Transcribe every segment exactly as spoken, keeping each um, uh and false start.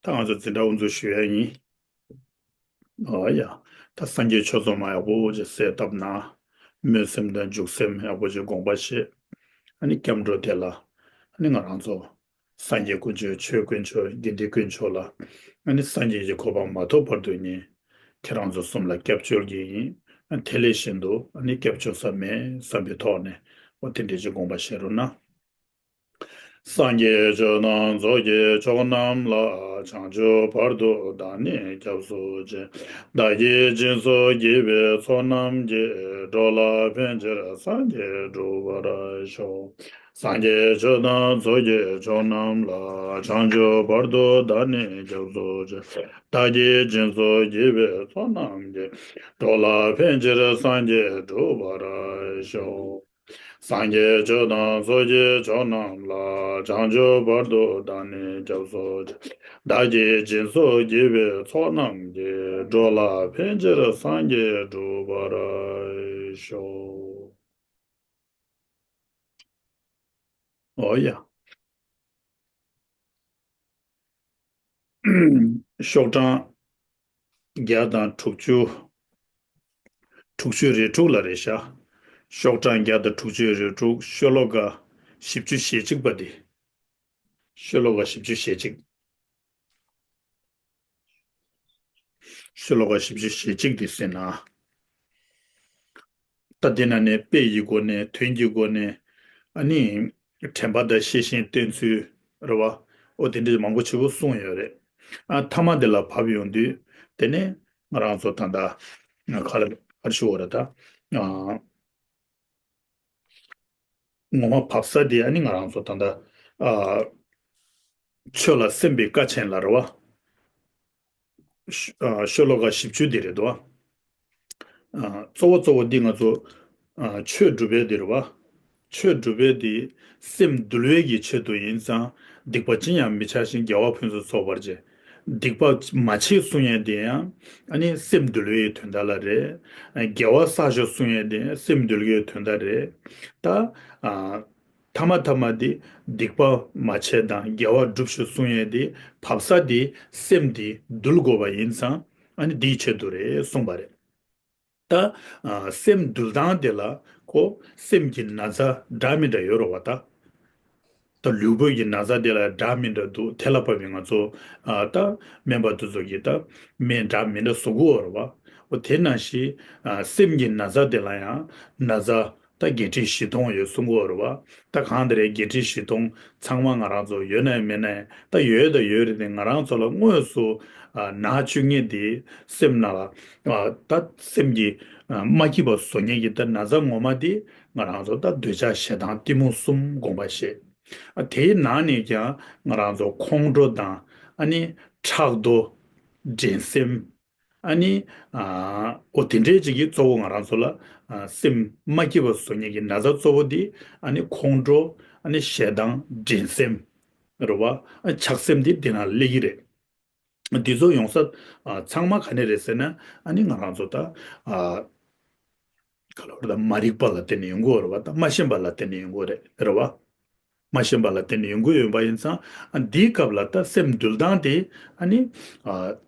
ད་ང་ཚོ་འཛིན་གྲྭ་དབུ་འཛུགས་ཞུ་ཡ་ཡིན། ཨོ་ཡ། ད་སངས་རྒྱས་ཆོས་ཚོགས་མ་ཡག་པོ་ཅིག་གསལ་བཏབ་ན། སྨོན་སེམས་དང་འཇུག་སེམས་ཡག་པོ་ཅིག་དགོངས་པ་བཞེས། ཨ་ནི་སྐྱབས་འགྲོ་དེ་ལ། ཨ་ནི་ང་རང་ཚོ། སངས་རྒྱས་དཀོན་མཆོག་ཆོས་དཀོན་མཆོག་དགེ་འདུན་དཀོན་མཆོག་ལ། ཨ་ནི་སངས་རྒྱས་ཀྱི་གོ་འཕང་མ་ཐོབ་བར་དུ་ནི། ཁྱེད་རང་ཚོ་གསུམ་ལ་སྐྱབས་བཅོལ་གྱི་ཡིན། ཨ་དེ་ལས་གཞན་དུ་ཨ་ནི་སྐྱབས་བཅོལ་ས་མེད་བསམ་པའི་ཐོག་ནས། འོ་དེ་འདྲས་ཅིག་དགོངས་པ་བཞེས་རོགས་གནང་། སངས་རྒྱས་ཆོས་དང་ཚོགས་ཀྱི་མཆོག་རྣམས་ལ། བྱང་ཆུབ་བར་དུ་བདག་ནི་སྐྱབས་སུ་མཆི། བདག་གིས་སྦྱིན་སོགས་བགྱིས་པའི་ཚོགས་རྣམས་ཀྱིས། འགྲོ་ལ་ཕན་ཕྱིར་སངས་རྒྱས་འགྲུབ་པར་ཤོག། སངས་རྒྱས་ཆོས་དང་ཚོགས་ཀྱི་མཆོག་རྣམས་ལ། བྱང་ཆུབ་བར་དུ་བདག་ནི་སྐྱབས་སུ་མཆི། བདག་གིས་སྦྱིན་སོགས་བགྱིས་པའི་ཚོགས་རྣམས་ཀྱིས། འགྲོ་ལ་ཕན་ཕྱིར་སངས་རྒྱས་འགྲུབ་པར་ཤོག། སངས་རྒྱས་ཆོས་དང་ཚོགས་ཀྱི་མཆོག་རྣམས་ལ། བྱང་ཆུབ་བར་དུ་བདག་ནི་སྐྱབས་སུ་མཆི། བདག་གིས་སྦྱིན་སོགས་བགྱིས་པའི་ཚོགས་རྣམས་ཀྱིས། འགྲོ་ལ་ཕན་ཕྱིར་སངས་རྒྱས་འགྲུབ་པར་ཤོག། ཨོ་ཡ། ཤོག་གྲངས་བརྒྱ་དང་དྲུག་ཅུ། དྲུག་ཅུ་རེ་དྲུག་ལ་རེད་ཤག། ཤོག་གྲངས་བརྒྱ་དང་དྲུག་ཅུ་རེ་དྲུག། ཤོ་ལོ་ཀ་བཞི་བཅུ་ཞེ་གཅིག་པ་འདི། ཤོ་ལོ་ཀ་བཞི་བཅུ་ཞེ་གཅིག། ཤོ་ལོ་ཀ་བཞི་བཅུ་ཞེ་གཅིག་འདི་ཟེར་ན། ད་འདི་ན་ནས་དཔེ་ཡི་སྒོ་ནས་དོན་གྱི་སྒོ་ནས། ཨ་ནི། དྲན་པ་དང་ཤེས་བཞིན་བསྟེན་ཚུལ། རེད་བ། ཨོ་དེ་འདྲའི་མང་པོ་ཞེ་པོ་གསུངས་ཡོད་རེད། ཨ་མཐའ་མ་དེ་ལ་བབས་ཡོང་དུས། དེ་ནས་ང་རང་ཚོ་ད་ལྟ། ག་ལ་ག་རེ་ཞུ་བ་རེད་ད། ཨ། ངོ་མ་བབས་ས་དེ་ཨ་ནི་ང་རང་ཚོ་ད་ལྟ། ཨ། ཆོས་ལ་སེམས་པའི་དཀའ་ཆེན་ལ་རེད་བ། ཤོ་ཨ་ཤོ་ལོ་ཀ་བཞི་བཅུ་དེ་རེད་དོ། ཨ་གཙོ་བོ་གཙོ་བོ་འདི་ང་ཚོ། ཨ་ཆོས་སྒྲུབ་པའི་དེ་རེད་བ། ཆོས་སྒྲུབ་པའི་དེ་སེམས་འདུལ་བའི་གི་ཆེད་དུ་ཡིན་ཙང་། སྡིག་པ་ཅི་ཡང་མི་བྱ་ཞིང་། དགེ་བ་ཕུན་སུམ་ཚོགས་པར་སྤྱད། སྡིག་པ་མ་བྱེད་གསུང་ཡས་དེ་ཡང་ཨ་ནི་སེམས་འདུལ་བའི་དོན་དག་ལ་རེད། དགེ་བ་བསགས་ཤོག་གསུང་ཡས་དེ་སེམས་འདུལ་བའི་དོན་དག་རེད། ད། ཨ། ཐ་མ་ཐ་མ་དེ་སྡིག་པ་མ་བྱེད་དང་དགེ་བ་སྒྲུབ་ཤོག་གསུང་ཡས་དེ་བབས་ས་དེ་སེམས་དེ་འདུལ་དགོས་པ་ཡིན་ཙང་། ཨ་ནི་དེའི་ཆེད་དུ་རེད་གསུངས་པ་རེད། ད། ཨ། སེམས་འདུལ་སྟངས་དེ་ལ་ཁོ་སེམས་ཀྱི་ན་ཚ་འདྲ་མི་འདྲ་ཡོད་རེད་བ་ད། ད་ལུས་པོ་ཡི་ན་ཚ་དེ་ལ་འདྲ་མི་འདྲ་འདུག། དེ་ལ་བབས་པའི་ང་ཚོ། ཨ། ད་སྨན་པ་དེ་ཚོ་གིས་ད་སྨན་འདྲ་མི་འདྲ་བཟོ་གི་ཡོད་རེད་བ། འོ་དེ་ནང་བཞིན། ཨ། སེམས་ཀྱི་ན་ཚ་དེ་ལ་ཡང་ན་ཚ་ད་བརྒྱད་ཁྲི་བཞི་སྟོང་ཡོད་གསུང་གི་ཡོད་རེད་བ། ད་གང་དེ་རེད། བརྒྱད་ཁྲི་བཞི་སྟོང་ཚང་མ་ང་རང་ཚོ་ཡོད་ན་མེད་ན་ད་ཡོད་ད་ཡོད་རེད་དེ། ང་རང་ཚོ་ལ་དངོས་སུ། ཨ། ན་བཅུག་མཁན་དེ་སེམས་ནང་ལ། ཨ། ད་སེམས་ཀྱི། ཨ། མ་སྐྱིད་པ་བཟོ་མཁན་གྱི་ད་ན་ཚ་ངོ་མ་དེ་ང་རང་ཚོ་ད་འདོད་ཆགས་ཞེ་སྡང་གཏི་མུག་གསུམ་དགོངས་པ་བཞེས། ཨ། དེའི་ནང་ནས་ཀྱང་ང་རང་ཚོ་ཁོང་ཁྲོ་དང་། ཨ་ནི་ཕྲག་དོག། འགྲན་སེམས། ཨ་ནི། ཨ། འོ་དེ་འདྲའི་ཅིག་གིས་གཙོ་བོ་ང་རང་ཚོ་ལ། ཨ། སེམས་མ་སྐྱིད་པ་བཟོ་མཁན་གྱི་ན་ཚ་གཙོ་བོ་འདི། ཨ་ནི་ཁོང་ཁྲོ། ཨ་ནི་ཞེ་སྡང་། འགྲན་སེམས། རེད་བ། ཨ། ཆགས་སེམས་འདི་འདི་ནང་སླེབས་ཀྱི་རེད། འདི་ཚོ་ཡོང་ས། ཨ། ཚང་མ་ག་ནས་རེད་ཟེར་ན། ཨ་ནི་ང་རང་ཚོ་ད། ཨ། ག་ལ་བར་ད་མ་རིག་པ་ལ་བརྟེན་ནས་ཡོང་གི་ཡོད་རེད་བ། ད་མ་ཤེས་པ་ལ་བརྟེན་ནས་ཡོང་གི་ཡོད་རེད། རེད་བ། མ་ཤེས་པ་ལ་བརྟེན་ནས་ཡོང་གི་ཡོད་པ་ཡིན་ཙང་། ཨ། འདིའི་སྐབས་ལ་ད་སེམས་འདུལ་སྟངས་དེ། ཨ་ནི། ཨ།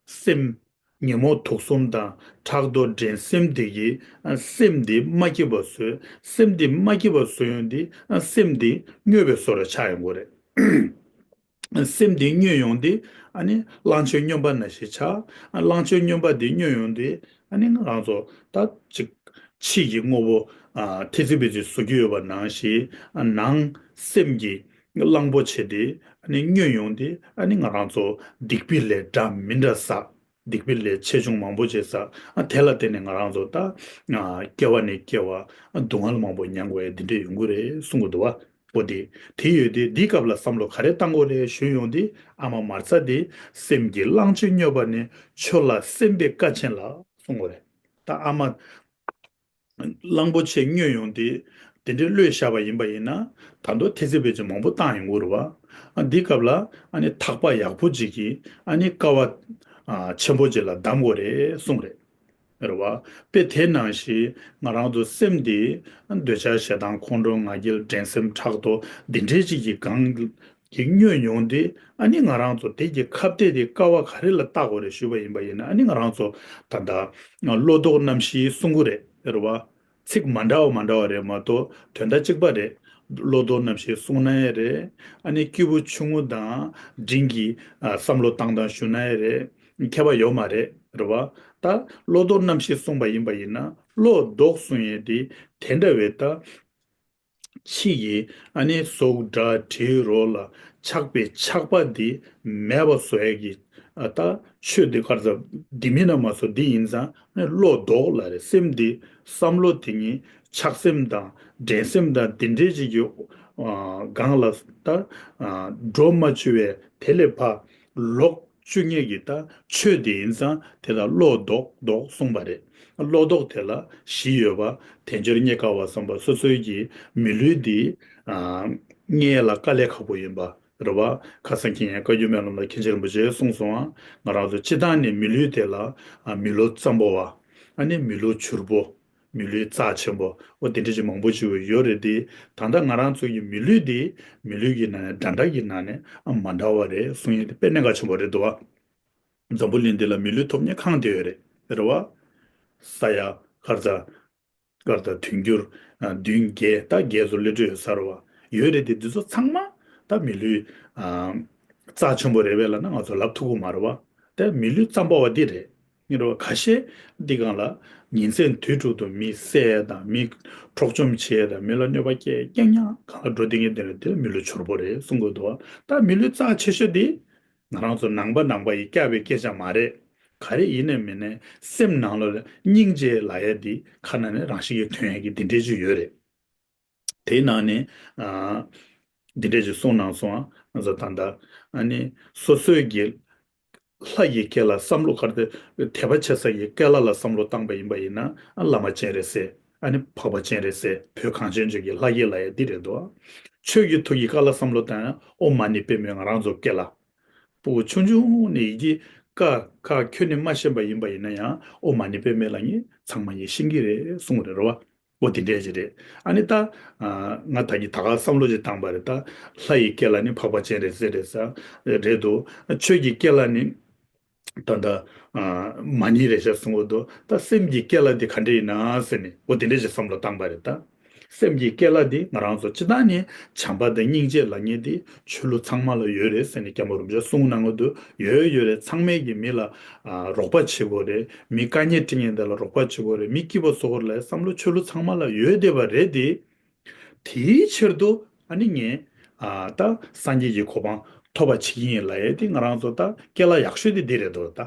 སེམས་ཉོན་མོངས་དུག་གསུམ་དང་ཕྲག་དོག་འགྲན་སེམས་དེ་གིས། ཨ། སེམས་འདི་མ་སྐྱིད་པ་བཟོས། སེམས་འདི་མ་སྐྱིད་པ་བཟོས་ཡོང་དུས། ཨ། སེམས་འདི་སྨྱོས་པའི་བཟོ་འདྲ་ཆགས་ཡོང་གི་རེད། སེམས་འདི་སྨྱོས་ཡོང་དུས། ཨ་ནི་གླང་ཆེན་སྨྱོན་པ་ནང་བཞིན་ཆགས། ཨ། གླང་ཆེན་སྨྱོན་པ་འདི་སྨྱོས་ཡོང་དུས། ཨ་ནི་ང་རང་ཚོ་ད་ཅིག་ཕྱིས་ཀྱི་དངོས་པོ། ཨ། ཐེ་ཚེ་འབད་བརྩོན་བཟོ་རྒྱུ་ཡོད་པ་ནང་བཞིན། ཨ། ནང་སེམས་ཀྱི་གླང་པོ་ཆེ་དེ་ཨ་ནི་སྨྱོས་ཡོང་དུས། ཨ་ནི་ང་རང་ཚོ་སྡིག་པའི་ལས་འདྲ་མི་འདྲ་བསགས། སྡིག་པའི་ལས་ཆེ་ཆུང་མང་པོ་ཅིག་བསགས། ཨ། དེ་ལ་བརྟེན་ནས་ང་རང་ཚོ་ད། ཨ། སྐྱེ་བ་ནས་སྐྱེ་བ། ཨ། སྡུག་བསྔལ་མང་པོ་མྱང་དགོས་ཡ་འདི་འདྲ་ཡོང་གི་རེད་གསུང་གི་འདུག་བ། འོ་དེ། དེ་ཡོད་དེ། འདིའི་སྐབས་ལ་བསམ་བློ་ག་རེ་བཏང་དགོས་རེད་ཞུས་ཡོང་དུས། ཨ་མ་མར་ཚ་དེ་སེམས་ཀྱི་གླང་ཆེན་སྨྱོས་པ་ནི། ཆོས་ལ་སེམས་པའི་དཀའ་ཆེན་ལ་གསུང་དགོས་རེད། ད་ཨ་མ་གླང་པོ་ཆེ་སྨྱོས་ཡོང་དུས། དེ་འདྲའི་བློས་བཞག་པ་ཡིན་པ་ཡིན་ན། ད་དུང་ཐེ་ཚེ་འབད་བརྩོན་མང་པོ་བཏང་ཡོང་གི་རེད་བ། ཨ། འདིའི་སྐབས་ལ་ཨ་ནི་ཐག་པ་ཡག་པོ་ཅིག་གིས། ཨ་ནི་དཀའ་བ། ཨ། ཆེན་པོ་ཅིག་ལ་གདམ་དགོས་རེད་གསུངས་རེད། རེད་བ། དཔེ་དེ་ནང་བཞིན་ང་རང་ཚོ་སེམས་འདི་འདོད་ཆགས་ཞེ་སྡང་ཁོང་ཁྲོ་ང་རྒྱལ་འགྲན་སེམས་ཕྲག་དོག་འདི་འདྲའི་ཅིག་གི་སྒང་ གི་བསྙོན་ཡོང་དུས། ཨ་ནི་ང་རང་ཚོ་དེ་གི་ཁ་གཏད་དེ་ཀ་བ་ག་རེ་ལ་བཏགས་དགོས་རེད་ཞུས་པ་ཡིན་པ་ཡིན་ན། ཨ་ནི་ང་རང་ཚོ་ད་ལྟ་བློ་ལྡོག་རྣམ་བཞིའི་གསུང་གི་རེད། རེད་བ། ཚིག་མ་འདྲ་བ་མ་འདྲ་བ་རེད་མ་གཏོགས་དོན་དག་གཅིག་པ་རེད། བློ་ལྡོག་རྣམ་བཞིའི་གསུང་ན་ཡང་རེད། ཨ་ནི་སྐྱེས་བུ་ཆུང་ངུ་དང་འབྲིང་གི་ཨ་བསམ་བློ་བཏང་སྟངས་ཞུ་ན་ཡང་རེད། ཁྱད་པར་ཡོད་མ་རེད། རེད་བ། ད་བློ་ལྡོག་རྣམ་བཞི་གསུངས་པ་ཡིན་པ་ཡིན་ན། བློ་ལྡོག་གསུང་ཡས་དེ་དེ་འདྲ་བའི་ད་ཕྱི་ཡི་ཨ་ནི་གཟུགས་སྒྲ་དྲི་རོ་ལ་ཆགས་པའི་ཆགས་པ་འདི་མེད་པ་བཟོ་ཡས་ཀྱི་ཨ་ད་ཆོས་འདི་ག་རེ་ཟེར། འདི་མིན་ན་མ་བཟོ་འདི་ཡིན་ཙང་། ཨ་ནི་བློ་ལྡོག་ལབ་རེད། སེམས་འདི་བསམ་བློ་དེ་ཉིད་ཆགས་སེམས་དང་འགྲན་སེམས་དང་འདི་འདྲའི་ཅིག་གི་ཨ་སྒང་ལ་ད་ཨ་འགྲོ་མ་བཅུག་པའི་དེ་ལས་ཕར་ལོག་བཅུག་མཁན་གྱི་ད་ཆོས་དེ་ཡིན་ཙང་། དེ་ལ་བློ་ལྡོག་ལྡོག་གསུངས་པ་རེད། བློ་ལྡོག་དེ་ལ་བཞི་ཡོད་པ། དལ་འབྱོར་རྙེད་དཀའ་བ་བསམ་པ། སོ་སོའི་གི་མི་ལུས་འདི་ཨ་རྙེད་ཡས་ལ་དཀའ་ལས་ཁག་པོ་ཡིན་པ་རེད་བ། ཁ་སང་ཁྱེད་ཡང་བཀའ་བརྒྱུད་སྨོན་ལམ་ལ་མཁན་ཆེན་རིན་པོ་ཆེས་གསུངས་སོང་ང་། ང་རང་ཚོ་སྤྱིར་བཏང་ནས་མི་ལུས་དེ་ལ་ཨ་མི་ལུས་ཙམ་པོ་བ། ཨ་ནི་མི་ལུས་བྱུར་པོ། མི་ལུས་རྩ་ཆེན་པོ། འོ་དེ་འདྲ་ཅིག་མང་པོ་ཅིག་ཡོད་རེད་དེ། ད་ལྟ་ང་རང་ཚོ་གི་མི་ལུས་དེ་མི་ལུས་ཀྱི་ནང་ནས་འདྲ་འདྲ་གི་ནང་ནས་ཨ་མ་འདྲ་བ་རེད་གསུང་ཡས་དེ་དཔེ་གནད་འགག་ཆེན་པོ་རེད་འདུག་བ། འཛམ་བུ་གླིང་འདི་ལ་མི་ལུས་ཐོབ་མཁན་གང་དེ་ཡོད་རེད། རེད་བ། ས་ཡ་གར་ས་གར་ས་དུང་ཕྱུར་ཨ་བདུན་བརྒྱད་ད་བརྒྱད་ཙམ་སླེབས་འགྲོ་ཡོད་ས་རེད་བ། ཡོད་རེད་དེ། འདི་ཚོ་ཚང་མ་ད་མི་ལུས་ཨ་རྩ་ཆེན་པོ་རེད་པས་ལབ་ན་ང་ཚོ་ལབ་ཐུབ་ཀྱི་མ་རེད་བ། དེ་མི་ལུས་ཙམ་པ་བ་འདི་རེད། ཡིན་རུང་ཁ་ཤས་འདི་སྒང་ལ་ཉིན་མཚན་དུས་དྲུག་ཏུ་མི་བསད་དང་མི་འཕྲོག་བཅོམ་བྱས་དང་མི་ལ་གནོད་པ་སྐྱེལ་རྐྱང་རྐྱང་སྒང་ལ་འགྲོ་བསྡད་མཁན་དེ་རེད། དེ་ལ་མི་ལུས་བྱུར་པོ་རེད་གསུང་གི་འདུག་བ། ད་མི་ལུས་རྩ་ཆེ་ཤོས་འདི་ང་རང་ཚོ་ནང་པ་ནང་པ་ཡིས་བཀལ་བའི་སྐད་ཆ་མ་རེད། ག་རེ་ཡིན་ནའི་མིན་ནའི་སེམས་ནང་ལོགས་ལ་སྙིང་རྗེ་ལབ་ཡ་འདི་ཁ་ནང་ནས་རང་བཞིན་གྱིས་ཐོན་ཡ་གི་འདི་འདྲས་ཅིག་ཡོད་རེད། དེའི་ནང་ནས་ཨ་འདི་འདྲས་ཅིག་གསུངས་གནང་སོང་ང་། ང་ཚོ་ད་ལྟ་ཨ་ནི་སོ་སོའི་གི་ལྷ་ཡི་སྐད་ལ་བསམ་བློ་ག་རེ། དད་པ་བྱེད་ས་ཡི་སྐད་ལ་ལ་བསམ་བློ་བཏང་པ་ཡིན་པ་ཡིན་ན། ཨ་བླ་མ་སྤྱན་རས་གཟིགས། ཨ་ནི་འཕགས་པ་སྤྱན་རས་གཟིགས། བོད་གངས་ཅན་ལྗོངས་ཀྱི་ལྷ་སྐལ་ལ་ཡ་འདི་རེད་འདུག་ཆོས་ཀྱི་ཐུགས་ཀྱི་སྐད་ལ་བསམ་བློ་བཏང་ཡ། ཨོཾ་མ་ཎི་པདྨེ་ང་རང་ཚོ་སྐད་ལ། སྤུ་གུ་ཆུང་ཆུང་ནས་ཡི་གེ་ཀ་ཁ་ཁྱོན་ནས་མ་ཤེས་པ་ཡིན་པ་ཡིན་ན་ཡང་། ཨོཾ་མ་ཎི་པདྨེ་ལབ་མཁན་ཚང་མ་ཡིས་ཤེས་ཀྱི་རེད་གསུངས་རེད། རེད་བ། འོ་དེ་འདྲས་ཅིག་རེད། ཨ་ནི་ད་ཨ་ང་ད་གིན་ད་ག་བསམ་བློ་ཅིག་བཏང་པ་རེད། ད་ལྷ་ཡི་སྐད་ལ་ནི་འཕགས་པ་སྤྱན་རས་གཟིགས་རེད་ཟེར། རེད་འདུག་ཆོས་ཀྱི་སྐད་ལ་ནི་ད་ད་ཨ་མ་ཎི་རེད་ཤག་གསུང་གི་འདུག་ད་སེམས་ཀྱི་སྐད་ལ་དེ་ག་འདྲས་ཡིན་ན་ཟེར་ནས། འོ་དེ་འདྲས་ཅིག་བསམ་བློ་བཏང་པ་རེད། ད་སེམས་ཀྱི་སྐད་ལ་དེ་ང་རང་ཚོ་སྤྱིར་བཏང་ནས་བྱམས་པ་དང་སྙིང་རྗེ་ལབ་མཁན་དེ་ཆོས་ལུགས་ཚང་མ་ལ་ཡོད་རེད་ཟེར་ནས་སྐྱབས་མགོན་རིན་པོ་ཆེས་གསུངས་གནང་གི་འདུག་ཡོད་ཡོད་རེད། ཚང་མས་ཀྱི་མི་ལ་ཨ་རོགས་པ་བྱེད་དགོས་རེད། མི་དཀའ་ངལ་འཕྲད་མཁན་དེ་ལ་རོགས་པ་བྱེད་དགོས་རེད། མི་སྐྱིད་པ་བཟོ་དགོས་རེད་ལབ་བསམ་བློ་ཆོས་ལུགས་ཚང་མ་ལ་ཡོད་བསྡད་པ་རེད་དེ། དེའི་ཕྱིར་དུ་ཨ་ནི་ངས་ཨ་ད་སངས་རྒྱས་ཀྱི་གོ་འཕང་ཐོབ་པ་བྱེད་ཀྱི་ཡིན་ལབ་ཡས་དེ་ང་རང་ཚོ་ད་སྐད་ལ་ཡག་ཤོས་དེ་འདི་རེད་འདུག་ད་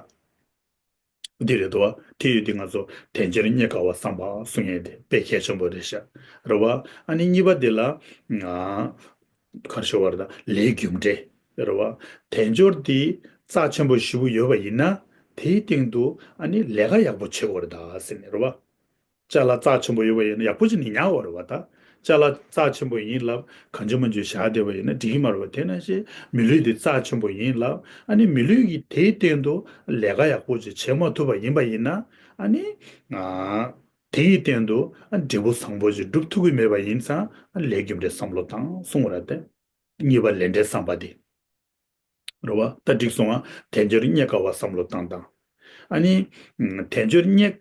འདི་རེད་འདུག་དེ་ཡོད་དེ་ང་ཚོ་དལ་འབྱོར་རྙེད་དཀའ་བ་བསམ་པ་གསུང་ཡས་དེ་དཔེ་གལ་ཆེན་པོ་རེད་ཤག་རེད་བ། ཨ་ནི་གཉིས་པ་དེ་ལ་ཨ་ག་རེ་ཞུ་བ་རེད། ད་ལས་རྒྱུ་འབྲས་རེད་བ། དལ་འབྱོར་དེ་རྩ་ཆེན་པོ་ཞེ་པོ་ཡོད་པ་ཡིན་ན། དེའི་སྟེང་དུ་ཨ་ནི་ལས་ཀ་ཡག་པོ་བྱེད་དགོས་རེད་ད་ཟེར་ནས་རེད་བ། ཅ་ལག་རྩ་ཆེན་པོ་ཡོད་པ་ཡིན་ན་ཡག་པོ་ཅིག་ནི་ཉར་བ་རེད་བ། ད་ཅ་ལག་རྩ་ཆེན་པོ་ཡིན་ལབ་གང་བྱུང་མང་བྱུང་བཞག་བསྡད་པ་ཡིན་ན་འགྲིག་གི་མ་རེད་བ། དེ་ནང་བཞིན་མི་ལུས་དེ་རྩ་ཆེན་པོ་ཡིན་ལབ། ཨ་ནི་མི་ལུས་ཀྱི་དེའི་སྟེང་དུ་ལས་ཀ་ཡག་པོ་ཅིག་བྱེད་མ་ཐུབ་པ་ཡིན་པ་ཡིན་ན། ཨ་ནི་ཨ་དེའི་སྟེང་དུ་ཨ་འབྲས་བུ་བཟང་པོ་ཅིག་སྒྲུབ་ཐུབ་ཀྱི་མེད་པ་ཡིན་ཙང་། ཨ་ལས་རྒྱུ་འབྲས་བསམ་བློ་བཏང་གསུང་བ་རེད་དེ། གཉིས་པ་ལས་འབྲས་བསམ་པ་དེ། རེད་བ། ད་འགྲིག་སོང་ང་། དལ་འབྱོར་རྙེད་དཀའ་བ་བསམ་བློ་བཏང་དང་། ཨ་ནི་ཨ་དལ་འབྱོར་རྙེད་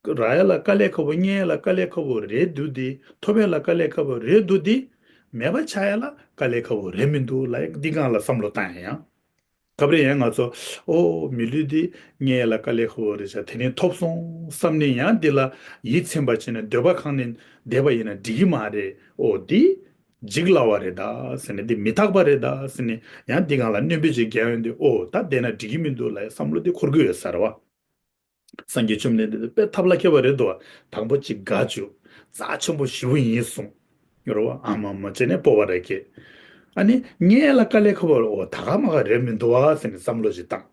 རག་ཡ་ལ་དཀའ་ལས་ཁག་པོ། རྙེད་ཡ་ལ་དཀའ་ལས་ཁག་པོ་རེད་འདུག་དེ། ཐོབ་ཡ་ལ་དཀའ་ལས་ཁག་པོ་རེད་འདུག་དེ། མེད་པ་ཆགས་ཡ་ལ་དཀའ་ལས་ཁག་པོ་རེད་མི་འདུག་ལབ་ཡ་འདི་སྒང་ལ་བསམ་བློ་བཏང་ཡ་ཡང་། སྐབས་རེ་ཡང་ང་ཚོ་ཨོ་མི་ལུས་འདི་རྙེད་ཡ་ལ་དཀའ་ལས་ཁག་པོ་རེད་ཤག་དེ་ནས་ཐོབ་སོང་བསམ་ནས་ཡང་འདི་ལ་ཡིད་ཚིམ་པ་བྱས་ནས་འདོད་པ་ཁེངས་ནས་བསྡད་པ་ཡིན་ན་འགྲིག་གི་མ་རེད། ཨོ་འདི་འཇིག་སླ་བ་རེད་ད་ཟེར་ནས། འདི་མི་རྟག་པ་རེད་ད་ཟེར་ནས། ཡང་འདི་སྒང་ལ་སྣོན་པ་ཅིག་རྒྱག་ཡོང་དུས། ཨོ་ད་བསྡད་ན་འགྲིག་གི་མི་འདུག་ལབ་ཡ་བསམ་བློ་འདི་འཁོར་གི་ཡོད་ས་རེད་བ། སངས་རྒྱས་བཅོམ་ལྡན་འདས་དེ་དཔེ་ཐབས་ལ་མཁས་པ་རེད་འདུག་བ། དང་པོ་ཅིག་དགའ་བཅུག་རྩ་ཆེན་པོ་ཞེ་པོ་ཡིན་གསུངས། ཡོད་རེད་བ། ཨ་མ་མ་བྱས་ནས་སྤོབས་པ་རེ་སྐྱེས། ཨ་ནི་རྙེད་ཡ་ལ་དཀའ་ལས་ཁག་པོ། ཨོ་ད་ག་མ་ག་རེད་མི་འདུག་བ་ཟེར་ནས་བསམ་བློ་ཅིག་བཏང་།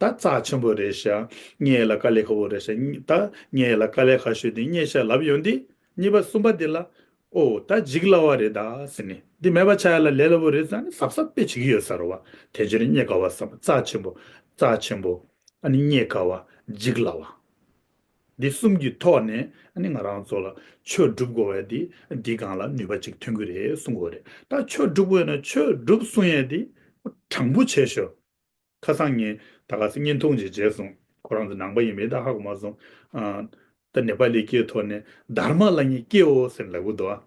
ད་རྩ་ཆེན་པོ་རེད་ཤག་རྙེད་ཡ་ལ་དཀའ་ལས་ཁག་པོ་རེད་ཤག་ད་རྙེད་ཡ་ལ་དཀའ་ལས་ཁག་ཤོས་དེ་རྙེད་ཤག་ལབ་ཡོང་དུས། གཉིས་པ་གསུམ་པ་དེ་ལ་ཨོ་ད་འཇིག་སླ་བ་རེད་ད་ཟེར་ནས། འདི་མེད་པ་ཆགས་ཡ་ལ་ལས་སླ་པོ་རེད་ཟེར་ནས་གཟབ་གཟབ་དཔེ་བྱེད་ཀྱི་ཡོད་ས་རེད་བ། དལ་འབྱོར་རྙེད་དཀའ་བ་བསམ་པ། རྩ་ཆེན་པོ། རྩ་ཆེན་པོ། ཨ་ནི་རྙེད་དཀའ་བ། འཇིག་སླ་བ། འདི་གསུམ་གྱི་ཐོག་ནས་ཨ་ནི་ང་རང་ཚོ་ལ་ཆོས་སྒྲུབ་དགོས་པ་འདི་འདི་སྒང་ལ་ནུས་པ་ཅིག་ཐོན་གྱི་རེད་གསུང་གི་ཡོད་རེད། ད་ཆོས་སྒྲུབ་དགོས་ན་ཆོས་སྒྲུབ་གསུང་ཡས་འདི་དྲང་པོ་བྱས་ཤོག་ཁ་སང་ངས་ད་ག་ཚོད་བརྙན་ཐུང་ཅིག་མཇལ་སོང་། ཁོ་རང་ཚོ་ནང་པ་ཡིན་མིན་ད་ཧ་གོ་མ་སོང་། ཨ། ད་ནེ་པ་ལི་སྐད་ཐོག་ནས་དྷརྨ་ལ་ཉེ་སྐྱེའོ་ཟེར་ལབ་གི་འདུག་ཨ།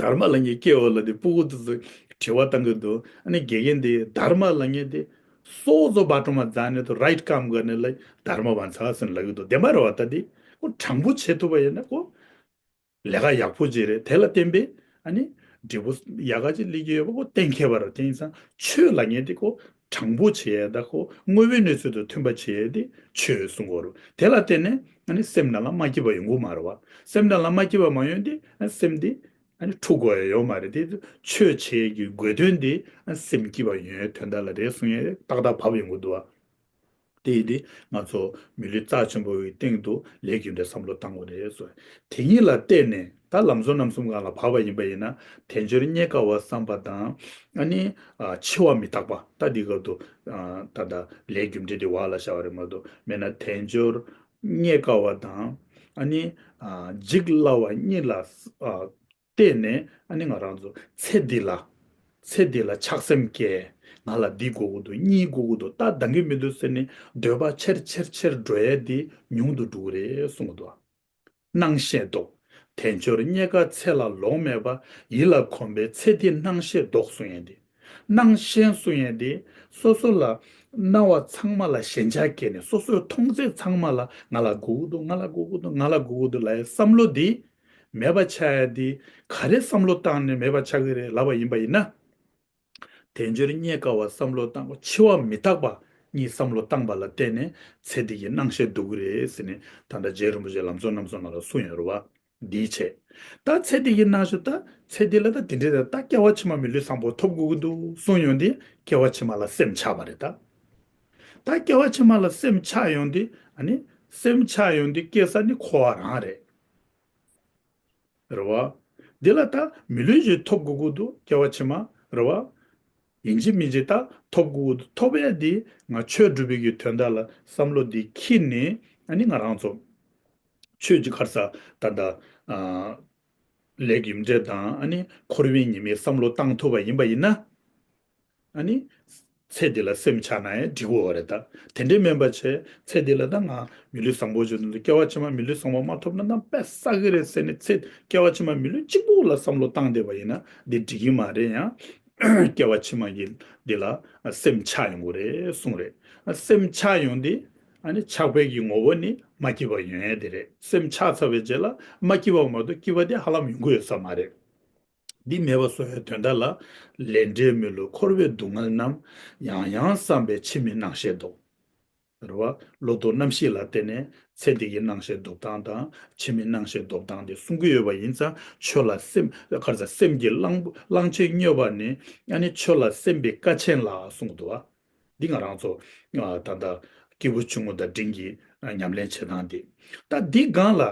དྷརྨ་ལ་ཉེ་སྐྱེའོ་ལ་དེ་སྤུ་གུ་དེ་ཚོ་དྲི་བ་བཏང་གི་འདུག་ཨ་ནི་དགེ་རྒན་དེ་དྷརྨ་ལ་ཉེ་དེ་སོ་ཛོ་བ་ཀྲོ་མ་ཛ་ནེ་དོ་རའིཊ་ཀམ་ག་ནེ་ལ་དྷརྨ་བན་ཚ་ཟེར་ལབ་གི་འདུག་བདེན་པ་རེད་བ། ད་དེ་ཁོ་དྲང་པོ་བྱེད་ཐུབ་པ་ཡིན་ན་ཁོ་ལས་ཀ་ཡག་པོ་ཅིག་རེད། དེ་ལ་བརྟེན་པའི་ཨ་ནི་འབྲས་བུ་ཡག་ག་ཅིག་སླེབས་ཀྱི་ཡོད་པ་ཁོ་གཏན་འཁེལ་བ་རེད། དེ་ཡིན་ཙང་ཆོས་ལབ་མཁན་དེ་ཁོ་དྲང་པོ་བྱེད་ཡས་དང་ཁོ་དངོས་པོའི་གནས་ཚུལ་དང་མཐུན་པ་བྱེད་ཡས་དེ་ཆོས་གསུང་གི་རེད། དེ་ལ་བརྟེན་ནས་ཨ་ནི་སེམས་ནང་ལ་མ་སྐྱིད་པ་ཡོང་གི་མ་རེད་བ། སེམས་ནང་ལ་མ་སྐྱིད་པ་མ་ཡོང་དུས་ཨ་སེམས་དེ་ཨ་ནི་འཁྲུག་དགོས་ཡ་ཡོད་མ་རེད། དེ་ཆོས་བྱེད་ཀྱི་དགོས་དོན་དེ་ཨ་སེམས་སྐྱིད་པ་ཡོང་ཡའི་དོན་དག་ལ་རེད་གསུང་ཡས་ཏག་ཏག་བབས་ཡོང་གི་འདུག་བ། དེ་ཡིན་དུས་ང་ཚོ་མི་ལུས་རྩ་ཆེན་པོ་ཡི་སྟེང་དུ་ལས་རྒྱུ་འབྲས་བསམ་བློ་བཏང་དགོས་རེད་ཟེར། དེ་གཉིས་ལ་བརྟེན་ནས་ད་ལམ་གསུམ་རྣམ་གསུམ་སྒང་ལ་བབས་པ་ཡིན་པ་ཡིན་ན་དལ་འབྱོར་རྙེད་དཀའ་བ་བསམ་པ་དང་ཨ་ནི་ཨ་འཆི་བ་མི་རྟག་པ། ད་འདི་སྐབས་དུ་ཨ་ད་ལྟ་ལས་རྒྱུ་འབྲས་དེ་བག་ལ་ཞ་བ་རེད་མ་གཏོགས་མེད་ན་དལ་འབྱོར་རྙེད་དཀའ་བ་དང་ཨ་ནི་ཨ་འཇིག་སླ་བ་གཉིས་ལ་ཨ་བརྟེན་ནས་ཨ་ནི་ང་རང་ཚོ་ཚེ་འདི་ལ་ཚེ་འདི་ལ་ཆགས་སེམས་སྐྱེ། ང་ལ་འདི་དགོས་ཀྱི་འདུག་གཉིས་དགོས་ཀྱི་འདུག་ད་འདང་གི་མི་འདུག་ཟེར་ནས་འདོད་པ་ཆེར་ཆེར་ཆེར་འགྲོ་ཡས་འདི་ཉུང་དུ་འགྲོ་གི་རེད་གསུང་གི་འདུག་སྣང་ཤས་ལྡོག་དལ་འབྱོར་རྙེད་དཀའ་ཚེ་ལ་ལོང་མེད་པ། ཡིད་ལ་གོམས་པའི་ཚེ་འདི་སྣང་ཤས་ལྡོག་གསུང་ཡས་འདི། སྣང་ཤས་གསུང་ཡས་འདི་སོ་སོ་ལ་སྣང་བ་ཚང་མ་ལ་ཞེན་ཆགས་སྐྱེས་ནས་སོ་སོའི་མཐོང་ཚད་ཚང་མ་ལ་ང་ལ་དགོས་ཀྱི་འདུག་ང་ལ་དགོས་ཀྱི་འདུག་ང་ལ་དགོས་ཀྱི་འདུག་ལབ་ཡས་བསམ་བློ་འདི་མེད་པ་ཆགས་ཡ་འདི་ག་རེ་བསམ་བློ་བཏང་ནས་མེད་པ་ཆགས་ཀྱི་རེད་ལབ་པ་ཡིན་པ་ཡིན་ན། དལ་འབྱོར་རྙེད་དཀའ་བ་བསམ་བློ་བཏང་། འཆི་བ་མི་རྟག་པ་གཉིས་བསམ་བློ་བཏང་པ་ལ་བརྟེན་ནས་ཚེ་འདི་གི་སྣང་ཤས་ལྡོག་གི་རེད་ཟེར་ནས་ད་ལྟ་རྗེ་རིན་པོ་ཆེ་ལམ་གསུམ་རྣམ་གསུམ་ནང་ལ་གསུངས་ཡོད་རེད་བ། འདིའི་ཆེད། ད་ཚེ་འདི་གི་སྣང་ཤས་ད་ཚེ་འདི་ལ་ད་འདི་འདྲས་ད་སྐྱེ་བ་ཕྱི་མ་མི་ལུས་བཟང་པོ་ཐོབ་དགོས་ཀྱི་འདུག་གསུངས་ཡོང་དུས་སྐྱེ་བ་ཕྱི་མ་ལ་སེམས་ཆགས་པ་རེད་ད། ད་སྐྱེ་བ་ཕྱི་མ་ལ་སེམས་ཆགས་ཡོང་དུས་ཨ་ནི་སེམས་ཆགས་ཡོང་དུས་སྐྱེ་ས་ནི་འཁོར་བ་རང་རེད། རེད་བ། འདི་ལ་ད་མི་ལུས་ཅིག་ཐོབ་དགོས་ཀྱི་འདུག་སྐྱེ་བ་ཕྱི་མ་རེད་བ། ཡིན་གཅིག་མིན་གཅིག་ད་ཐོབ་དགོས་ཀྱི་འདུག་ཐོབ་ཡས་འདི་ང་ཆོས་སྒྲུབ་པའི་གི་དོན་དག་ལ་བསམ་བློ་འདི་འཁྱེར་ནས་ཨ་ནི་ང་རང་ཚོ་ཆོས་ཀྱི་ཁར་ས་ད་ད་ཨ་ལས་རྒྱུ་འབྲས་དང་ཨ་ནི་འཁོར་བའི་ཉེས་དམིགས་བསམ་བློ་བཏང་ཐུབ་པ་ཡིན་པ་ཡིན་ན། ཨ་ནི། ཚེ་འདི་ལ་སེམས་ཆགས་ན་ཡང་འགྲིག་གི་ཡོད་རེད་ད། དེ་འདྲའི་མིན་པ་བྱས་ཚེ་འདི་ལ་ད་ང་མི་ལུས་བཟང་པོ་ཅིག་འདུག་སྐྱེ་བ་ཕྱི་མ་མི་ལུས་བཟང་པོ་མ་ཐོབ་ན་ད་དཔེ་བསགས་ཀྱི་རེད་ཟེར་ནས་ཚེ་སྐྱེ་བ་ཕྱི་མ་མི་ལུས་གཅིག་པུ་ལ་བསམ་བློ་བཏང་བསྡད་པ་ཡིན་ན་འདི་འགྲིག་གི་མ་རེད། ཡང་སྐྱེ་བ་ཕྱི་མ་གི་འདི་ལ་སེམས་ཆགས་ཡོང་གི་རེད་གསུངས་རེད། སེམས་ཆགས་ཡོང་དུས་ཨ་ནི་ཆགས་པའི་གི་ངོ་བོ་ནི་མ་སྐྱིད་པ་ཡོང་ཡས་དེ་རེད། སེམས་ཆགས་ཚར་བའི་རྗེས་ལ་མ་སྐྱིད་པ་མ་གཏོགས་སྐྱིད་པ་དེ་ཧ་ལམ་ཡོང་གི་ཡོད་ས་མ་རེད། འདི་མེད་པ་བཟོ་བའི་དོན་དག་ལ། ལས་འབྲས་མི་བསླུ་འཁོར་བའི་སྡུག་བསྔལ་རྣམས། ཡང་ཡང་བསམ་པས་ཕྱི་མའི་སྣང་ཤས་ལྡོག་རེད་བ། བློ་ལྡོག་རྣམ་བཞི་ལ་བརྟེན་ནས་ཚེ་འདི་གི་སྣང་ཤས་ལྡོག་སྟངས་དང་ཕྱི་མའི་སྣང་ཤས་ལྡོག་སྟངས་དེ་གསུང་གི་ཡོད་པ་ཡིན་ཙང་ཆོས་ལ་སེམས་ག་རེ་ཟེར་སེམས་ཀྱི་གླང་པོ་གླང་ཆེན་སྨྱོས་པ་ནི་ཨ་ནི་ཆོས་ལ་སེམས་པའི་དཀའ་ཆེན་ལ་གསུངས་འདུག་བ། འདི་ང་རང་ཚོ་ད་ལྟ་སྐྱེས་བུ་ཆུང་ངུ་དང་འབྲིང་གི་ཉམས་ལེན་བྱེད་སྟངས་འདི། ད་འདི་སྒང་ལ་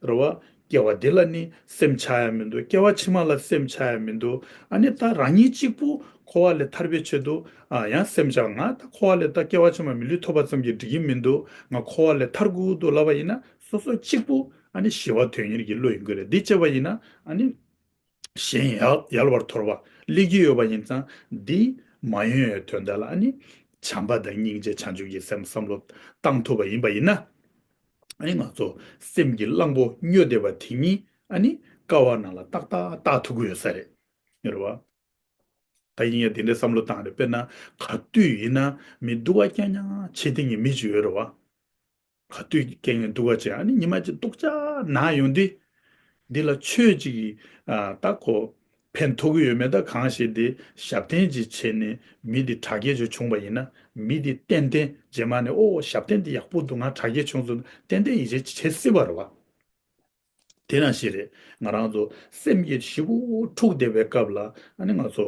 རེད་བ། སྐྱེ་བ་འདི་ལ་ནི་སེམས་ཆགས་ཡ་མི་འདུག་སྐྱེ་བ་ཕྱི་མ་ལ་སེམས་ཆགས་ཡ་མི་འདུག་ཨ་ནི་ད་རང་ཉིད་གཅིག་པུ་འཁོར་བ་ལས་ཐར་པའི་ཆེད་དུ་ཡང་སེམས་ཆགས། ང་ད་འཁོར་བ་ལས་ད་སྐྱེ་བ་ཕྱི་མ་མི་ལུས་ཐོབ་པ་ཙམ་གྱིས་འགྲིག་གི་མི་འདུག་ང་འཁོར་བ་ལས་ཐར་དགོས་འདུག་ལབ་པ་ཡིན་ན་སོ་སོ་གཅིག་པུ་ཨ་ནི་ཞི་བ་དོན་གཉེར་གྱི་བློ་ཡོང་གི་རེད། འདི་བྱས་པ་ཡིན་ན་ཨ་ནི། གཞན་ཡལ་ཡལ་བར་དོར་བ་སླེབས་ཀྱི་ཡོད་པ་ཡིན་ཙང་འདི་མ་ཡོང་བའི་དོན་དག་ལ་ཨ་ནི་བྱམས་པ་དང་སྙིང་རྗེ་བྱང་ཆུབ་ཀྱི་སེམས་བསམ་བློ་བཏང་ཐུབ་པ་ཡིན་པ་ཡིན་ན། ཨ་ནི་ང་ཚོ་སེམས་ཀྱི་གླང་པོ་སྨྱོ་བསྡད་པ་དེ་ཉིད་ཨ་ནི་དཀའ་བ་ནང་ལ་ཏག་ཏག་བཏགས་ཐུབ་ཀྱི་ཡོད་ས་རེད། རེད་བ། ད་ཡིན་ཡང་དེ་འདྲའི་བསམ་བློ་བཏང་རེད། དཔེར་ན་ག་དུས་ཡིན་ན་མི་སྡུག་པ་རྐྱང་རྐྱང་བྱེད་བསྡད་མཁན་མི་ཅིག་ཡོད་རེད་བ། ག་དུས་སྐད་ངན་སྡུག་ག་བྱས་ཨ་ནི་ཉི་མ་གཅིག་སྡུག་ཅག་ན་ཡོང་དུས། འདི་ལ་ཆོས་ཅིག་གིས་ཨ་ད་ཁོ་ཕན་ཐོགས་ཀྱི་ཡོད་མེད་ད་གང་ཤེས། དེ་ཞབས་བརྟན་ཅིག་བྱས་ནས་མི་འདི་དྲག་སྐྱེད་ཅིག་བྱུང་བ་ཡིན་ན་མི་འདི་ཏན་ཏན་རྗེས་མ་ནས་ཨོ་ཞབས་བརྟན་འདི་ཡག་པོ་འདུག་ང་དྲག་སྐྱེད་བྱུང་སོང་ཏན་ཏན་ཡིད་ཆེས་བྱེད་སྲིད་པ་རེད་བ། དེ་ནང་བཞིན་རེད། ང་རང་ཚོ་སེམས་ཀྱི་ཞེ་པོ་འཁྲུགས་བསྡད་པའི་སྐབས་ལ་ཨ་ནི་ང་ཚོ་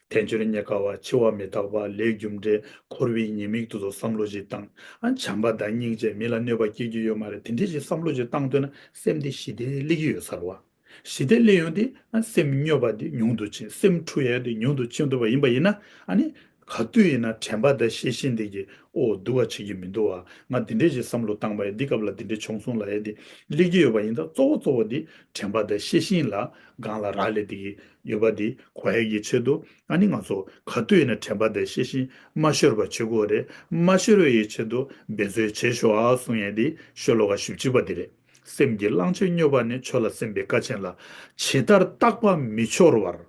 དལ་འབྱོར་རྙེད་དཀའ་བ་འཆི་བ་མི་རྟག་པ་ལས་རྒྱུ་འབྲས་འཁོར་བའི་ཉེས་དམིགས་དེ་ཚོ་བསམ་བློ་ཞིག་བཏང་། ཨ་བྱམས་པ་དང་སྙིང་རྗེ་མི་ལ་གནོད་པ་སྐྱེལ་རྒྱུ་ཡོད་མ་རེད། དེ་འདྲས་ཞིག་བསམ་བློ་ཞིག་བཏང་ཐུབ་ན་སེམས་དེ་ཞི་བདེ་སླེབས་ཀྱི་ཡོད་ས་རེད་བ། ཞི་བདེ་སླེབས་ཡོང་དུས་ཨ་སེམས་སྨྱོ་བ་དེ་ཉུང་དུ་ཕྱིན། སེམས་འཁྲུག་ཡ་དེ་ཉུང་དུ་ཕྱིན་ཐུབ་པ་ཡིན་པ་ཡིན་ན་ཨ་ནི་ ག་དུས་ཡིན་ན་དྲན་པ་དང་ཤེས་བཞིན་དེ་གི་ཨོ་སྡུག་པ་བྱེད་ཀྱི་མི་འདུག་བ། ང་འདི་འདྲས་ཞིག་བསམ་བློ་བཏང་པ་ཡིན། འདི་སྐབས་ལ་འདི་འདྲས་བྱུང་སོང་ལབ་ཡ་དེ་སླེབས་ཀྱི་ཡོད་པ་ཡིན་ཙང་། གཙོ་བོ་གཙོ་བོ་དེ་དྲན་པ་དང་ཤེས་བཞིན་ལ་སྒང་ལ་རག་ལས་དེ་གི་ཡོད་པ་དེ་གོ་ཡ་གི་ཆེད་དུ། ཨ་ནི་ང་ཚོ་ག་དུས་ཡིན་ན་དྲན་པ་དང་ཤེས་བཞིན་མ་ཤོར་བ་བྱེད་དགོས་རེད། མ་ཤོར་བའི་ཆེད་དུ་འབད་རྩོལ་བྱེད་ཤོག་ཨ་གསུང་ཡ་དེ་ཤོ་ལོ་ཀ་བཞི་བཅུ་པ་དེ་རེད། སེམས་ཀྱི་བླང་བྱ་སྨྱོས་པ་ནི། ཆོས་ལ་སེམས་པའི་དཀའ་ཆེན་ལ། ཇི་ལྟར་བརྟགས་པ་མི་འཆོར་བར།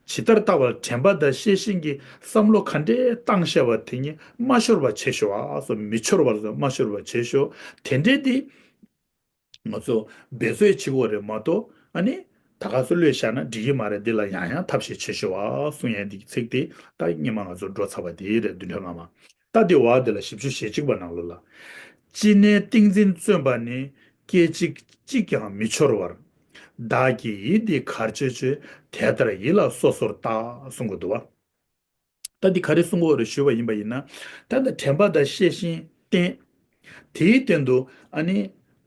ཇི་ལྟར་བརྟགས་པ་ལ་དྲན་པ་དང་ཤེས་བཞིན་གྱི་བསམ་བློ་ག་འདྲས་བཏང་བཞག་པ་དེ་ཉིད་མ་ཤོར་བ་བྱེད་ཤོག་ཨ་སོ། མི་འཆོར་བར་སོ། མ་ཤོར་བ་བྱེད་ཤོག་དེ་འདྲས་དེ་ང་ཚོ་འབད་རྩོལ་བྱེད་དགོས་རེད་མ་གཏོགས། ཨ་ནི་ད་ག་སོ་བློས་བཞག་ན་འགྲིག་གི་མ་རེད། འདི་ལ་ཡང་ཡང་ཐབས་ཤེས་བྱེད་ཤོག་ཨ་གསུང་ཡ་འདི་གི་ཚིག་དེ་ད་སྔོན་མ་ང་ཚོ་འགྲོ་ཚར་བ་དེ་རེད། བདུན་ཕྲག་སྔ་མ། ད་དེ་བ་དེ་ལ་བཞི་བཅུ་ཞེ་གཅིག་པ་ནང་ལོགས་ལ། ཅི་ནས་ཏིང་འཛིན་བརྩོན་པ་ནི། སྐད་ཅིག་གཅིག་ཀྱང་མི་འཆོར་བར། བདག་གི་ཡིད་འདི་གར་སྤྱོད་བྱེད། དེ་ལྟར་ཡིད་ལ་སོ་སོར་བརྟག་གསུང་གི་འདུག་བ། ད་འདི་ག་རེ་གསུང་གི་ཡོད་རེད་ཞུས་པ་ཡིན་པ་ཡིན་ན། ད་ལྟ་དྲན་པ་དང་ཤེས་བཞིན་བསྟེན། དེའི་སྟེང་དུ་ཨ་ནི་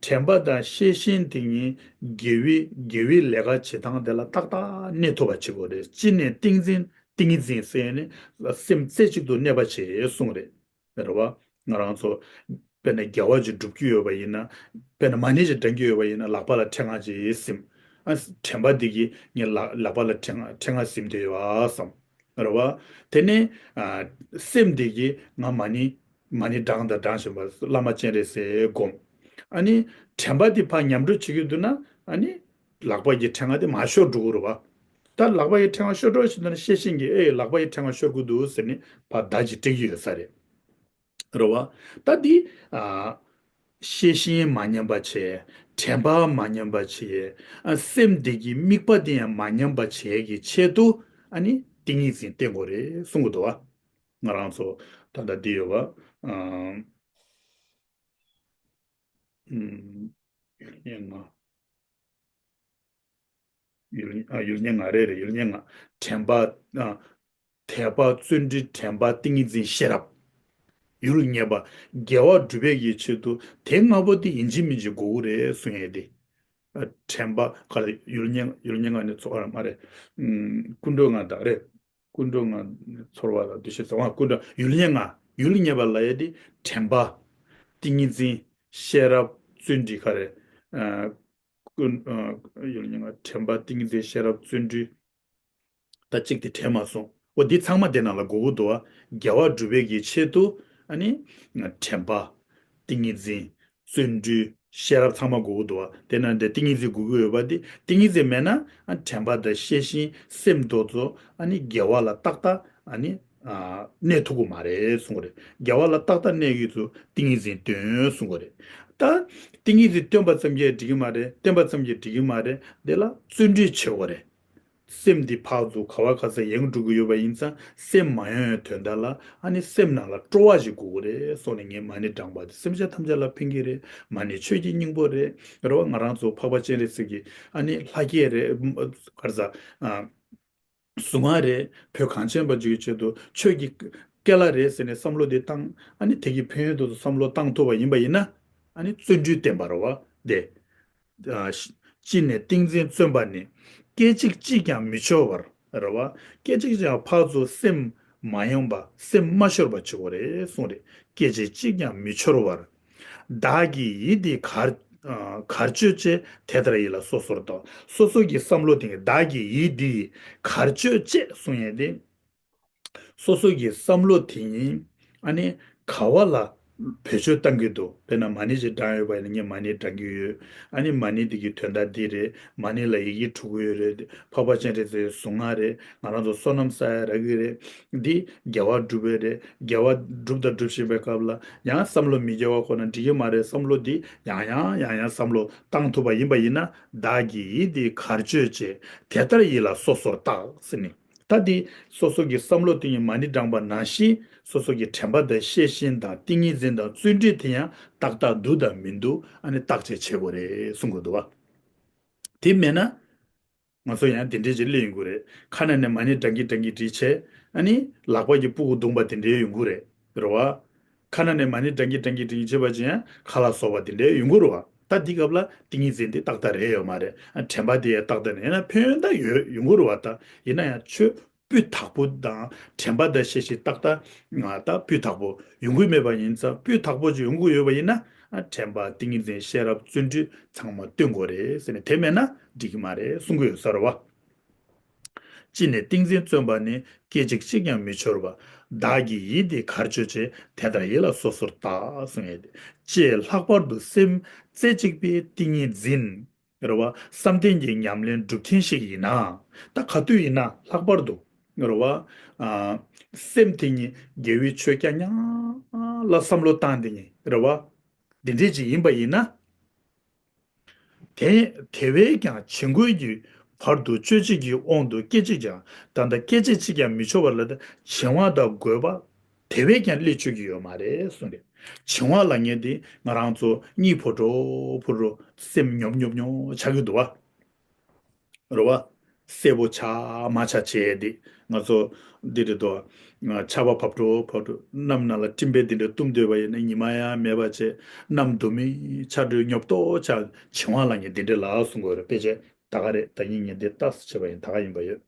དྲན་པ་དང་ཤེས་བཞིན་དེ་ཉིད་དགེ་བའི་དགེ་བའི་ལས་ཀ་བྱེད་སྟངས་དེ་ལ་ཏག་ཏག་གནས་ཐུབ་པ་བྱེད་དགོས་རེད། ཅི་ནས་ཏིང་འཛིན། ཏིང་འཛིན་ཟེར་ནས་སེམས་རྩེ་གཅིག་ཏུ་གནས་པ་བྱེད་གསུངས་རེད། རེད་བ། ང་རང་ཚོ་དཔེར་ན་དགེ་བ་ཅིག་སྒྲུབ་ཀྱི་ཡོད་པ་ཡིན་ན། དཔེར་ན་མ་ཎི་ཅིག་བགྲང་གི་ཡོད་པ་ཡིན་ན། ལག་པ་ལ་ཕྲེང་བ་ཅིག་ཟིན། ཨ་དྲན་པ་འདི་གིས་ངས་ལག་ལག་པ་ལ་ཕྲེང་ཕྲེང་བ་ཟིན་བསྡད་ཡོད་ཨ་བསམ། རེད་བ། དེ་ནས་ཨ་སེམས་འདི་གིས་ང་མ་ཎི་མ་ཎི་བགྲང་དང་བགྲང་བཞིན་པ། བླ་མ་སྤྱན་རས་གཟིགས་སྒོམ། ཨ་ནི་དྲན་པ་འདི་ཕར་ཉམས་འགྲོ་བྱེད་ཀྱི་འདུག་ན། ཨ་ནི་ལག་པ་གི་ཕྲེང་བ་དེ་མར་ཤོར་འགྲོ་གི་རེད་བ། ད་ལག་པ་གི་ཕྲེང་བ་ཤོར་འགྲོ་བཞིན་དུ་ན་ཤེས་བཞིན་གྱིས་ཨེ་ལག་པ་གི་ཕྲེང་བ་ཤོར་གི་འདུག་ཟེར་ནས་ཕར་བརྡ་ཅིག་སྤྲད་ཀྱི་ཡོད་ས་རེད། རེད་བ། ད་འདི་ཨ་ཤེས་བཞིན་མ་ཉམས་པ་བྱས། དྲན་པ་མ་ཉམས་པ་བྱས། ཨ་སེམས་འདི་གི་དམིགས་པ་འདི་ཡང་མ་ཉམས་པ་བྱས་ཀྱི་ཆེད་དུ་ཨ་ནི་ཏིང་ངེ་འཛིན་བསྟེན་དགོས་རེད་གསུང་གི་འདུག་བ། ང་རང་ཚོ་ད་ལྟ་འདི་ཡོད་བ། ཨམ། ཨམ། ཡུལ་ཉེར་ལྔ། ཡུལ་ཨ་ཡུལ་ཉེར་ལྔ་རེད། རེད། ཡུལ་ཉེར་ལྔ། དྲན་པ། ཨ་དད་པ། བརྩོན་འགྲུས། དྲན་པ། ཏིང་ངེ་འཛིན། ཤེས་རབ། ཡུལ་ངེས་པ། དགེ་བ་སྒྲུབ་པའི་ཡི་ཆེད་དུ་དེ་ལྔ་པོ་དེ་ཡིན་གཅིག་མིན་གཅིག་དགོས་ཀྱི་རེད་གསུང་ཡས་དེ། ཨ་དྲན་པ་ག་རེ། ཡུལ་ཉེར་ཡུལ་ཉེར་ལྔ་ནི་ཚོགས་པ་མ་རེད། ཨམ། ཀུན་འགྲོ་ལྔ་དང་རེད། ཀུན་འགྲོ་ལྔ་ཚོར་བ་དང་འདུ་ཤེས་ཚོར་བ། ཀུན་འགྲོ་ཡུལ་ཉེར་ལྔ། ཡུལ་ངེས་པ་ལབ་ཡས་དེ་དྲན་པ། ཏིང་ངེ་འཛིན། ཤེས་རབ། བརྩོན་འགྲུས། ག་རེ། ཨ། ཀུན། ཨ། ཡུལ་ཉེར་ལྔ། དྲན་པ། ཏིང་ངེ་འཛིན། ཤེས་རབ། བརྩོན་འགྲུས། ད་གཅིག་དེ་དྲན་མ་སོང་། འོ་འདི་ཚང་མ་དེ་ནང་ལ་དགོས་ཀྱི་འདུག་བ། དགེ་བ་སྒྲུབ་པའི་གི་ཆེད་དུ་ཨ་ནི་དྲན་པ། ཏིང་ངེ་འཛིན། བརྩོན་འགྲུས། ཤེས་རབ་ཚང་མ་དགོས་ཀྱི་འདུག་བ། དེ་ན་འདི་ཏིང་ངེ་འཛིན་དགོས་ཀྱི་ཡོད་པ། འདི་ཏིང་ངེ་འཛིན་མེད་ན་ཨ་དྲན་པ་དང་ཤེས་བཞིན་སེམས་དེ་ཚོ་ཨ་ནི་དགེ་བ་ལ་ཏག་ཏག་ཨ་ནི་ཨ་གནས་ཐུབ་ཀྱི་མ་རེད་གསུང་གི་རེད། དགེ་བ་ལ་ཏག་ཏག་གནས་ཡོད་ཚུལ་ཏིང་ངེ་འཛིན་བསྟེན་གསུང་གི་རེད། ད་ཏིང་ངེ་འཛིན་བསྟེན་པ་ཙམ་གྱིས་འགྲིག་གི་མ་རེད། བསྟེན་པ་ཙམ་གྱིས་འགྲིག་གི་མ་རེད། དེ་ལ་བརྩོན་འགྲུས་བྱེད་དགོས་རེད། སེམས་འདི་ཕར་ཚུར་ག་བ་ག་ས་ཡེངས་འགྲོ་གི་ཡོད་པ་ཡིན་ཙང་། སེམས་མ་ཡེངས་ཡོང་དོན་དག་ལ་ཨ་ནི་སེམས་ནང་ལ་སྤྲོ་བ་ཞིག་དགོས་ཀྱི་རེད་གསུངས་ནས། ངས་མ་ཎི་བགྲངས་པ་དེ་སེམས་ཅན་ཐམས་ཅད་ལ་ཕན་གྱི་རེད། མ་ཎི་ཆོས་ཀྱི་སྙིང་པོ་རེད། རེད་བ། ང་རང་ཚོ་འཕགས་པ་སྤྱན་རས་གཟིགས་ཀྱི་ཨ་ནི་ལྷ་སྐལ་རེད། ག་རེ་ཟ། ཨ། གཟུངས་སྔགས་རེད། བོད་གངས་ཅན་པ་ཅིག་གི་ཆེད་དུ་ཆོས་ཀྱི་སྐལ་བ་རེད་ཟེར་ནས་བསམ་བློ་དེ་བཏང་། ཨ་ནི་དེ་གི་ཕན་ཡོན་དེ་ཚོ་བསམ་བློ་བཏང་ཐུབ་པ་ཡིན་པ་ཡིན་ན། ཨ་ནི་བརྩོན་འགྲུས་བསྟེན་པ་རེད་བ། དེ། ཨ་ཅི་ནས་ཏིང་འཛིན་བརྩོན་པ་ནི། སྐད་ཅིག་གཅིག་ཀྱང་མི་འཆོར་བར། རེད་བ། སྐད་ཅིག་ཀྱང་ཕར་ཚུར་སེམས་མ་ཡེངས་པ། སེམས་མ་ཤོར་བ་བྱེད་དགོས་རེད་གསུངས་རེད། སྐད་ཅིག་གཅིག་ཀྱང་མི་འཆོར་བར། བདག་གི་ཡིད་འདི་གར། ཨ་གར་སྤྱོད་བྱེད། དེ་ལྟར་ཡིད་ལ་སོ་སོར་བརྟག། སོ་སོ་གི་བསམ་བློ་དེ་ཉིད། བདག་གི་ཡིད་འདི་གར་སྤྱོད་བྱེད་གསུང་ཡས་དེ། སོ་སོ་གི་བསམ་བློ་དེ་ཉིད་ཨ་ནི་ག་བ་ལ་བེད་སྤྱོད་བཏང་གི་འདུག་དཔེར་ན་མ་ཎི་ཞིག་བགྲངས་ཡོད་པ་ཡིན་ན། ངས་མ་ཎི་བགྲང་གི་ཡོད། ཨ་ནི་མ་ཎི་འདི་གི་དོན་དག་འདི་རེད། མ་ཎི་ལ་ཡི་གེ་དྲུག་ཡོད་རེད། འཕགས་པ་སྤྱན་རས་གཟིགས་གཟུངས་སྔགས་རེད། ང་རང་ཚོ་བསོད་ནམས་བསགས་ཡ་རག་གི་རེད། འདི་དགེ་བ་སྒྲུབ་པའི་རེད། དགེ་བ་སྒྲུབ་དང་སྒྲུབ་བཞིན་པའི་སྐབས་ལ་ཡང་བསམ་བློ་མི་དགེ་བ་འཁོར་ན་འགྲིག་གི་མ་རེད། བསམ་བློ་འདི་ཡང་ཡང་ཡང་ཡང་བསམ་བློ་བཏང་ཐུབ་པ་ཡིན་པ་ཡིན་ན། བདག་གི་ཡིད་འདི་གར་སྤྱོད་བྱེད། དེ་ལྟར་ཡིད་ལ་སོ་སོར་བརྟག་ཟེར་ནས། ད་འདི་སོ་སོ་གི་བསམ་བློ་དེ་ཉིད་མ་ཎི་བགྲངས་པ་ནང་བཞིན། སོ་སོ་གི་དྲན་པ་དང་ཤེས་བཞིན་དང་ཏིང་ངེ་འཛིན་དང་བརྩོན་འགྲུས་དེ་ཡང་ཏག་ཏག་འདུག་དང་མི་འདུག་ཨ་ནི་བརྟག་དཔྱད་བྱེད་དགོས་རེད་གསུང་གི་འདུག་བ། དེ་མེད་ན། ང་ཚོ་ཡང་དེ་འདྲས་ཅིག་སླེབས་ཡོང་གི་རེད། ཁ་ནང་ནས་མ་ཎི་བགྲང་གིན་བགྲང་གིན་བྲིས་བྱས། ཨ་ནི་ལག་པ་གི་སྤུ་གུ་བརྡུངས་པ་དེ་འདྲས་ཡོང་གི་རེད། རེད་བ། ཁ་ནང་ནས་མ་ཎི་བགྲང་གིན་བགྲང་གིན་བྲིས་བྱས་པ་ཅིག་ཡང་ཁ་ལག་སོ་བ་དེ་འདྲས་ཡོང་གི་རེད་བ། ད་འདི་སྐབས་ལ་ཏིང་ངེ་འཛིན་དེ་ཏག་ཏག་རེད་ཡོད་མ་རེད། ཨ་དྲན་པ་དེ་ཡང་ཏག་ཏག་རེད། ཡིན་ན་ཕན་ཡོན་ད་ཡོད་ཡོང་གི་རེད་བ། ད་ཡིན་ན་ཡང་ཆོས་ སྤུས་དག་པོ་དང་དྲན་པ་དང་ཤེས་བཞིན་ཏག་ཏག་ང་ད་སྤུས་དག་པོ་ཡོང་གི་མེད་པ་ཡིན་ཙང་། སྤུས་དག་པོ་ཅིག་ཡོང་གི་ཡོད་པ་ཡིན་ན། ཨ་དྲན་པ་ཏིང་ངེ་འཛིན་ཤེས་རབ་བརྩོན་འགྲུས་ཚང་མ་བསྟེན་དགོས་རེད་ཟེར་ནས། དེ་མེད་ན་འགྲིག་གི་མ་རེད་གསུང་གི་ཡོད་ས་རེད་བ། ཅི་ནས་ཏིང་འཛིན་བརྩོན་པ་ནི། སྐད་ཅིག་གཅིག་ཀྱང་མི་འཆོར་བ། བདག་གི་ཡིད་འདི་གར་སྤྱོད་ཅེས། དེ་ལྟར་ཡིད་ལ་སོ་སོར་བལྟ། གསུངས་ཡོད་དེ། ཅེས་ལྷག་པར་དུ་སེམས་རྩེ་གཅིག་པའི་ཏིང་ངེ་འཛིན། རེད་བ། བསམ་གཏན་གྱི་ཉམས་ལེན་སྒྲུབ་མཁན་ཞིག་ཡིན་ན། ད་ག་དུས་ཡིན་ན་ལྷག་པར་དུ། རེད་བ། ཨ། སེམས་དེ་ཉིད་དགེ་བའི་ཆོས་རྐྱང་རྐྱང་ལ་བསམ་བློ་བཏང་དེ་ཉིད། རེད་བ། འདི་འདྲས་ཅིག་ཡིན་པ་ཡིན་ན། དེ་དེ་བས་ཀྱང་བྱིང་རྒོད་ཀྱི་བར་དུ་སྤྱོད་བྱེད་ཀྱི་དབང་དུ་སྐད་ཅིག་ཀྱང་། ད་ལྟ་སྐད་ཅིག་གཅིག་ཀྱང་མི་འཆོར་བ་ལ། ད་བྱིང་བ་དང་རྒོད་པ་དེ་བས་ཀྱང་སླེབས་བཅུག་གི་ཡོད་མ་རེད་གསུངས་རེད། བྱིང་བ་ལབ་མཁན་དེ་ང་རང་ཚོ་གཉིད་ཕོ་འགྲོ་ཕོ་འགྲོ་སེམས་ཉོབ་ཉོབ་ཉོབ་ཆགས་ཀྱི་འདུག་བ། རེད་བ། གསལ་པོ་ཆགས་མ་ཆགས་བྱས་དེ་ང་ཚོ་འདི་རེད་དོ། ཆར་པ་བབས་འགྲོ་བབས་འགྲོ། གནམ་ནང་ལ་སྤྲིན་པ་འདི་འདྲ་གཏུམ་སྡོད་པ་ཡིན་ན་ཉི་མ་ཡང་མེད་པ་བྱས། གནམ་དུ་མི་ཆར་སྒྲོས་ཉོབ་ཏོ་ཆགས། བྱིང་བ་ལབ་མཁན་འདི་འདྲ་ལ་གསུང་གི་ཡོད་རེད། དཔེ་བྱས་ད་ག་རེད། ད་ཡིན་ངེས་འདི་ཏག་ཙམ་བྱས་པ་ཡིན། ད་ག་ཡིན་པ་ཡོད།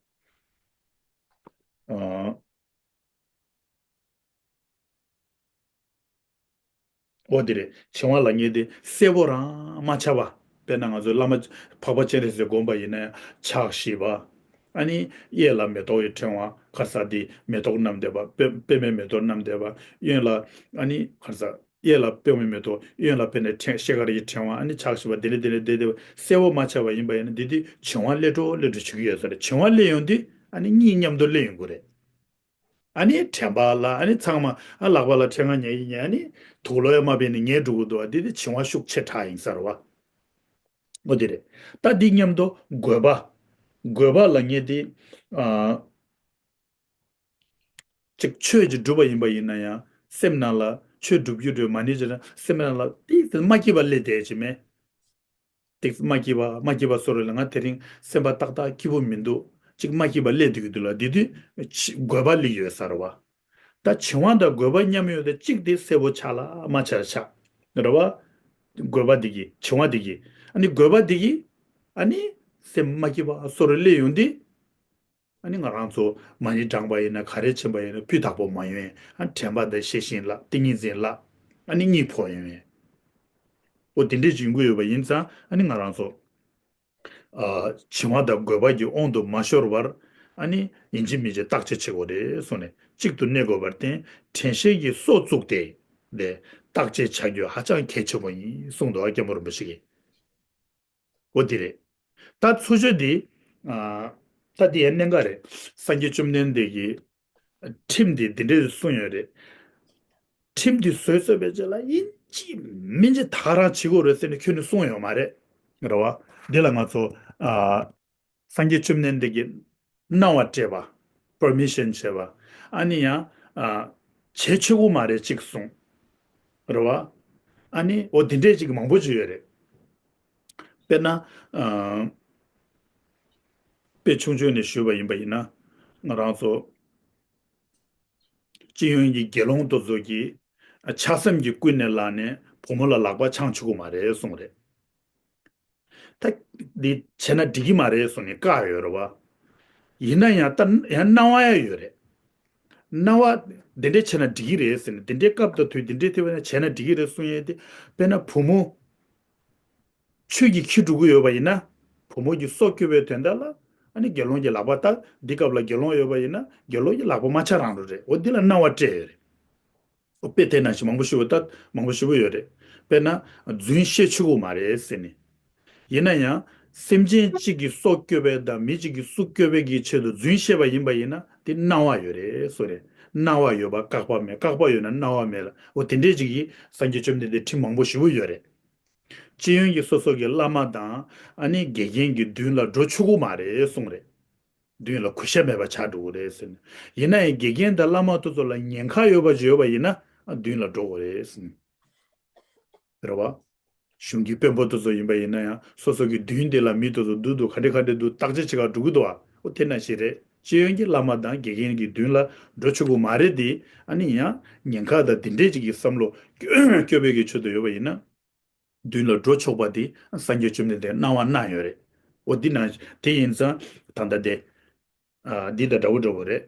ཨ། འོ་དེ་རེད། བྱིང་བ་ལབ་མཁན་དེ་གསལ་པོ་རང་མ་ཆགས་པ། དཔེར་ན་ང་ཚོའི་བླ་མ་འཕགས་པ་སྤྱན་རས་གཟིགས་དགོངས་པ་ཡིན་ན་ཡང་ཕྱག་བཞི་པ། ཨ་ནི་གཡས་ལ་མེ་ཏོག་གི་ཕྲེང་བ། ག་རེ་ཟེར་དེ་མེ་ཏོག་བསྣམས་བསྡད་པ། པད་པདྨའི་མེ་ཏོག་བསྣམས་བསྡད་པ། གཡོན་ལ་ཨ་ནི་ག་རེ་ཟེར། གཡས་ལ་པདྨའི་མེ་ཏོག་གཡོན་ལ་དཔེར་ན་ཕྲེང་ཤེལ་དཀར་གྱི་ཕྲེང་བ། ཨ་ནི་ཕྱག་བཞི་པ་དེ་འདྲ་དེ་འདྲ་བསྡད་བསྡད་པ་གསལ་པོ་མ་ཆགས་པ་ཡིན་པ་ཡིན་ན། འདི་དེ་བྱིང་བ་སླེབས་འགྲོ་སླེབས་འགྲོ་བྱེད་ཀྱི་ཡོད་ས་རེད། བྱིང་བ་སླེབས་ཡོང་དུས་ཨ་ནི་གཉིས་མཉམ་དུ་སླེབས་ཡོང་གི་རེད། ཨ་ནི་དྲན་པ་ལ་ཨ་ནི་ཚང་མ། ཨ་ལག་པ་ལ་ཕྲེང་བ་ཉལ་གྱི་ཉལ། ཨ་ནི་དུག་ལོག་ཡང་མ་ཕན་ནས་ཉལ་འགྲོ་གི་འདུག། ཨ་འདི་དེ་བྱིང་བ་ཤུགས་ཆེ་དྲགས་ཡིན་ས་རེད་བ། འོ་དེ་རེད། ད་འདི་མཉམ་དུ་རྒོད་པ། རྒོད་པ་ལབ་མཁན་དེ། ཨ། ཅིག་ཆོས་ཅིག་སྒྲུབ་པ་ཡིན་པ་ཡིན་ན་ཡང་། སེམས་ནང་ལ་ཆོས་སྒྲུབ་རྒྱུ་འདྲ་མ་ནི་ཅིག་ན་སེམས་ནང་ལ་ཏིག་ཙམ་མ་སྐྱིད་པ་སླེབས་བསྡད་ཀྱི་མེད། ཏིག་ཙམ་མ་སྐྱིད་པ་མ་སྐྱིད་པ་བཟོ་རེད་ལ། ང་དེ་རིང་སེམས་པ་ཏག་ཏག་སྐྱིད་པོ་མི་འདུག། ཅིག་མ་སྐྱིད་པ་སླེབས་བསྡད་ཀྱི་འདུག་ལ། འདི་དུས་ཕྱི་རྒོད་པ་སླེབས་ཡོད་ས་རེད་བ། ད་བྱིང་བ་དང་རྒོད་པ་མཉམ་ཡོད་དེ། གཅིག་དེ་གསལ་པོ་ཆགས་ལ་མ་ཆགས་ཆགས་རེད་བ། རྒོད་པ་འདི་གིས། བྱིང་བ་འདི་གིས། ཨ་ནི་རྒོད་པ་འདི་གིས་ཨ་ནི་སེམས་མ་སྐྱིད་པ་བཟོ་རེ་སླེབས་ཡོང་དུས། ཨ་ནི་ང་རང་ཚོ་མ་ཎི་བགྲངས་པ་ཡིན་ན། ག་རེ་བྱིན་པ་ཡིན་ན་སྤུས་དག་པོ་མ་ཡོང་། ཨ་དྲན་པ་དང་ཤེས་བཞིན་ལ་ཏིང་ངེ་འཛིན་ལ་ཨ་ནི་གཉིད་ཕོག་ཡོང་། འོ་དེ་འདྲས་ཡོང་གི་ཡོད་པ་ཡིན་ཙང་། ཨ་ནི་ང་རང་ཚོ་ཨ་བྱིང་བ་དང་རྒོད་པ་གི་དབང་དུ་མ་ཤོར་བར། ཨ་ནི་ཡིན་གཅིག་མིན་གཅིག་བརྟག་དཔྱད་བྱེད་དགོས་རེད་གསུངས་ནས། གཅིག་ཏུ་གནས་དགོས་པར་བརྟེན། དྲན་ཤེས་ཀྱི་སྲོག་བཙུགས་ཏེ། ལས་བརྟག་དཔྱད་བྱ་རྒྱུ་ཧ་ཅང་གལ་ཆེན་པོ་ཡིན་གསུངས་འདུག། ཨ་སྐྱབས་མགོན་རིན་པོ་ཆེ་གིས། འོ་དེ་རེད། ད་ཚུར་ཕྱོགས་འདི། ཨ། ད་འདི་ཡང་གནད་འགག་རེད། སངས་རྒྱས་བཅོམ་ལྡན་འདས་ཀྱིས་ཁྲིམས་འདི་འདི་འདྲས་གསུངས་ཡོད་རེད། ཁྲིམས་འདི་བཟོས་ཚར་བའི་རྗེས་ལ་ཡིན་གཅིག་མིན་གཅིག་ད་ག་རང་བྱེད་དགོས་རེད་ཟེར་ནས་ཁྱོན་ནས་གསུངས་ཡོད་མ་རེད། རེད་བ། འདི་ལ་ང་ཚོ། ཨ། སངས་རྒྱས་བཅོམ་ལྡན་འདས་ཀྱིས་གནང་བ་སྤྲད་པ། པར་མི་ཤན་བྱས་པ། ཨ་ནི་ཡང་། ཨ། བྱེད་ཆོག་གི་མ་རེད་ཅིག་གསུངས། རེད་བ། ཨ་ནི་འོ་དེ་འདྲས་ཅིག་མང་པོ་ཅིག་ཡོད་རེད། དཔེར་ན། ཨ། དཔེ་ཆུང་ཆུང་ནས་ཞུས་པ་ཡིན་པ་ཡིན་ན། ང་རང་ཚོ་སྤྱི་ཡོངས་ཀྱི་དགེ་སློང་དེ་ཚོ་གིས་ཆགས་སེམས་ཀྱིས་ཀུན་ནས་བསླངས་ནས་བུ་མོ་ལ་ལག་པ་འཆང་ཆོག་གི་མ་རེད་གསུངས་རེད། ད་འདི་བྱས་ན་འགྲིག་གི་མ་རེད་གསུངས་ནས་བཀག་ཡོད་རེད་བ། ཡིན་ན་ཡང་ད་ཡང་གནང་བ་ཡང་ཡོད་རེད། གནང་བ་འདི་འདྲས་བྱས་ན་འགྲིག་གི་རེད་ཟེར་ནས། འདི་འདྲའི་སྐབས་དང་དུས་འདི་འདྲའི་ཐོན་པ་ན་བྱས་ན་འགྲིག་གི་རེད་གསུང་ཡས་དེ། དཔེར་ན་བུ་མོ་ཆོས་ཀྱིས་འཁྱེར་འགྲོ་གི་ཡོད་པ་ཡིན་ན། བུ་མོ་གི་སྲོག་སྐྱོབ་པའི་དོན་དག་ལ། ཨ་ནི་དགེ་སློང་གི་ལག་པ་བཏགས། འདི་སྐབས་ལ་དགེ་སློང་ཡོད་པ་ཡིན་ན་དགེ་སློང་གི་ལག་པ་མ་འཆང་རང་འགྲོ་རེད། འོ་འདི་ལ་གནང་བ་སྤྲད་ཡོད་རེད། དཔེ་དེ་ནང་བཞིན་མང་པོ་ཞིག་ཡོད། ད་མང་པོ་ཞིག་ཡོད་རེད། དཔེར་ན་རྫུན་བཤད་ཆོག་གི་མ་རེད་ཟེར་ནས། ཡིན་ན་ཡང་སེམས་ཅན་གཅིག་གི་སྲོག་སྐྱོབ་པའི་དང་མི་གཅིག་གི་སྲོག་སྐྱོབ་པའི་གི་ཆེད་དུ་རྫུན་བཤད་པ་ཡིན་པ་ཡིན་ན་དེ་གནང་བ་ཡོད་རེད་གསུངས་རེད། གནང་བ་ཡོད་པ་བཀག་པ་མེད། བཀག་པ་ཡོད་ན་གནང་བ་མེད་ལ། འོ་དེ་འདྲས་ཅིག་གིས་སངས་རྒྱས་བཅོམ་ལྡན་འདས་ཁྲིམས་མང་པོ་ཞེ་པོ་ཡོད་རེད། སྤྱི་ཡོངས་ཀྱི་སོ་སོ་གི་བླ་མ་དང་ཨ་ནི་དགེ་རྒན་གྱི་མདུན་ལ་འགྲོ་ཆོག་གི་མ་རེད་གསུངས་རེད། མདུན་ལ་གུས་ཞབས་མེད་པ་ཆགས་འགྲོ་གི་རེད་ཟེར་ནས། ཡིན་ན་ཡང་དགེ་རྒན་དང་བླ་མ་དེ་ཚོ་ལ་ཉེན་ཁ་ཡོད་པ་ཅིག་ཡོད་པ་ཡིན་ན་མདུན་ལ་འགྲོ་དགོས་རེད་ཟེར་ནས། རེད་བ། གཞུང་གི་དཔོན་པོ་དེ་ཚོ་ཡིན་པ་ཡིན་ན་ཡང་སོ་སོ་གི་མདུན་དེ་ལ་མི་དེ་ཚོ་འདུག་འདུག་ག་འདྲ་ག་འདྲ་འདུག་བརྟག་དཔྱད་བྱེད་ག་འགྲོ་གི་འདུག་བ། འོ་དེ་ནང་བཞིན་རེད། སྤྱི་ཡོངས་ཀྱི་བླ་མ་དང་དགེ་རྒན་གྱི་མདུན་ལ་འགྲོ་ཆོག་གི་མ་རེད་དེ། ཨ་ནི་ཡང་ཉེན་ཁ་དང་དེ་འདྲས་ཅིག་གི་བསམ་བློ་སྐྱོ་བའི་གི་ཆེད་དུ་ཡོད་པ་ཡིན་ན། མདུན་ལ་འགྲོ་ཆོག་པ་དེ་སངས་རྒྱས་བཅོམ་ལྡན་འདས་གནང་བ་གནང་ཡོད་རེད། འོ་འདི་ན་དེ་ཡིན་ཙང་ད་ལྟ་དེ་ འདི་དང་འདྲ་བོ་འདྲ་བོ་རེད།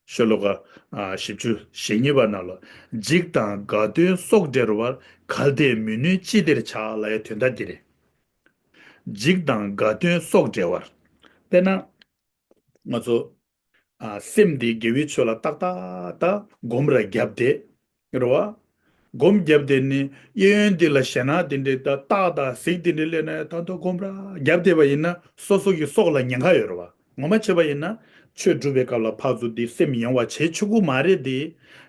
ཤོ་ལོ་ཀ་བཞི་བཅུ་ཞེ་གཉིས་པ་ནང་ལ། འཇིགས་དང་དགའ་སྟོན་སོགས་བྲལ་བར། གལ་ཏེ་མི་ནུས་ཅི་བདེར་བྱ། ལབ་ཡ་དོན་དག་འདི་རེད། འཇིགས་དང་དགའ་སྟོན་སོགས་བྲལ་བར། དཔེར་ན། ང་ཚོ། ཨ། སེམས་འདི་དགེ་བའི་ཆོས་ལ་ཏག་ཏག་ཏག་སྒོམ་ར་བརྒྱབ་བསྡད། རེད་བ། སྒོམ་བརྒྱབ་བསྡད་ནི་གཡས་གཡོན་འདི་ལ་ཞེད་སྣང་འདི་འདྲའི་ད་སྟག་དང་གཟིག་འདི་འདྲའི་སླེབས་ན་ད་དུང་སྒོམ་ར་བརྒྱབ་བསྡད་པ་ཡིན་ན་སོ་སོ་གི་སྲོག་ལ་ཉེན་ཁ་ཡོད་རེད་བ། ངོ་མ་བྱས་པ་ཡིན་ན་ཆོས་སྒྲུབ་པའི་སྐབས་ལ་ཕར་ཚུར་འདི་སེམས་ཡེངས་བ་བྱེད་ཆོག་གི་མ་རེད་དེ།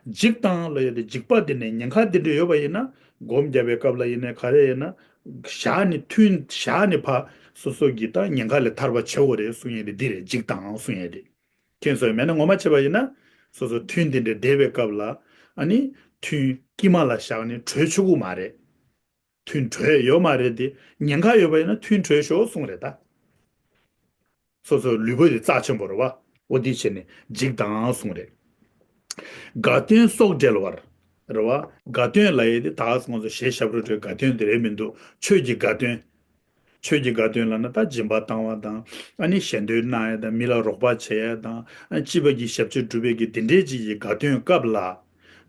འཇིགས་དང་ལ་ཡོད་དེ་འཇིགས་པ་འདི་འདྲའི་ཉེན་ཁ་འདི་འདྲའི་ཡོད་པ་ཡིན་ན་སྒོམ་བརྒྱབ་པའི་སྐབས་ལ་ཡིན་ན་ག་རེ་ཡིན་ན། བཞག་ནི་ཐུན་བཞག་ནི་ཕར་སོ་སོ་གི་ད་ཉེན་ཁ་ལས་ཐར་བ་བྱེད་དགོས་རེད་གསུང་ཡས་དེ་འདི་རེད། འཇིགས་དང་གསུང་ཡས་དེ། མཁྱེན་སོང་མེད་ན་ངོ་མ་བྱས་པ་ཡིན་ན། སོ་སོ་ཐུན་འདི་འདྲའི་བསྡད་པའི་སྐབས་ལ། ཨ་ནི། ཐུན་དཀྱིལ་མ་ལ་བཞག་ནས་གྲོལ་ཆོག་གི་མ་རེད། ཐུན་གྲོལ་ཡོད་མ་རེད་དེ། ཉེན་ཁ་ཡོད་པ་ཡིན་ན་ཐུན་གྲོལ་ཤོག་གསུང་རེད་ད། སོ་སོ་ལུས་པོ་དེ་རྩ་ཆེན་པོ་རེད་བ། འོ་དེ་བྱས་ནས་འཇིགས་དང་གསུང་རེད། དགའ་སྟོན་སོགས་བྲལ་བར། རེད་བ། དགའ་སྟོན་ལབ་ཡས་དེ་ད་སོང་ཚོ་ཞེས་ཞབས་བྲོ་བྲོའི་དགའ་སྟོན་དེ་རེད་མི་འདུག་ཆོས་ཀྱི་དགའ་སྟོན། ཆོས་ཀྱི་དགའ་སྟོན་ལབ་ན་ད་སྦྱིན་པ་བཏང་བ་དང་། ཨ་ནི་ཞལ་འདོན་གནང་ཡ་དང་མི་ལ་རོགས་པ་བྱེད་ཡ་དང་། ཨ་སྤྱི་པ་གི་ཞབས་ཕྱི་སྒྲུབ་པའི་གི་དེ་འདྲའི་ཅིག་གི་དགའ་སྟོན་སྐབས་ལ།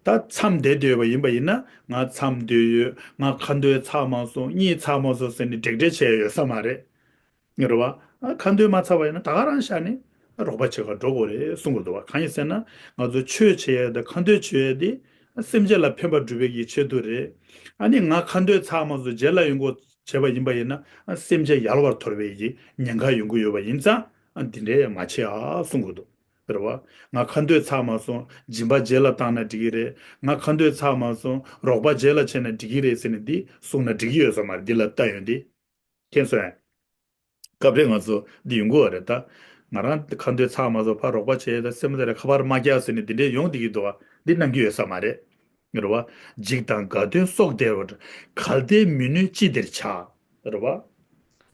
ད་མཚམས་བསྡད་བསྡད་པ་ཡིན་པ་ཡིན་ན་ང་མཚམས་བསྡད་ཡོད། ང་ཁ་འདོན་ཚར་མ་སོང་། གཉིད་ཚར་མ་སོང་ཟེར་ནས་འབྲེག་འབྲེག་བྱས་ཡ་ཡོད་ས་མ་རེད། རེད་བ། ཨ་ཁ་འདོན་མ་ཚར་བ་ཡིན་ན་ད་ག་རང་བཞག་ནས་རོགས་པ་བྱེད་ག་འགྲོ་དགོས་རེད་གསུང་གི་འདུག་བ། གང་ཡིན་ཟེར་ན་ང་ཚོ་ཆོས་བྱེད་ཡ་དང་ཁ་འདོན་བྱེད་ཡ་དེ་སེམས་ཅན་ལ་ཕན་པ་སྒྲུབ་པའི་གི་ཆེད་དུ་རེད། ཨ་ནི་ང་ཁ་འདོན་ཚར་མ་སོང་རྗེས་ལ་ཡོང་དགོས་བྱས་པ་ཡིན་པ་ཡིན་ན་ཨ་སེམས་ཅན་ཡལ་བར་དོར་བའི་གི་ཉེན་ཁ་ཡོང་གི་ཡོད་པ་ཡིན་ཙང་ཨ་འདི་འདྲའི་མ་བྱེད་ཨ་གསུང་གི་འདུག་རེད་བ། ང་ཁ་འདོན་ཚར་མ་སོང་སྦྱིན་པ་རྗེས་ལ་བཏང་ན་འགྲིག་གི་རེད། ང་ཁ་འདོན་ཚར་མ་སོང་རོགས་པ་རྗེས་ལ་བྱས་ན་འགྲིག་གི་རེད་ཟེར་ནས་འདི་གསུང་ན་འགྲིག་གི་ཡོད་ས་མ་རེད། འདི་ལ་ལྟ་ཡོང་དུས། མཁྱེན་སོང་ངས། སྐབས་རེ་ང་ཚོ་འདི་ཡོང་གི་ཡོད་རེད་ད། ང་རང་ཁ་འདོན་ཚར་མ་སོང་ཕར་རོགས་པ་བྱས་ད་སེམས་ཚེ་རེ་ཁ་པར་མ་རྒྱག་ཟེར་ནས་འདི་འདྲས་ཡོང་བསྡད་ཀྱི་འདུག་བ། འདི་གནང་གི་ཡོད་ས་མ་རེད། རེད་བ། འཇིགས་དང་དགའ་སྟོན་སོགས་བྲལ་བར། གལ་ཏེ་མི་ནུས་ཅི་བདེར་བྱ། རེད་བ།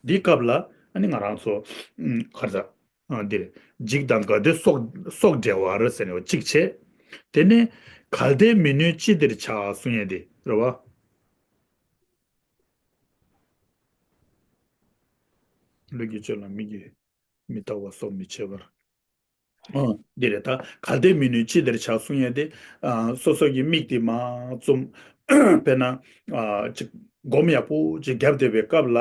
འདི་སྐབས་ལ་ཨ་ནི་ང་རང་ཚོ་ཨུམ་ག་རེ་ཟ། ཨ་འདིར། འཇིགས་དང་དགའ་སྟོན་སོགས་སོགས་བྲལ་བར་ཟེར་ནས་གཅིག་བྱས། དེ་ནས་གལ་ཏེ་མི་ནུས་ཅི་བདེར་བྱ་གསུང་ཡས་དེ་རེད་བ། ལུས་ཀྱི་སྤྱོད་ལ་མིག་གིས་མི་ལྟ་བ་སོགས་མི་བྱེད་པར། ཨ་འདི་རེད་ད། གལ་ཏེ་མི་ནུས་ཅི་བདེར་བྱ་གསུང་ཡས་དེ། ཨ་སོ་སོ་གི་མིག་དེ་མ་བཙུམ། དཔེར་ན། ཨ་ཅིག་སྒོམ་ཡག་པོ་ཅིག་བརྒྱབ་བསྡད་པའི་སྐབས་ལ།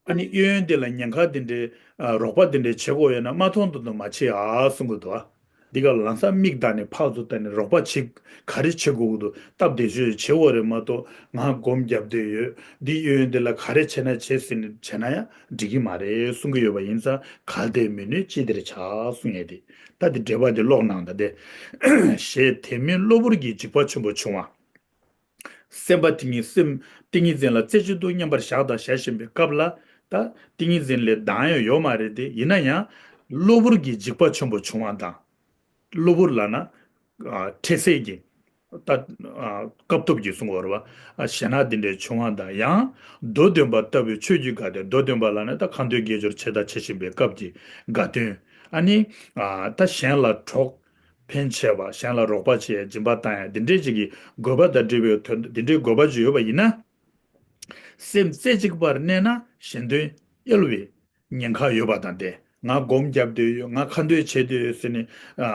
ཨ་ནི་གཡས་གཡོན་དེ་ལ་ཉེན་ཁ་དེ་འདྲའི་ཨ་རོགས་པ་དེ་འདྲའི་བྱེད་དགོས་ཡོད་ན་མ་མཐོང་དུ་དུ་མ་བྱེད་ཨ་གསུང་གི་འདུག་ཨ། འདི་ག་ལ་ལམ་སང་མིག་བལྟས་ནས་ཕར་ཚུར་བལྟས་ནས་རོགས་པ་བྱེད་ག་རེ་བྱེད་དགོས་ཀྱི་འདུག་སྟབས་བདེ་ཤོས་བྱེད་དགོས་རེད་མ་གཏོགས་ང་སྒོམ་བརྒྱབ་བསྡད་ཡོད། འདི་གཡས་གཡོན་དེ་ལ་ག་རེ་བྱས་ན་བྱེད་ཟེར་ནས་བྱས་ན་ཡང་འགྲིག་གི་མ་རེད་གསུང་གི་ཡོད་པ་ཡིན་ཙང་གལ་ཏེ་མི་ནུས་ཅི་བདེར་བྱ་གསུང་ཡས་དེ། ད་འདི་འགྲེལ་པ་འདི་ཀློག་གནང་ད་དེ། ཞེས་དེ་མིན་གློ་བུར་གྱི་འཇིགས་པ་ཆེན་པོ་བྱུང་བ། སེམས་པ་ཏིང་ངེ་སེམས་ཏིང་ངེ་འཛིན་ལ་རྩེ་གཅིག་ཏུ་མཉམ་པར་བཞག་དང་བཞག་བཞིན་པའི་སྐབས་ལ་ད་ཏིང་ངེ་འཛིན་ལས་ལྡང་ཡང་ཡོད་མ་རེད་དེ་ཡིན་ན་ཡང་གློ་བུར་གྱི་འཇིགས་པ་ཆེན་པོ་བྱུང་བ་དང་། གློ་བུར་ལབ་ན། ཨ་འཕྲལ་སེལ་གྱི། ད་ཨ་སྐབས་ཐོབ་ཀྱི་གསུང་བ་རེད་བ། ཨ་ཞེད་སྣང་འདི་འདྲའི་བྱུང་བ་དང་ཡང་། མདོ་འདོན་པ་ལྟ་བུའི་ཆོས་ཀྱི་དགའ་སྟོན་མདོ་འདོན་པ་ལབ་ན་ད་ཁ་འདོན་དགེ་སྦྱོར་བྱེད་དང་བྱེད་བཞིན་པའི་སྐབས་ཀྱི་དགའ་སྟོན། ཨ་ནི། ཨ་ད་གཞན་ལ་གྲོགས། ཕན་བྱེད་པ་གཞན་ལ་རོགས་པ་བྱེད་ཡ་སྦྱིན་པ་བཏང་ཡ་འདི་འདྲའི་ཅིག་གི་དགོས་པ་དང་འབྲེལ་བའི་དོན་འདི་འདྲའི་དགོས་པ་ཅིག་ཡོད་པ་ཡིན་ན། སེམས་རྩེ་གཅིག་པར་གནས་ན་གཞན་དོན་གཡེལ་བའི་ཉེན་ཁ་ཡོད་པ་དང་འདྲ། ང་སྒོམ་བརྒྱབ་བསྡད་ཡོད། ང་ཁ་འདོན་བྱེད་བསྡད་ཡོད་ཟེར་ནས། ཨ་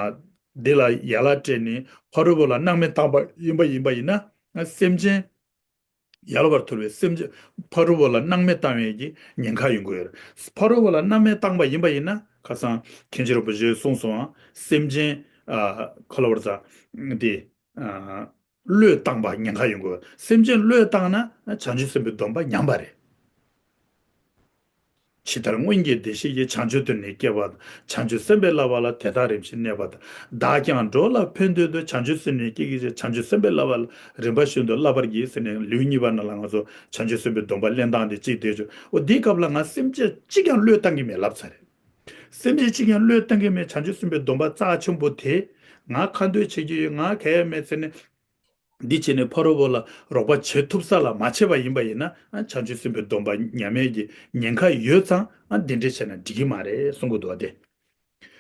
འདི་ལ་ཡ་ལ་སྤྲད་ནས་ཕ་རོལ་པོ་ལ་སྣང་མེད་བཏང་པ་ཡིན་པ་ཡིན་པ་ཡིན་ན་ང་སེམས་ཅན། ཡལ་བར་ཐུར་བའི་སེམས་ཅན་ཕ་རོལ་པོ་ལ་སྣང་མེད་བཏང་བའི་གི་ཉེན་ཁ་ཡོང་གི་ཡོད་རེད། ཕ་རོལ་པོ་ལ་སྣང་མེད་བཏང་པ་ཡིན་པ་ཡིན་ན་ཁ་སང་མཁན་ཆེན་རིན་པོ་ཆེས་གསུངས་སོང་ཨ། སེམས་ཅན་ཨ་ཁ་ལོ་བར་ཙ་འདི་ཨ་བློས་བཏང་པ་ཉེན་ཁ་ཡོང་གི་ཡོད། སེམས་ཅན་བློས་བཏང་ན་བྱང་ཆུབ་སེམས་དཔའི་སྡོམ་པ་ཉམས་པ་རེད། ཇི་ལྟར་སྔོན་གྱི་བདེ་གཤེགས་ཀྱིས། བྱང་ཆུབ་དོན་ནི་བསྐྱེད་པ་དང་། བྱང་ཆུབ་སེམས་དཔའི་བསླབ་པ་ལ། དེ་དག་རིམ་བཞིན་གནས་པ་དང་། བདག་ཀྱང་འགྲོ་ལ་ཕན་འདོད་དུ། བྱང་ཆུབ་སེམས་ནི་བསྐྱེད་བགྱི་ཞིང་། བྱང་ཆུབ་སེམས་དཔའི་བསླབ་པ་ལ། རིམ་པ་བཞིན་དུ་བསླབ་པར་བགྱི་ཟེར་ནས་ལེའུ་གཉིས་པ་ནང་ལ་ང་ཚོ་བྱང་ཆུབ་སེམས་དཔའི་སྡོམ་པ་ལེན་སྟངས་དེ་གཅིག་བསྡད་ཆོག་འོ་འདིའི་སྐབས་ལ་ང་སེམས་ཅན་གཅིག་ཀྱང་བློས་བཏང་གི་མེད་ལབ་ཚར་རེད། སེམས་ཅན་གཅིག་ཀྱང་བློས་བཏང་གི་མེད། བྱང་ཆུབ་སེམས་དཔའི་སྡོམ་པ་རྩ་ཆེན་པོ་དེ་ང་ཁ་འདོན་བྱེད་ཀྱི་ཡོད། ང་གལ་མེད་ཟེར་ནས། འདི་བྱས་ནས་ཕ་རོལ་པོ་ལ་རོགས་པ་བྱེད་ཐུབ་ས་ལ་མ་བྱས་པ་ཡིན་པ་ཡིན་ན་ཨ་བྱང་ཆུབ་སེམས་དཔའི་སྡོམ་པ་ཉམས་ཡས་ཀྱི་ཉེན་ཁ་ཡོད་ཙང་ཨ་འདི་འདྲས་བྱས་ན་འགྲིག་གི་མ་རེད་གསུང་གི་འདུག་བ་དེ།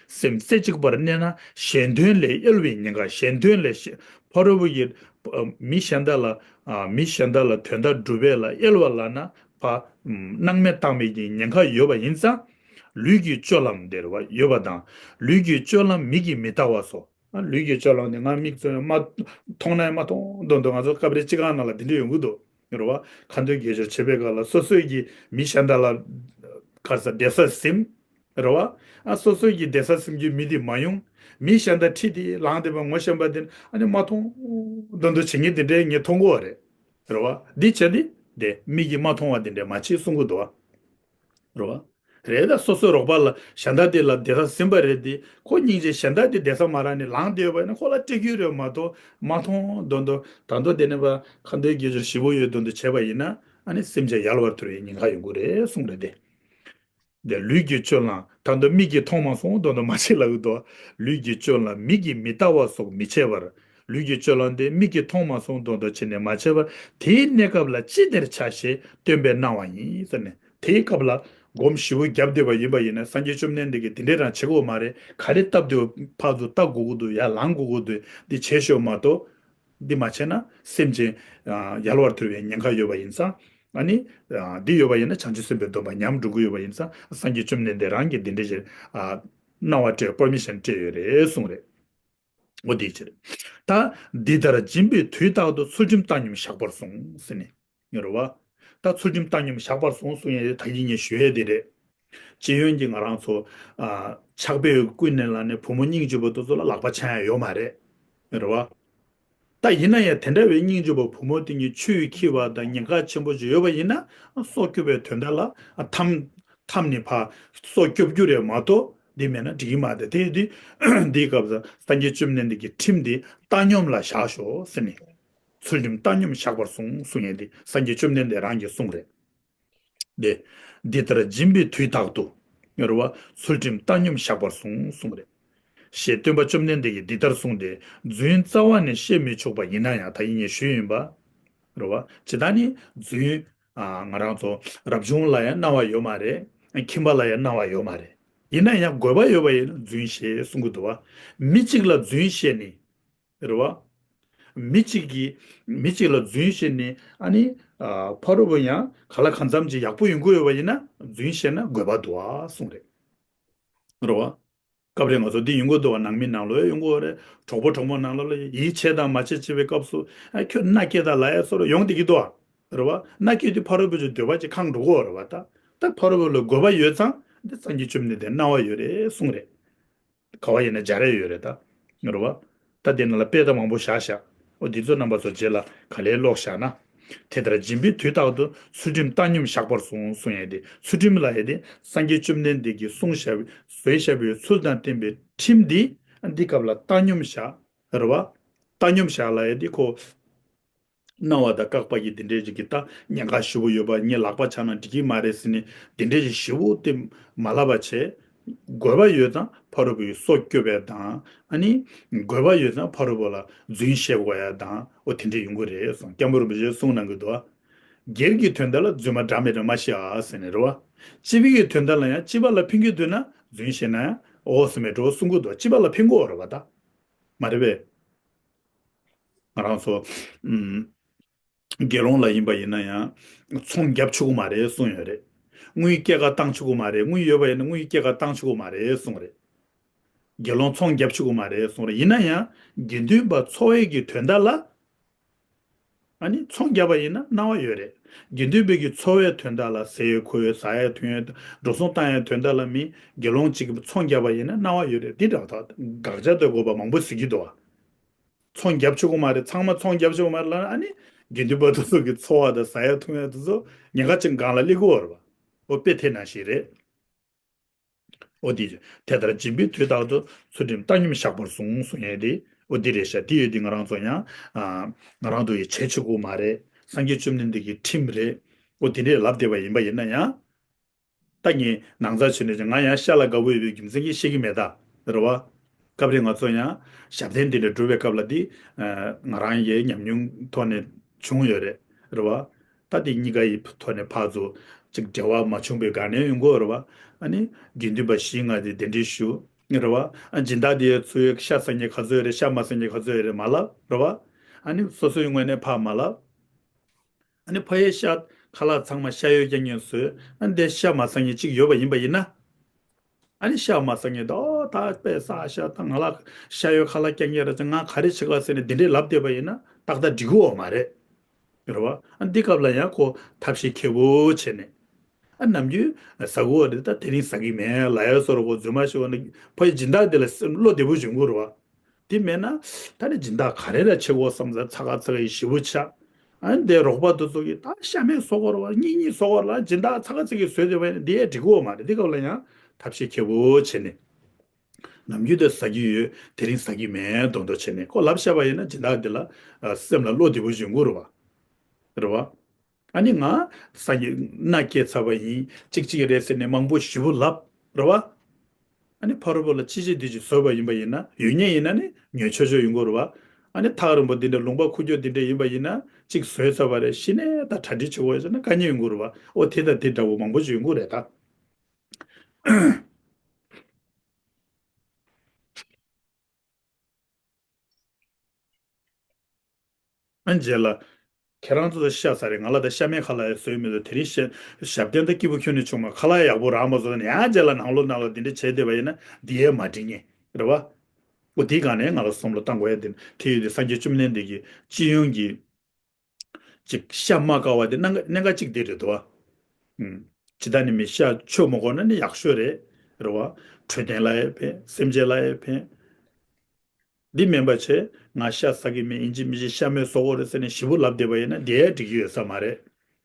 སེམས་རྩེ་གཅིག་པར་གནས་ན་གཞན་དོན་ལས་གཡེལ་བའི་ཉེན་ཁ། གཞན་དོན་ལས་ཞེ་ཕ་རོལ་པོ་ཡི་ཨ་མི་གཞན་དག་ལ་ཨ་མི་གཞན་དག་ལ་དོན་དག་སྒྲུབ་པའི་ལ་གཡེལ་བ་ལབ་ན་ཕ་སྣང་མེད་བཏང་བའི་གི་ཉེན་ཁ་ཡོད་པ་ཡིན་ཙང་ ལུས་ཀྱི་སྤྱོད་ལམ་དེ་རེད་བ་ཡོད་པ་དང་། ལུས་ཀྱི་སྤྱོད་ལམ་མིག་གིས་མི་ལྟ་བ་སོགས། ཨ། ལུས་ཀྱི་སྤྱོད་ལམ་དེ་ང་མིག་ཙམ་མ་མཐོང་ན་ཡང་མ་མཐོང་མདོག་མདོག་ང་ཚོ་སྐབས་རེ་སྤྱི་ཁང་ནང་ལ་དེ་འདྲ་ཡོང་གི་འདུག་རེད་བ། ཁ་འདོན་དགེ་སྦྱོར་བྱེད་པའི་སྐབས་ལ་སོ་སོའི་གི་མི་གཞན་དག་ལ་ག་རེ་ཟ་བསྡད་ས་ཟིན། རེད་བ། ཨ། སོ་སོའི་གི་བསྡད་ས་ཟིན་རྒྱུའི་མི་དེ་མ་ཡོང་། མི་གཞན་དག་ཁྲིད་དེ་ལངས་བསྡད་པ་ངོ་ཤེས་པ་དེ་ཨ་ནི་མ་མཐོང་མདོག་མདོག་བྱེད་མཁན་དེ་འདྲའི་ངས་མཐོང་གི་ཡོད་རེད། རེད་བ། འདི་བྱས་ཏེ་དེ་མིག་གིས་མ་མཐོང་བ་དེ་འདྲ་མ་བྱེད་གསུང་གི་འདུག་བ། རེད་བ། རེད། ད་སོ་སོའི་རོགས་པ་ལ་གཞན་དག་དེ་ལ་བསྡད་ས་ཟིན་པ་རེད་དེ། ཁོ་སྙིང་རྗེ་གཞན་དག་དེ་བསྡད་ས་མ་རག་ནས་ལངས་བསྡད་ཡོད་པ་ཡིན་ན་ཁོ་ལ་སྤྲད་རྒྱུ་རེད་མ་གཏོགས་མ་མཐོང་མདོག་མདོག་ད་མདོག་དེ་ནས་པ་ཁ་འདོན་དགེ་སྦྱོར་ཞེ་པོ་ཡོད་མདོག་མདོག་བྱས་པ་ཡིན་ན་ཨ་ནི་སེམས་ཅན་ཡལ་བར་ཐུར་བའི་ཉེན་ཁ་ཡོང་གི་རེད་གསུངས་རེད་དེ། དེ་ལུས་ཀྱི་སྤྱོད་ལམ་ད་མདོག་མིག་གིས་མཐོང་མ་སོང་མདོག་མདོག་མ་བྱེད་ལབ་ཀྱི་འདུག་ལུས་ཀྱི་སྤྱོད་ལམ་མིག་གིས་མི་ལྟ་བ་སོགས་མི་བྱེད་པར། ལུས་ཀྱི་སྤྱོད་ལམ་དེ་མིག་གིས་མཐོང་མ་སོང་མདོག་མདོག་བྱས་ནས་མ་བྱེད་པར་དེའི་གནས་སྐབས་ལ་ཅི་བདེར་བྱ་ཞེས་སྟོན་པས་གནང་བ་ཡིན་ཟེར་ནས། དེའི་སྐབས་ལ་སྒོམ་ཞེ་པོ་བརྒྱབ་བསྡད་པ་ཡིན་པ་ཡིན་ན་སངས་རྒྱས་བཅོམ་ལྡན་འདས་ཀྱིས་དེ་འདྲས་རང་བྱེད་དགོས་མ་རེད། ག་རེ་སྟབས་བདེ་བོ་ཕར་ཚུར་ལྟ་དགོས་ཀྱི་འདུག་ཡར་ལངས་དགོས་ཀྱི་འདུག་འདི་བྱེད་ཤོག་མ་གཏོགས། འདི་མ་བྱས་ན་སེམས་ཅན་ཡལ་བར་ཐུར་བའི་ཉེན་ཁ་ཡོད་པ་ཡིན་ཙང་། ཨ་ནི། འདི་ཡོད་པ་ཡིན་ན་བྱང་ཆུབ་སེམས་དཔའི་སྡོམ་པ་ཉམས་འགྲོ་གི་ཡོད་པ་ཡིན་ཙང་སངས་རྒྱས་བཅོམ་ལྡན་འདས་རང་གིས་འདི་འདྲས་ཞིག་གནང་བ་སྤྲད་པར་མི་ཤན་སྤྲད་ཡོད་རེད་གསུངས་རེད། འོ་དེའི་ཕྱིར། ད་འདི་ལྟར་སྦྱིན་པའི་དུས་རྟག་ཏུ་ཚུལ་ཁྲིམས་བཏང་སྙོམས་བཞག་པར་གསུངས་ཟེར་ནས། ཡོད་རེད་བ། ད་ཚུལ་ཁྲིམས་བཏང་སྙོམས་བཞག་པར་གསུངས་གསུང་ཡས་ད་གིན་ངས་ཞུ་ཡས་དེ་རེད། སྤྱི་ཡོངས་ཀྱི་ང་རང་ཚོ། ཨ། ཕྱག་དཔེ་ཀུན་ནས་ལ་ནས་བུ་མོ་སྙིང་རྗེ་པོ་དེ་ཚོ་ལ་ལག་པ་འཆང་ཡ་ཡོད་མ་རེད། ཡོད་རེད་བ། ད་ཡིན་ན་ཡང་དེ་འདྲ་བའི་སྙིང་རྗེ་པོ་བུ་མོ་དེ་གཉིས་ཆུ་ཡིས་འཁྱེར་བ་དང་ཉེན་ཁ་ཆེན་པོ་ཞིག་ཡོད་པ་ཡིན་ན་སྲོག་སྐྱོབ་པའི་དོན་དག་ལ་ཨ་འཐམ་འཐམ་ནས་ཕར་སྲོག་སྐྱོབ་རྒྱུ་རེད་མ་གཏོགས་འདི་མེད་ན་འགྲིག་གི་མ་རེད། དེ་དུས་འདིའི་སྐབས་སུ་སངས་རྒྱས་བཅོམ་ལྡན་འདས་ཀྱི་ཁྲིམས་འདི་བཏང་སྙོམས་ལ་བཞག་ཤོག་ཟེར་ནས། ཚུལ་ཁྲིམས་བཏང་སྙོམས་བཞག་པར་གསུངས་གསུང་ཡས་འདི་སངས་རྒྱས་བཅོམ་ལྡན་འདས་རང་གིས་གསུངས་རེད། དེ། འདི་ལྟར་སྦྱིན་པའི་དུས་རྟག་ཏུ། ཡོད་རེད་བ། ཚུལ་ཁྲིམས་བཏང་སྙོམས་བཞག་པར་གསུངས་གསུངས་རེད། ཞེས་སྟོན་པ་བཅོམ་ལྡན་འདས་ཀྱིས་འདི་ལྟར་གསུངས་ཏེ་རྫུན་རྩ་བ་ནས་བཤད་མི་ཆོག་པ་ཡིན་ན་ཡང་ད་ཡིན་ངས་ཞུས་ཡིན་པ། རེད་བ། ཇི་ལྟར་ནི་རྫུན། ཨ། ང་རང་ཚོ་རབ་བྱུང་ལ་ཡང་གནང་བ་ཡོད་མ་རེད། ཁྱིམ་པ་ལ་ཡང་གནང་བ་ཡོད་མ་རེད། ཡིན་ན་ཡང་དགོས་པ་ཡོད་པ་ཡིན་ན་རྫུན་བཤད་གསུང་གི་འདུག་བ། མི་གཅིག་ལ་རྫུན་བཤད་ནི། རེད་བ། མི་གཅིག་གིས་མི་གཅིག་ལ་རྫུན་བཤད་ནས་ཨ་ནི། ཨ། ཕ་རོལ་པོ་ཡང་ག་ལ་གང་འཚམ་ཅིག་ཡག་པོ་ཡོང་གི་ཡོད་པ་ཡིན་ན་རྫུན་བཤད་ན་དགོས་པ་འདུག་ཨ་གསུངས་རེད། རེད་བ། སྐབས་རེ་ང་ཚོ་འདི་ཡོང་གི་འདུག་བ། ནང་མི་ནང་ལོགས་ཡོང་གི་ཡོད་རེད། གྲོགས་པོ་གྲོགས་མོ་ནང་ལོགས་ལ་ཡིད་ཆེས་དང་མ་ཆེས་བྱེད་པའི་སྐབས་སུ་ཨ་ཁྱོད་མནའ་སྐྱེལ་དང་ལབ་ཡ་སོགས་ཡོང་བསྡད་ཀྱི་འདུག་བ། རེད་བ། མནའ་སྐྱེལ་དུས་ཕ་རོལ་པོ་ཚོའི་འདོད་པ་ཅིག་ཁེངས་འགྲོ་གི་ཡོད་རེད་བ། ད་ད་ཕ་རོལ་པོ་ལ་དགོས་པ་ཡོད་ཙང་འདི་སངས་རྒྱས་བཅོམ་ལྡན་འདས་གནང་བ་ཡོད་རེད་གསུངས་རེད། ག་བ་ཡིན་ན་སྦྱར་ཡ་ཡོད་རེད་ད། རེད་བ། ད་དེ་ནང་ལ་དཔེ་ད་མང་པོ་བཞག་བཞག་འོ་འདི་ཚོ་རྣམ་པ་ཚོ་རྗེས་ལ་ག་ལེར་ཀློག་བཞག་ན། དེ་ལྟར་སྦྱིན་པའི་དུས་རྟག་ཏུ་ཚུལ་ཁྲིམས་བཏང་སྙོམས་བཞག་པར་གསུངས་གསུང་ཡས་དེ། ཚུལ་ཁྲིམས་ལབ་ཡས་དེ་སངས་རྒྱས་བཅོམ་ལྡན་འདས་ཀྱིས་གསུངས་བཞག་པའི་བཟོས་བཞག་པའི་ཚུལ་དང་བསྟན་པའི་ཁྲིམས་འདི་འདི་སྐབས་ལ་བཏང་སྙོམས་བཞག་རེད་བ། བཏང་སྙོམས་བཞག་ལབ་ཡས་དེ་ཁོ། གནང་བ་དང་བཀག་པ་གི་དེ་འདྲའི་ཅིག་གི་ད་ཉེན་ཁ་ཞེ་པོ་ཡོད་པ་ངས་ལག་པ་འཆང་ན་འགྲིག་གི་མ་རེད་ཟེར་ནས་དེ་འདྲའི་ཅིག་ཞེ་པོ་དེ་མ་ལབ་པ་བྱས། དགོས་པ་ཡོད་ཙང་ཕ་རོལ་པོའི་སྲོག་སྐྱོབ་པའི་དང་ཨ་ནི། དགོས་པ་ཡོད་ཙང་ཕ་རོལ་པོ་ལ་རྫུན་བཤད་དགོས་ཡ་དང་འོ་དེ་འདྲ་ཡོང་གི་རེད་གསུངས། སྐྱབས་མགོན་རིན་པོ་ཆེས་གསུངས་གནང་གི་འདུག་སྒེར་གྱི་དོན་དག་ལ་རྫུན་མ་འདྲ་མི་འདྲ་མ་བཤད་ཨ་ཟེར་ནས་རེད་བ། སྤྱི་པའི་གི་དོན་དག་ལ་ཡང་སྤྱི་པ་ལ་ཕན་གྱི་འདུག་ན་རྫུན་བཤད་ན་ཡང་འོ་ཟེར་མེད་འགྲོ་གསུང་གི་འདུག་སྤྱི་པ་ལ་ཕན་གི་ཡོད་རེད་བ་ད། མ་རེད་པས། ང་རང་ཚོ། ཨུམ། དགེ་སློང་ལ་ཡིན་པ་ཡིན་ན་ཡང་། ཚོང་རྒྱབ་ཆོག་གི་མ་རེད་གསུངས་ཡོད་རེད། དངུལ་སྐྱེད་ཀ་བཏང་ཆོག་གི་མ་རེད། དངུལ་ཡོད་པ་ཡིན་ན་དངུལ་སྐྱེད་ཀ་བཏང་ཆོག་གི་མ་རེད་གསུངས་རེད། དགེ་སློང་ཚོང་རྒྱབ་ཆོག་གི་མ་རེད་གསུངས་རེད། ཡིན་ན་ཡང་། དགེ་འདུན་པ་འཚོ་བའི་གི་དོན་དག་ལ། ཨ་ནི་ཚོང་རྒྱབ་པ་ཡིན་ན་གནང་བ་ཡོད་རེད། དགེ་འདུན་པའི་གི་འཚོ་བའི་དོན་དག་ལ་ཟས་ཡོད་ཁུ་ཡོད་ཟ་ཡ་འཐུང་ཡ་འགྲོ་སོང་བཏང་ཡ་དོན་དག་ལ་མི་དགེ་སློང་གཅིག་གི་ཚོང་རྒྱབ་པ་ཡིན་ན་གནང་བ་ཡོད་རེད། འདི་འདྲ་བ་དག་དགག་བྱ་དང་དགོས་པ་མང་པོ་གཟིགས་ཀྱི་འདུག་བ། ཚོང་རྒྱབ་ཆོག་གི་མ་རེད། ཚང་མ་ཚོང་རྒྱབ་ཆོག་གི་མ་རེད་ལབ་ན་ཨ་ནི་དགེ་འདུན་པ་དེ་ཚོ་གི་འཚོ་བ་དང་ཟ་ཡ་འཐུང་ཡ་དེ་ཚོ་ཉེན་ཁ་ཅན་སྒང་ལ་སླེབས་ཀྱི་ཡོད་རེད་བ། འོ་དཔེ་དེ་ནང་བཞིན་རེད། འོ་དེ་དེ་ལྟར་སྦྱིན་པའི་དུས་རྟག་ཏུ་ཚུལ་ཁྲིམས་བཏང་སྙོམས་བཞག་པར་གསུངས་གསུང་ཡས་དེ། འོ་དེ་རེད་ཤག་དེ་ཡོད་དེ་ང་རང་ཚོ་ཡང་ང་རང་ཚོ་ཡི་བྱེད་ཆོག་གི་མ་རེད། སངས་རྒྱས་བཅོམ་ལྡན་འདས་ཀྱི་ཁྲིམས་རེད། འོ་དེ་འདྲས་ལབ་བསྡད་པ་ཡིན་པ་ཡིན་ན་ཡང་། ད་ངས་ནང་ཚ་བྱས་ནས་ང་ཡང་ཤ་ལ་དགའ་པོ་ཡོད་པའི་རྒྱུ་མཚན་གྱིས་བཤད་ཀྱི་མེད་ད། རེད་བ། སྐབས་རེ་ང་ཚོ་ཡང་ཞབས་བརྟན་འདི་འདྲ་སྒྲུབ་པའི་སྐབས་ལ་འདི་ང་རང་ཡའི་ཉམས་མྱོང་ཐོག་ནས་བྱུང་ཡོད་རེད། རེད་བ། ད་འདི་གཉིས་ཀ་ཡི་ཐོག་ནས་ཕར་ཚུར་ཅིག་འབྲེལ་བ་མ་བྱུང་བའི་སྒང་ནས་ཡོང་གི་ཡོད་རེད་བ། ཨ་ནི་དགེ་འདུན་པ་བཞི་ལྔ་དེ་གདན་འདྲེན་ཞུ། རེད་བ། ཨ་སྦྱིན་བདག་དེ་ཚོའི་ཤ་ཟ་མཁན་ག་ཚོད་ཡོད་རེད། ཤ་མ་ཟ་མཁན་ག་ཚོད་ཡོད་རེད་མ་ལབ། རེད་བ། ཨ་ནི་སོ་སོའི་ངོས་ནས་ཕར་མ་ལབ། ཨ་ནི་ཕ་ཡི་ཤ་ཁ་ལག་ཚང་མ་ཤ་ཡོད་རྐྱང་རྐྱང་བཟོས། ཨ་ནི་དེ་ཤ་མ་ཟ་མཁན་གཅིག་ཡོད་པ་ཡིན་པ་ཡིན་ན། ཨ་ནི་ཤ་མ་ཟ་མཁན་དེ། ཨོ་ད་དཔེ་ཟ་ཤ་ད། ང་ལ་ཤ་ཡོད། ཁ་ལག་རྐྱང་རྐྱང་རེད། ང་ག་རེ་བྱེད་ག་ཟེར་ནས་འདི་འདྲས་ལབ་བསྡད་པ་ཡིན་ན་ཏག་ཏག་འགྲིག་གི་ཡོད་མ་རེད། རེད་བ། ཨ་འདི་སྐབས་ལ་ཡང་ཁོ་ཐབས་ཤེས་མཁས་པོ་བྱས་ནས། ཨ་ནམ་རྒྱུན་ཟ་གི་ཡོད་རེད། ད་དེ་རིང་ཟ་གི་མེད་ལབ་ཡ་བཟོ་འདྲ། ཁོ་རྫུན་མ་ཤོད་ནས་ཕ་གི་སྦྱིན་བདག་དེ་ལ་བློ་བདེ་པོ་ཡོང་གི་རེད་བ། དེ་མེད་ན་ད་ནི་སྦྱིན་བདག་ག་རེ་ལ་བྱེད་དགོས་བསམ་ས། ཚ་ཁ་ཚ་ཁ་ཡི་ཞེ་པོ་ཆགས། ཨ་ནི་དེ་རོགས་པ་དེ་ཚོ་གིས་ད་ཤ་མེད་བཟོ་དགོས་རེད་བ། གཉིས་གཉིས་བཟོ་དགོས་རེད་ལབ། སྦྱིན་བདག་ཚ་ཁ་ཚ་ཁ་བཟོས་བསྡད་པ་ཡིན་ན་དེ་ཡང་འགྲིག་གི་ཡོད་མ་རེད། དེ་སྐབས་ལ་ཡང་ཐབས་ཤེས་མཁས་པོ་བྱས་ནས། ནམ་རྒྱུན་དེ་ཟ་གི་ཡོད། དེ་རིང་ཟ་གི་མེད་མདོག་མདོག་བྱས་ནས་ཁོ་ལབ་བཞག་པ་ཡིན་ན་སྦྱིན་བདག་དེ་ལ་ཨ་སེམས་ལ་བློ་བདེ་པོ་ཡོང་གི་རེད་བ། རེད་བ། ཨ་ནི་ང་སངས་རྒྱས་མནའ་སྐྱེལ་ཚར་བ་ཡིན། གཅིག་གཅིག་རེད་ཟེར་ནས་མང་པོ་ཞེ་པོ་ལབ། རེད་བ། ཨ་ནི་ཕ་རོལ་པོ་ལ་ཅི་བྱེད་འདི་བྱེད་བཟོས་པ་ཡིན་པ་ཡིན་ན། ཡོད་མཁན་ཡིན་ན་ནི་ཉོ་ཆོག་ཆོག་ཡོང་གི་རེད་བ། ཨ་ནི་ཐག་རིང་པོ་འདི་འདྲ་ལུང་པ་ཁུག་ཀྱོག་འདི་འདྲ་ཡིན་པ་ཡིན་ན། གཅིག་བཟོས་ཚར་བ་རེད། གཞི་ནས་ད་གྲ་སྒྲིག་བྱེད་དགོས་ཡོད་ཟེར་ན་དཀའ་ངལ་ཡོང་གི་རེད་བ། ཨོ་དེ་དང་དེ་འདྲ་བོ་མང་པོ་ཞིག་ཡོང་གི་རེད་ད། ཨ་རྗེས་ལ། ཁྱེད་རང་ཚོ་ཤ་ཟ་རེད། ང་ལ་ད་ཤ་མེད་ཁ་ལག་ཡང་བཟོས་མི་འདུག་དེ་རིང་ཞབས་ཞབས་བརྟན་དང་སྐྱིད་པོ་ཁྱོན་ནས་བྱུང་མ། ཁ་ལག་ཡག་པོ་རག་མ་སོང་ན་ཡང་རྗེས་ལ་ནང་ལོགས་ནང་ལོགས་འདི་འདྲ་བྱས་བསྡད་པ་ཡིན་ན་འདི་ཡས་མ་འགྲིག་ངེས་རེད་བ། འོ་དེའི་སྒང་ནས་ང་ལ་བསམ་བློ་བཏང་དགོས་ཡ་དེ་ནི་དེ་ཡོད་དེ། སངས་རྒྱས་བཅོམ་ལྡན་འདས་ཀྱིས་སྤྱི་ཡོངས་ཀྱི་ཅིག་ཤ་མ་དཀའ་བ་དེ་གནད་འགག་གནད་འགག་ཅིག་དེ་རེད་འདུག་བ། ཨུམ། ཇི་ལྟར་ནི་མི་ཤ་མཆོད་མི་དགོས་ན་ནི་ཡག་ཤོས་རེད། རེད་བ། འཕྲོད་བསྟེན་ལ་ཡང་ཕན། སེམས་ཅན་ལ་ཡང་ཕན། འདི་མིན་པ་བྱས། ང་ཤ་ཟ་གི་མེད། ཡིན་གཅིག་མིན་གཅིག་ཤ་མེད་བཟོ་དགོས་རེད་ཟེར་ནས་ཞེ་པོ་ལབ་བསྡད་པ་ཡིན་ན་དེ་ཡང་འགྲིག་གི་ཡོད་ས་མ་རེད།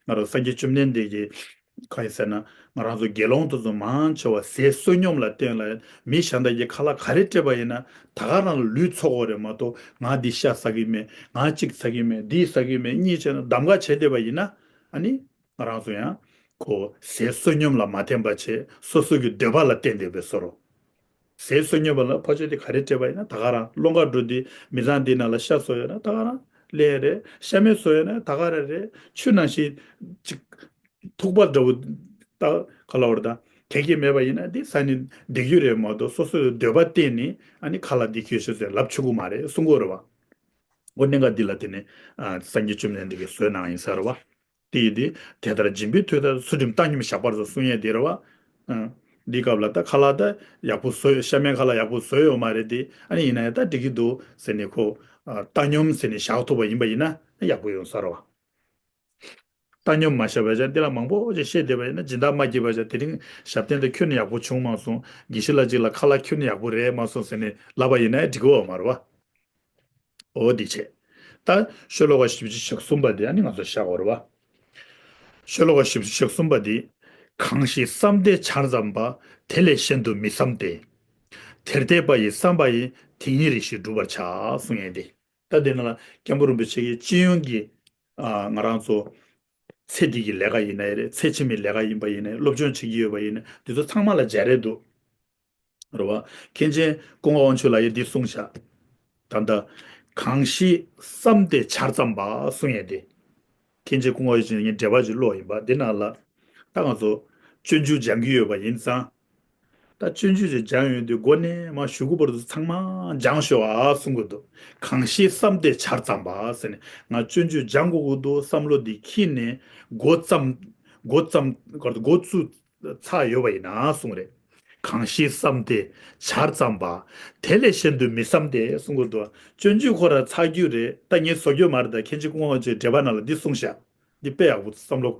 ང་རང་སངས་རྒྱས་བཅོམ་ལྡན་འདས་ཀྱིས་གང་ཡིན་ཟེར་ན། ང་རང་ཚོ་དགེ་སློང་དེ་ཚོ་མང་ཆེ་བ་ཟས་བསོད་སྙོམས་ལ་བརྟེན་ལ། མི་གཞན་དག་གིས་ཁ་ལག་ག་རེ་སྤྲད་པ་ཡིན་ན་ད་ག་རང་ལ་ལུས་ཚོགས་དགོས་རེད་མ་གཏོགས། ང་འདི་ཤ་ཟ་གི་མེད། ང་གཅིག་ཟ་གི་མེད། འདི་ཟ་གི་མེད། གཉིས་བྱས་ན་གདམ་ག་བྱས་བསྡད་པ་ཡིན་ན། ཨ་ནི་ང་རང་ཚོ་ཡང་ཁོ་ཟས་བསོད་སྙོམས་ལ་མ་བརྟེན་པ་བྱས། སོ་སོ་གི་འདོད་པ་ལ་བརྟེན་བསྡད་པའི་བཟོ་འདྲ། ཟས་བསོད་སྙོམས་པ་ལ་ཕར་ཕྱོགས་དེ་ག་རེ་སྤྲད་པ་ཡིན་ན་ད་ག་རང་། སློང་གར་འགྲོ་དུས་མི་ཚང་འདིའི་ནང་ལ་ཤ་བཟོ་ཡོད་ན་ད་ག་རང་ལེན་རེད། ཤ་མེད་བཟོ་ཡོད་ན་ད་ག་རང་རེད། ཆུ་ནང་བཞིན་ཅིག་ཐུག་པ་འདྲ་བོ་ད་ག་ལ་བར་ད་གལ་གལ་མེད་པ་ཡིན་ན་འདི་ཟ་ནས་བསྡད་རྒྱུ་རེད་མ་གཏོགས། སོ་སོའི་འདོད་པ་བརྟེན་ནས་ཨ་ནི་ཁ་ལག་འདི་ཁྱོད་ཤོད་ཟེར་ལབ་ཆོག་གི་མ་རེད་གསུང་གི་ཡོད་རེད་བ། འོ་གནད་འགག་འདི་ལ་བརྟེན་ནས་ཨ་སངས་རྒྱས་བཅོམ་ལྡན་འདས་ཀྱིས་བཟོས་གནང་ཡིན་ས་རེད་བ། དེ་ཡིན་དུས་དེ་ལྟར་སྦྱིན་པའི་མཐུ་ལྟར་ཚུལ་ཁྲིམས་བཏང་སྙོམས་བཞག་པར་སོགས་གསུང་ཡས་དེ་རེད་བ། ཨ། འདིའི་སྐབས་ལ་ད་ཁ་ལག་ད་ཡག་པོ་བཟོས། ཤ་མེད་ཁ་ལག་ཡག་པོ་བཟོས་ཡོད་མ་རེད་དེ། ཨ་ནི་ཡིན་ན་ཡང་ད་འགྲིག་གི་འདུག་ཟེར་ནས་ཁོ་ཨ་བཏང་སྙོམས་ཟེར་ནས་བཞག་ཐུབ་པ་ཡིན་པ་ཡིན་ན་ཡག་པོ་ཡོང་ས་རེད་བ། བཏང་སྙོམས་མ་བཞག་པ་བྱས། འདི་ལ་མང་པོ་ཅིག་བཤད་བསྡད་པ་ཡིན་ན། སྦྱིན་བདག་མ་སྐྱིད་པ་བྱས། དེ་རིང་ཞབས་བརྟན་དེ་ཁྱོན་ནས་ཡག་པོ་བྱུང་མ་སོང་། དགེ་བཤེས་ལགས་ཅིག་ལ་ཁ་ལག་ཁྱོན་ནས་ཡག་པོ་རེད་མ་སོང་ཟེར་ནས་ལབ་པ་ཡིན་ན་ཡང་འགྲིག་གི་ཡོད་མ་རེད་བ། འོ་འདི་བྱས། ད་ཤོ་ལོ་ཀ་བཞི་བཅུ་ཞེ་གསུམ་པ་འདི་ཨ་ནི་ང་ཚོ་བཞག་དགོས་རེད་བ། ཤོ་ལོ་ཀ་བཞི་བཅུ་ཞེ་གསུམ་པ་འདི། གང་ཞིག་བསམ་གཏན་བྱར་བརྩམས་པ། དེ་ལས་གཞན་དུ་མི་བསམ་སྟེ། དེར་གཏད་པ་ཡི་བསམ་པ་ཡིས། དེ་ཉིད་རེ་ཞིག་འགྲུབ་པར་བྱ། གསུང་ཡས་འདི། ད་འདི་ནང་ལ་སྐྱབས་མགོན་རིན་པོ་ཆེ་གིས་སྤྱི་ཡོངས་ཀྱི་ཨ་ང་རང་ཚོ་ཚེ་འདི་གི་ལས་ཀ་ཡིན་ནའི་རེད། ཚེ་ཕྱི་མའི་ལས་ཀ་ཡིན་པ་ཡིན་ནའི། སློབ་སྦྱོང་བྱེད་ཀྱི་ཡོད་པ་ཡིན་ནའི། འདི་ཚོ་ཚང་མ་ལ་སྦྱར་རེད་འདུག་རེད་བ། མཁན་ཆེན་ཀུན་དགའ་དབང་ཕྱུག་ལགས་ཀྱིས་འདི་གསུངས་བཞག་ད་ལྟ་གང་ཞིག་བསམ་སྟེ་བྱར་བརྩམས་པ་གསུང་ཡས་དེ། མཁན་ཆེན་ཀུན་དགའ་དབང་ཕྱུག་ངས་འགྲེལ་པ་ཅིག་ཀློག་ཡིན་པ། འདི་ནང་ལ་ད་ང་ཚོ་སྤྱོད་འཇུག་སྦྱང་གི་ཡོད་པ་ཡིན་ཙང་། ད་སྤྱོད་འཇུག་ཅིག་སྦྱང་ཡོང་དུས་མགོ་ནས་མར་གཞུག་གུ་བར་དུ་ཚང་མ་སྦྱང་ཤོག་ཨ་གསུང་གི་འདུག་གང་ཞིག་བསམ་སྟེ་བྱར་བརྩམས་པ་ཟེར་ནས། ང་སྤྱོད་འཇུག་སྦྱང་དགོས་ཀྱི་འདུག་བསམ་བློ་འདི་འཁྱེར་ནས་འགོ་བརྩམས། འགོ་བརྩམས། འགོ་བཙུགས་ཚར་ཡོད་པ་ཡིན་ན་གསུངས་རེད། གང་ཞིག་བསམ་སྟེ་བྱར་བརྩམས་པ། དེ་ལས་གཞན་དུ་མི་བསམ་སྟེ་གསུང་གི་འདུག་སྤྱོད་འཇུག་ཁོ་རང་ཚར་རྒྱུ་རེད། ད་ངས་བཟོ་རྒྱུ་མ་རེད། ད་མཁན་ཆེན་ཀུན་དགའ་དབང་ཕྱུག་འགྲེལ་པ་ནང་ལ་འདི་གསུངས་ཤག་འདི་དཔེ་ཡག་པོ་བསམ་བློ་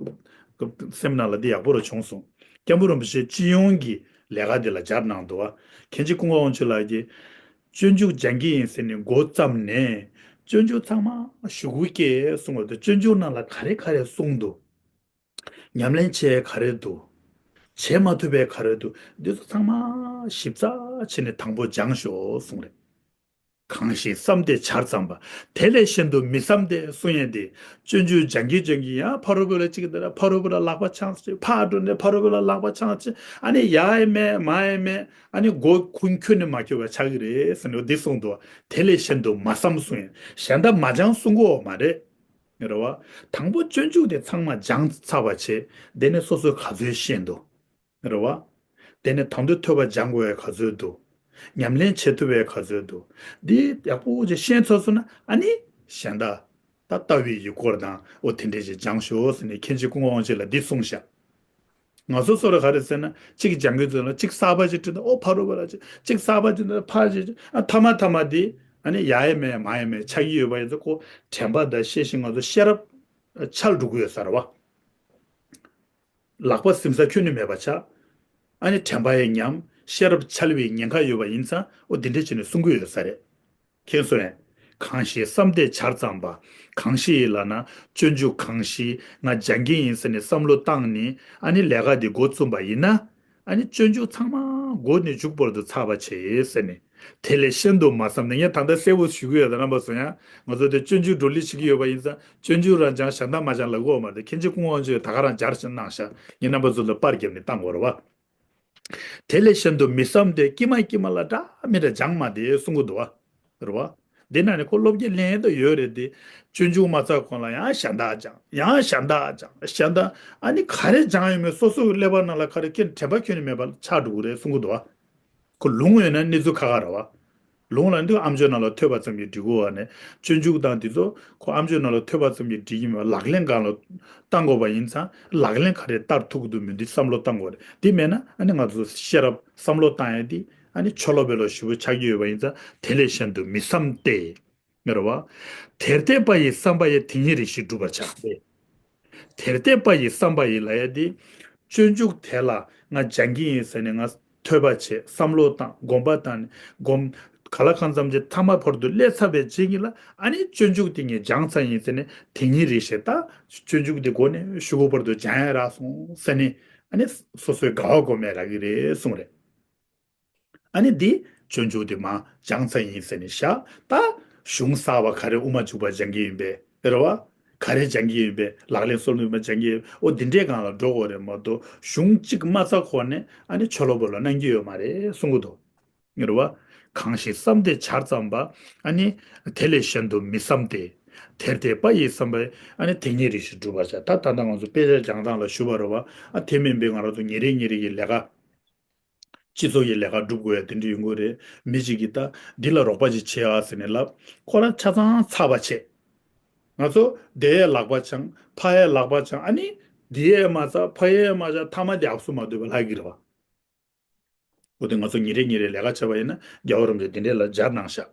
སེམས་ནང་ལ་འདི་ཡག་པོ་རུ་བྱུང་སོང་། སྐྱབས་མགོན་རིན་པོ་ཆེ་སྤྱི་ཡོངས་ཀྱི་ལས་ཀ་འདི་ལ་སྦྱར་གནང་འདུག་བ། མཁན་ཆེན་ཀུན་དགའ་དབང་ཕྱུག་ལགས་ཀྱིས་སྤྱོད་འཇུག་སྦྱང་གི་ཡིན་ཟེར་ནས་འགོ་བརྩམས་ནས། སྤྱོད་འཇུག་ཚང་མ་གཞུག་གུ་སྐྱེལ་གསུང་བ་དང་། སྤྱོད་འཇུག་ནང་ལ་ག་རེ་ག་རེ་གསུངས་འདུག་ཉམས་ལེན་བྱས་ག་རེ་འདུག་བྱེད་མ་ཐུབ་པའི་ག་རེ་འདུག་འདི་ཚོ་ཚང་མ་ཞིབ་ཚགས་བྱས་ནས་དང་པོ་སྦྱང་ཤོག་གསུངས་རེད། གང་ཞིག་བསམ་སྟེ་བྱར་བརྩམས་པ། དེ་ལས་གཞན་དུ་མི་བསམ་སྟེ་གསུང་ཡས་འདི། སྤྱོད་འཇུག་སྦྱང་གིན་སྦྱང་གིན་ཡང་ཕ་རོལ་པོ་ལ་གཅིག་འདི་ལ་ཕ་རོལ་པོ་ལ་ལག་པ་འཆང་ཅིག་ཕར་འགྲོ་ནས་ཕ་རོལ་པོ་ལ་ལག་པ་འཆང་ཅིག་ཨ་ནི་ཡ་ཡི་མེད་མ་ཡི་མེད། ཨ་ནི་མགོ་ཁུངས་ཁྱོན་ནས་མ་འཁྱོལ་བ་ཆགས་ཀྱི་རེད་ཟེར་ནས་འདི་གསུངས་འདུག་དེ་ལས་གཞན་དུ་མ་བསམ་གསུང་ཡས། གཞན་དག་མ་སྦྱང་གསུང་གི་ཡོད་མ་རེད། རེད་བ། དང་པོ་སྤྱོད་འཇུག་དེ་ཚང་མ་སྦྱངས་ཚར་བ་བྱས། དེ་ནས་སོ་སོས་ག་ཚོད་ཤེས་འདུག་རེད་བ། དེ་ནས་དང་དུས་ཐོས་པ་སྦྱང་དགོས་པའི་ག་ཚོད་འདུག་ཉམས་ལེན་བྱེད་ཐུབ་པའི་ག་ཚོད་འདུག་འདི་ཡག་པོ་ཅིག་ཤེས་ཚར་སོང་ན་ཨ་ནི་གཞན་དག་ད་ལྟ་བའི་ཡུལ་སྐོར་དང་འོ་དེ་འདྲས་ཅིག་སྦྱང་ཤོག་ཟེར་ནས་མཁན་ཆེན་ཀུན་དགའ་དབང་ཕྱུག་ལ་འདི་གསུངས་ཤག་ང་ཚོ་སོ་ར་ག་རེ་ཟེར་ན་གཅིག་སྦྱང་གི་ཚོད་ལ་གཅིག་གསར་པ་ཅིག་བྲིས་ན་ཨོ་ཕ་རོ་བ་ལ་ཅིག་གཅིག་གསར་པ་ཅིག་བྲིས་ན་ཕ་ཅིག་ཅིག་ཨ་ཐ་མ་ཐ་མ་དེ་ཨ་ནི་ཡ་ཡ་མེད་མ་ཡ་མེད་ཆགས་ཀྱི་ཡོད་པ་ཡིན་ཚེ་ཁོ་དྲན་པ་དང་ཤེས་བཞིན་ང་ཚོ་ཤེས་རབ་འཆལ་འགྲོ་གི་ཡོད་ས་རེད་བ། ལག་པ་གཟིམ་ས་ཁྱོན་ནས་མེད་པ་ཆགས། ཨ་ནི་དྲན་པ་ཡང་ཉམས་ཤེས་རབ་འཆལ་བའི་ཉེན་ཁ་ཡོད་པ་ཡིན་ཙང་ཨོ་དེ་འདྲས་བྱས་ནས་གསུང་གི་ཡོད་ས་རེད། མཁྱེན་སོང་ངས། གང་ཞིག་བསམ་གཏན་བྱར་བརྩམས་པ། གང་ཞིག་ཡིན་ལབ་ན་སྤྱོད་འཇུག་གང་ཞིག་ང་སྦྱང་གི་ཡིན་ཟེར་ནས་བསམ་བློ་བཏང་ནས་ཨ་ནི་ལས་ཀ་འདི་འགོ་བཙུགས་པ་ཡིན་ན། ཨ་ནི་སྤྱོད་འཇུག་ཚང་མ་འགོ་ནས་མཇུག་བར་དུ་ཚར་བ་བྱེད་ཟེར་ནས། དེ་ལས་གཞན་དུ་མ་བསམ་ནས་ངས་ད་ལྟ་གསལ་པོ་ཞུ་གི་ཡོད་ད་རྣམ་པ་ཚོ་ཡང་ང་ཚོ་དེ་སྤྱོད་འཇུག་བགྲོ་གླེང་བྱེད་ཀྱི་ཡོད་པ་ཡིན་ཙང་སྤྱོད་འཇུག་རང་སྦྱང་གཞན་དག་མ་སྦྱང་ལབ་ཀྱི་ཡོད་མ་རེད། མཁན་ཆེན་སྐུ་ངོ་དབང་ཕྱུག་ད་ག་རང་སྦྱར་ཞིག་གནང་ཤག་ངས་རྣམ་པ་ཚོ་ལ་པར་བརྒྱབ་ནས་བཏང་དགོས་རེད་བ། དེ་ལས་གཞན་དུ་མི་བསམ་སྟེ། ཀྱེ་མ་ཀྱེ་མ་ལ་འདྲ་མི་འདྲ་སྦྱང་མ་བསྡད་གསུང་གི་འདུག་བ། རེད་བ། འདི་ན་ནི་ཁོ་སློབ་དགེ་ལེན་དུ་ཡོད་རེད་དེ། སྤྱོད་འཇུག་མ་ཚར་གོང་ལ་ཡང་གཞན་དག་སྦྱང་། ཡང་གཞན་དག་སྦྱང་། གཞན་དག་ཨ་ནི་ག་རེ་སྦྱང་ཡོད་མེད་སོ་སོའི་ཀླད་པ་ནང་ལ་ག་རེ་ཁྱེད་དྲན་པ་ཁྱོན་ནས་མེད་པ་ཆགས་འགྲོ་གི་རེད་གསུང་གི་འདུག་བ། ཁོ་ལུང་ཡོད་ན་གནས་ཚུལ་ཁག་ཁག་རེད་བ། ལུང་ལ་འདི་ཨམ་ཅོག་ནང་ལ་ཐོས་པ་ཙམ་གྱིས་འགྲིག་གོ་བ་ནས་སྤྱོད་འཇུག་དང་འདི་ཚོ་ཁོ་ཨམ་ཅོག་ནང་ལ་ཐོས་པ་ཙམ་གྱིས་འགྲིག་གི་མེད་པ་ལག་ལེན་སྒང་ལ་བཏང་དགོས་པ་ཡིན་ཙང་ལག་ལེན་ག་རེ་བསྟར་ཐུབ་ཀྱི་འདུག་མི་འདུག་བསམ་བློ་བཏང་དགོས་རེད། འདི་མེད་ན་ཨ་ནི་ང་ཚོ་ཤེས་རབ་བསམ་བློ་བཏང་ཡ་འདི་ཨ་ནི་ཆོས་ལོ་བེ་ལོ་ཞེ་པོ་ཆགས་ཀྱི་ཡོད་པ་ཡིན་ཙང་དེ་ལས་གཞན་དུ་མི་བསམ་སྟེ། ངེས་རེད་བ། དེར་བརྟེན་པ་ཡི་བསམ་པ་ཡིས་དེ་ཉིད་རེ་ཞིག་འགྲུབ་པར་བྱ་སྟེ། དེར་བརྟེན་པ་ཡི་བསམ་པ་ཡིས་ལབ་ཡ་དེ། སྤྱོད་འཇུག་དེ་ལ་ང་སྦྱང་གི་ཡིན་ཟེར་ནས་ང་ཐོས་པ་བྱས་བསམ་བློ་བཏང་སྒོམ་པ་བཏང་ནས་སྒོམ། ག་ལ་གང་འཚམ་ཅིག་ཐ་མ་བར་དུ་སླེབས་ཚར་བའི་རྗེས་ཉིད་ལ་ཨ་ནི་སྤྱོད་འཇུག་དེ་ངས་སྦྱངས་ཚར་ཡིན་ཟེར་ནས་དེ་ཉིད་རེ་ཞིག་ད་སྤྱོད་འཇུག་དེ་འགོ་ནས་གཞུག་གུ་བར་དུ་སྦྱང་ཡ་རག་སོང་ཟེར་ནས་ཨ་ནི་སོ་སོའི་དགའ་བ་སྒོམ་ཡ་རག་གི་རེད་གསུངས་རེད། ཨ་ནི་འདི་སྤྱོད་འཇུག་འདི་མ་སྦྱངས་ཚར་ཡིན་ཟེར་ནས་བཞག་ད་གཞུང་གསར་བ་ག་རེ་དབུ་མ་འཇུག་པ་སྦྱང་གི་ཡིན་པས་རེད་བ། ག་རེ་སྦྱང་གི་ཡིན་པས་ལག་ལེན་སོ་བདུན་པ་སྦྱང་གི་ཡིན་ཨོ་འདི་འདྲའི་སྒང་ལ་འགྲོ་དགོས་རེད་མ་གཏོགས་གཞུང་གཅིག་མ་ཚར་གོང་ནས་ཨ་ནི་ཆོས་ལོ་བེ་ལོ་གནང་རྒྱུ་ཡོད་མ་རེད་གསུང་གི་འདུག་རེད་བ། གང་ཞིག་བསམ་གཏན་བྱར་བརྩམས་པ། ཨ་ནི་དེ་ལས་གཞན་དུ་མི་བསམ་སྟེ། དེར་བརྟེན་པ་ཡི་བསམ་པས་ཨ་ནི་དེ་ཉིད་རེ་ཞིག་འགྲུབ་པར་བྱ། ད་ད་ལྟ་ང་ཚོ་དཔེ་ཆ་སྦྱང་སྟངས་ལ་ཞུ་བ་རེད་བ། ཨ་དེ་མིན་པའི་ང་རང་ཚོ་ཉིན་རེ་ཉིན་རེ་གི་ལས་ཀ་སྤྱི་ཚོགས་ཀྱི་ལས་ཀ་སྒྲུབ་དགོས་ཡ་དེ་འདྲ་ཡོང་གི་རེད། མི་གཅིག་གིས་ད་འདི་ལ་རོགས་པ་ཅིག་བྱེད་ཨ་ཟེར་ནས་ལབ། ཁོ་རང་ཆ་ཚང་ཚར་བ་བྱེད། ང་ཚོ་དེ་ཡས་ལག་པ་འཆང་ཕ་ཡས་ལག་པ་འཆང་ཨ་ནི་འདི་ཡས་མ་ཚར་ཕ་ཡས་མ་ཚར་ཐ་མ་དེ་ཨབ་སུ་མ་སྡོད་པ་ལྷག་གི་རེད་བ། འོ་དེ་ང་ཚོ་ཉིན་རེ་ཉིན་རེ་ལས་ཀ་བྱས་པ་ཡིན་ན་རྒྱལ་བ་རིན་པོ་ཆེ་དེ་འདྲས་ལ་སྦྱར་གནང་ཤག་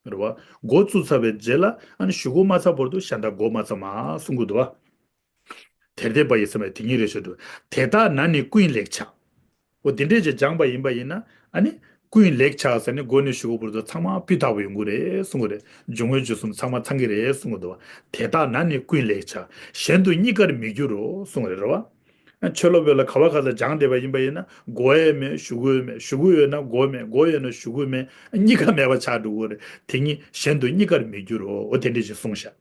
རེད་བ། འགོ་བཙུགས་ཚར་བའི་རྗེས་ལ་ཨ་ནི་གཞུག་གུ་མ་ཚར་བར་དུ་གཞན་དག་འགོ་མ་ཚར་མ་གསུང་གི་འདུག་བ། དེར་བརྟེན་པ་ཡི་བསམ་པས་དེ་ཉིད་རེ་ཞིག་འགྲུབ། དེ་ལྟ་ན་ནི་ཀུན་ལེགས་བྱ། འོ་དེ་འདྲས་ཅིག་སྦྱངས་པ་ཡིན་པ་ཡིན་ན་ཨ་ནི་ཀུན་ལེགས་བྱ་ཟེར་ནས་འགོ་ནས་གཞུག་གུ་བར་དུ་ཚང་མ་སྤུས་དག་པོ་ཡོང་གི་རེད་གསུང་གི་རེད། འབྱུང་བའི་རྒྱུ་གསུམ་ཚང་མ་ཚང་གི་རེད་གསུང་གི་འདུག་བ། དེ་ལྟ་ན་ནི་ཀུན་ལེགས་བྱ། གཞན་དུ་གཉིས་ཀར་མི་འགྱུར་རོ་གསུང་གི་རེད་རེད་བ། ཆོས་ལོ་བེ་ལོ་ག་བ་ག་ས་སྦྱངས་བསྡད་པ་ཡིན་པ་ཡིན་ན་འགོ་ཡས་མེད་གཞུག་གུ་ཡས་མེད། གཞུག་གུ་ཡོད་ན་འགོ་མེད། འགོ་ཡོད་ན་གཞུག་གུ་མེད། གཉིས་ཀ་མེད་པ་ཆགས་འགྲོ་གི་རེད། དེ་ཉིད་གཞན་དུ་གཉིས་ཀར་མི་འགྱུར་རོ། འོ་དེ་འདྲ་ཞིག་གསུངས་ཤག་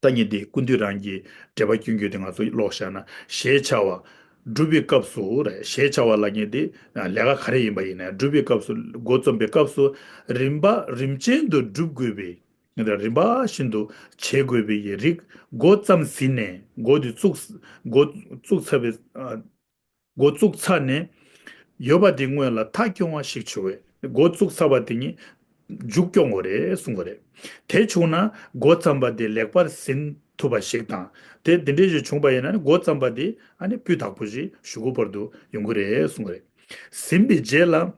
ད་ངས་འདི་ཀུན་འདུས་རང་གི་འགྲེལ་པ་སྐྱོན་གྱི་དེ་ང་ཚོ་ཀློག་བཞག་ན་ཞེས་བྱ་བ། སྒྲུབ་པའི་སྐབས་སུ་རེད། ཞེས་བྱ་བ་ལ་ངས་འདི་ལས་ཀ་ག་རེ་ཡིན་པ་ཡིན་ན་སྒྲུབ་པའི་སྐབས་སུ་འགོ་རྩོམ་པའི་སྐབས་སུ་རིམ་པ་རིམ་ཅན་དུ་སྒྲུབ་དགོས་པའི། རིམ་པ་བཞིན་དུ་བྱེད་དགོས་པའི་རིགས་འགོ་བརྩམས་ཟིན་ནས་འགོ་འདི་བཙུགས། འགོ་བཙུགས་ཚར་བའི་ཨ། འགོ་བཙུགས་ཚར་ནས་ཡོད་པ་དེ་སྔོན་ལ་མཐའ་སྐྱོང་བ་ཞིག་བྱུང་བས་འགོ་བཙུགས་ཚར་བ་དེ་ཉིད་མཇུག་སྐྱོང་དགོས་རེད་གསུང་གི་རེད། དེ་བྱུང་ན་འགོ་བརྩམས་པ་དེ་ལེགས་པར་ཟིན་ཐུབ་པ་ཞིག་དང་དེ་དེ་འདྲའི་ཞིག་བྱུང་པ་ཡིན་ན་འགོ་བརྩམས་པ་དེ་ཨ་ནི་སྤུས་དག་པོ་ཞིག་གཞུག་གུ་བར་དུ་ཡོང་གི་རེད་གསུང་གི་རེད། ཟིན་པའི་རྗེས་ལ།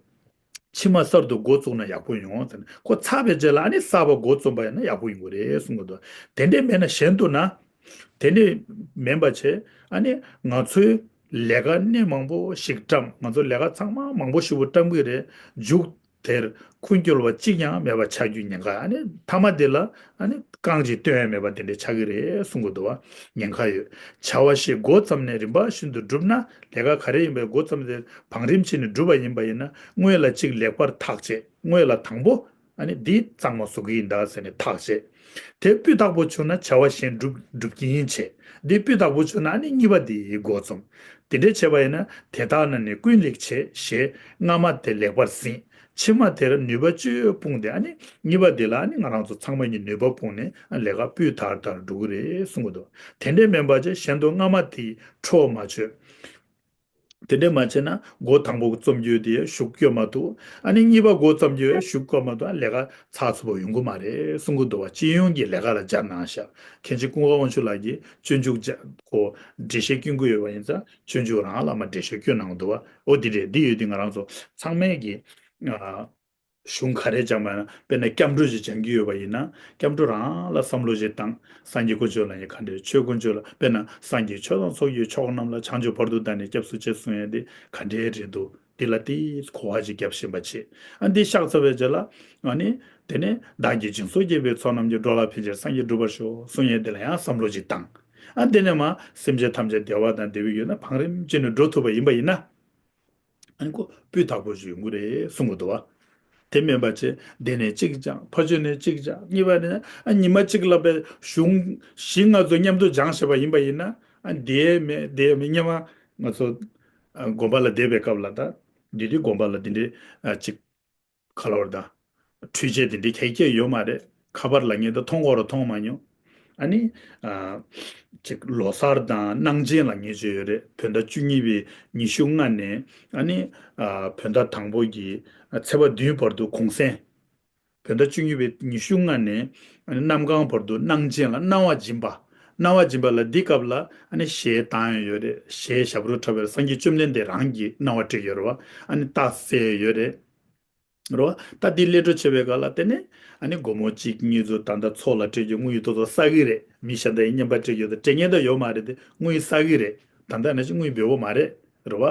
ཕྱི་མ་གསར་དུ་འགོ་བཙུགས་ན་ཡག་པོ་ཡོང་ཟེར་ནས་ཁོ་ཚར་བའི་རྗེས་ལ་ཨ་ནི་གསར་པ་འགོ་རྩོམ་པ་ཡིན་ན་ཡག་པོ་ཡོང་གི་རེད་གསུང་གི་འདུག་དེ་འདྲས་མེད་ན་གཞན་དུ་ན། དེ་འདྲས་མིན་པ་བྱས་ཨ་ནི་ང་ཚོའི་ལས་ཀ་སྣེ་མང་པོ་ཞིག་བཀྲམ། ང་ཚོ་ལས་ཀ་ཚང་མ་མང་པོ་ཞེ་པོ་བཀྲམ་གི་རེད། མཇུག་དེར་འཁོར་འགྱུར་བ་གཅིག་ཀྱང་མེད་པ་ཆགས་རྒྱུའི་ཉེན་ཁ། ཨ་ནི་མཐའ་མ་དེ་ལ་ཨ་ནི་རྐང་གཅིག་སྟོན་ཡ་མེད་པ་དེ་འདྲས་ཆགས་ཀྱི་རེད་གསུང་གི་འདུག་བ། ཉེན་ཁ་ཡོད། བྱ་བ་ཞིག་འགོ་བརྩམས་ནས་རིམ་པ་བཞིན་དུ་བསྒྲུབས་ན་ལས་ཀ་ག་རེ་ཡིན་པའི་འགོ་བརྩམས་ཏེ་བང་རིམ་བྱས་ནས་བསྒྲུབས་པ་ཡིན་པ་ཡིན་ན་སྔོན་ལ་གཅིག་ལེགས་པར་ཐག་བཅད། སྔོན་ལ་དང་པོ་ཨ་ནི་འདི་གཙང་མ་བཟོ་གི་ཡིན་ད་ཟེར་ནས་ཐག་བཅད། དེ་སྤུས་དག་པོ་བྱུང་ན་བྱ་བ་གཞན་སྒྲུབ་སྒྲུབ་ཀྱི་ཡིན་བྱས། འདི་སྤུས་དག་པོ་བྱུང་ན་ཨ་ནི་གཉིས་པ་འདི་འགོ་རྩོམ། དེ་འདྲས་བྱས་པ་ཡིན་ན་དེ་དག་ན་ནི་ཀུན་ལེགས་བྱས་ཞེས་སྔ་མ་དེ་ལེགས་པར་ཟིན། ཕྱི་མ་དེར་ནུས་པ་བཅུད་སྤུངས་ཏེ་ཨ་ནི་གཉིས་པ་འདི་ལ་ཨ་ནི་ང་རང་ཚོ་ཚང་མ་གཉིས་ནུས་པ་སྤུངས་ནས་ཨ་ལས་ཀ་སྤུས་དག་ལྟར་འགྲོ་གི་རེད་གསུང་གི་འདུག་དེ་འདྲས་མིན་པ་བྱས་གཞན་དུ་སྔ་མ་དེའི་ཁྲོ་བོ་མ་བཅོས། དེ་འདྲས་མ་བྱས་ན་འགོ་དང་པོ་རྩོམ་རྒྱུ་དེ་ཞུགས་སྐྱོ་མ་ཐུབ། ཨ་ནི་གཉིས་པ་འགོ་རྩོམ་རྒྱུ་ཞུགས་སྐྱོ་མ་ཐུབ། ལས་ཀ་ཚགས་ཚུད་པོ་ཡོང་གི་མ་རེད་གསུང་གི་འདུག་བ། སྤྱི་ཡོངས་ཀྱི་ལས་ཀ་ལ་སྦྱར་ན་ཤག་མཁན་ཆེན་ཀུན་དགའ་དབང་ཕྱུག་ལགས་ཀྱིས་སྤྱོད་འཇུག་སྦྱར་ཁོ་འགྲེལ་བཤད་སྐྱོན་གྱི་ཡོད་པ་ཡིན་ཙང་སྤྱོད་འཇུག་རང་ལ་མ་འགྲེལ་བཤད་སྐྱོན་གནང་འདུག་བ། འོ་འདི་རེད། འདི་ཡོད་དུས་ང་རང་ཚོ་ཚང་མས་ཀྱི་ཨ། གཞུང་ག་རེ་སྦྱངས་པ་ཡིན་ན། དཔེར་ན་སྐྱབས་འགྲོ་ཞིག་སྦྱང་གི་ཡོད་པ་ཡིན་ན། སྐྱབས་འགྲོ་རང་ལ་བསམ་བློ་ཞིག་བཏང་། སངས་རྒྱས་དཀོན་མཆོག་ལ་ཡིན་ག་འདྲས། ཆོས་དཀོན་མཆོག་ལ། དཔེར་ན་སངས་རྒྱས་ཆོས་དང་ཚོགས་ཀྱི་མཆོག་རྣམས་ལ། བྱང་ཆུབ་བར་དུ་བདག་ནི་སྐྱབས་སུ་མཆི་གསུང་ཡས་དེ་ག་འདྲས་རེད་འདུག་འདི་ལ་ཏིས་གོ་བ་ཞིག་རྒྱབ་བཞིན་པ་བྱེད། ཨ་འདི་བཤགས་ཚར་བའི་རྗེས་ལ། ཨ་ནི་དེ་ནས་བདག་གིས་སྦྱིན་སོགས་བགྱིས་པའི་ཚོགས་རྣམས་ཀྱིས། འགྲོ་ལ་ཕན་ཕྱིར་སངས་རྒྱས་འགྲུབ་པར་ཤོག་གསུང་ཡས་དེ་ལ་ཡང་བསམ་བློ་ཞིག་བཏང་། ཨ་དེ་ནས་མ་སེམས་ཅན་ཐམས་ཅད་བདེ་བ་དང་བདེ་བའི་ཡུལ་ན་བང་རིམ་ཅན་དུ་འགྲོ་ཐུབ་པ་ཡིན་པ་ཡིན་ན། ཨ་ནི་ཁོ་སྤུས་དག་པོ་ཞིག་ཡོང་གི་རེད་གསུང་གི་འདུག་བ། དེ་མིན་པ་བྱས་འདི་ནས་གཅིག་སྦྱང་། ཕ་ཆོས་ནས་གཅིག་སྦྱང་། གཉིས་པ་ནས་ཨ་ཉི་མ་གཅིག་ལ་པའི་གཞུང་བཞི་ལྔ་ཚོ་མཉམ་དུ་སྦྱང་བྱས་པ་ཡིན་པ་ཡིན་ན། ཨ་འདིའི་མེད་འདིའི་མེད། སྔོན་མ་ང་ཚོ་ཨ་དགོན་པ་ལ་བསྡད་པའི་སྐབས་ལ། ད་འདི་དུས་དགོན་པ་ལ་འདི་འདྲའི་ཨ་གཅིག་ག་ལ་བར་དང་། འཕྲུལ་ཆས་དེ་འདྲའི་ག་གེ་ཡོད་མ་རེད། ཁ་པར་ལབ་མཁན་དེ་མཐོང་གོ་ར་མཐོང་མ་མྱོང་། ཨ་ནི། ཨ། ཅིག་ལོ་གསར་དང་གནངས་ཆེན་ལབ་མཁན་ཅིག་ཡོད་རེད། བོད་ཟླ་བཅུ་གཉིས་པའི་ཉི་ཤུ་ལྔ་ནས། ཨ་ནི། ཨ། བོད་ཟླ་དང་པོ་གི་ཚེས་པ་བདུན་བར་དུ་གུང་སེང་། བོད་ཟླ་བཅུ་གཉིས་པའི་ཉི་ཤུ་ལྔ་ནས། ཨ་ནི་གནམ་གང་བར་དུ་གནངས་ཆེན་ལ་གནང་བ་སྦྱིན་པ། གནང་བ་སྦྱིན་པ་ལ་འདི་སྐབས་ལ་ཨ་ནི་གཞས་བཏང་ཡ་ཡོད་རེད། གཞས་ཞབས་བྲོ་འཁྲབ་པའི་སངས་རྒྱས་བཅོམ་ལྡན་འདས་རང་གིས་གནང་བ་བསྒྲིགས་ཡོད་རེད་བ། ཨ་ནི་རྟགས་གསལ་ཡོད་རེད། རེད་བ། ད་འདི་སླད་འགྲོ་བྱེད་པའི་སྐབས་ལ་བརྟེན་ནས། ཨ་ནི་སྒོར་མོ་གཅིག་གཉིས་ཚོ་ད་ལྟ་ཚོགས་ལ་སྤྲད་རྒྱུ་དངུལ་ཡོད་ཏོག་ཏོ་བསགས་ཀྱི་རེད། མི་གཞན་དག་གིས་རྔན་པ་སྤྲད་རྒྱུ་དང་སྤྲད་མཁན་དག་ཡོད་མ་རེད་དེ། དངུལ་བསགས་ཀྱི་རེད། ད་ལྟ་ནང་བཞིན་དངུལ་འབེལ་པོ་མ་རེད། རེད་བ།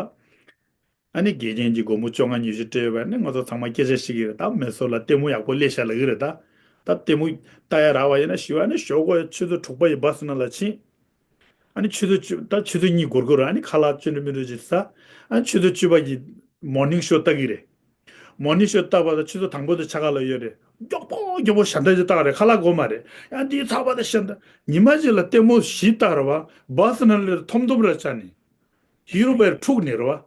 ཨ་ནི་དགེ་རྒན་གྱིས་སྒོར་མོ་བཅོ་ལྔ་ཉི་ཤུ་སྤྲད་ཡོད་པ་ནི་ང་ཚོ་ཚང་མ་སྐད་ཆ་བཤད་ཀྱི་རེད། ད་མི་ཚོ་ལ་ལྟད་མོ་ཡག་པོ་སླེབས་ཤག་ལབ་ཀྱི་རེད་ད། ད་ལྟད་མོ་ལྟ་ཡ་རག་པ་ཡིན་ན་ཞུ་བ་ནི་ཞོགས་ཀས་ཆུ་ཚོད་དྲུག་པ་ཡི་བཱ་སི་ནང་ལ་ཕྱིན། ཨ་ནི་ཆུ་ཚོད་བཅུ། ད་ཆུ་ཚོད་གཉིས་འགོར་འགོར། ཨ་ནི་ཁ་ལག་ཅི་འདྲ་མི་འདྲ་ཅིག་ཟ། ཨ་ནི་ཆུ་ཚོད་བཅུ་པ་གི་མོར་ནིང་ཤོ་ལྟ་གི་རེད། མོར་ནིང་ཤོ་ལྟ་བ་དང་ཆུ་ཚོད་དང་པོ་དེ་ཆ་ག་ལ་ཡོད་རེད། མགྱོགས་པོ་མགྱོགས་པོ་ཞབས་འདྲ་ཅིག་ལྟ་གི་རེད། ཁ་ལག་དགོས་མ་རེད། ཡང་འདི་ཚགས་པ་དང་ཞབས་འདྲ། ཉི་མ་གཅིག་ལ་ལྟད་མོ་བཞི་ལྟ་རེད་བ། བཱ་སི་ནང་ལ་ཐོམ་ཐོམ་ར་ཆགས་ནས། ཧི་རོ་པའི་འཁྲུག་ནས་རེད་བ།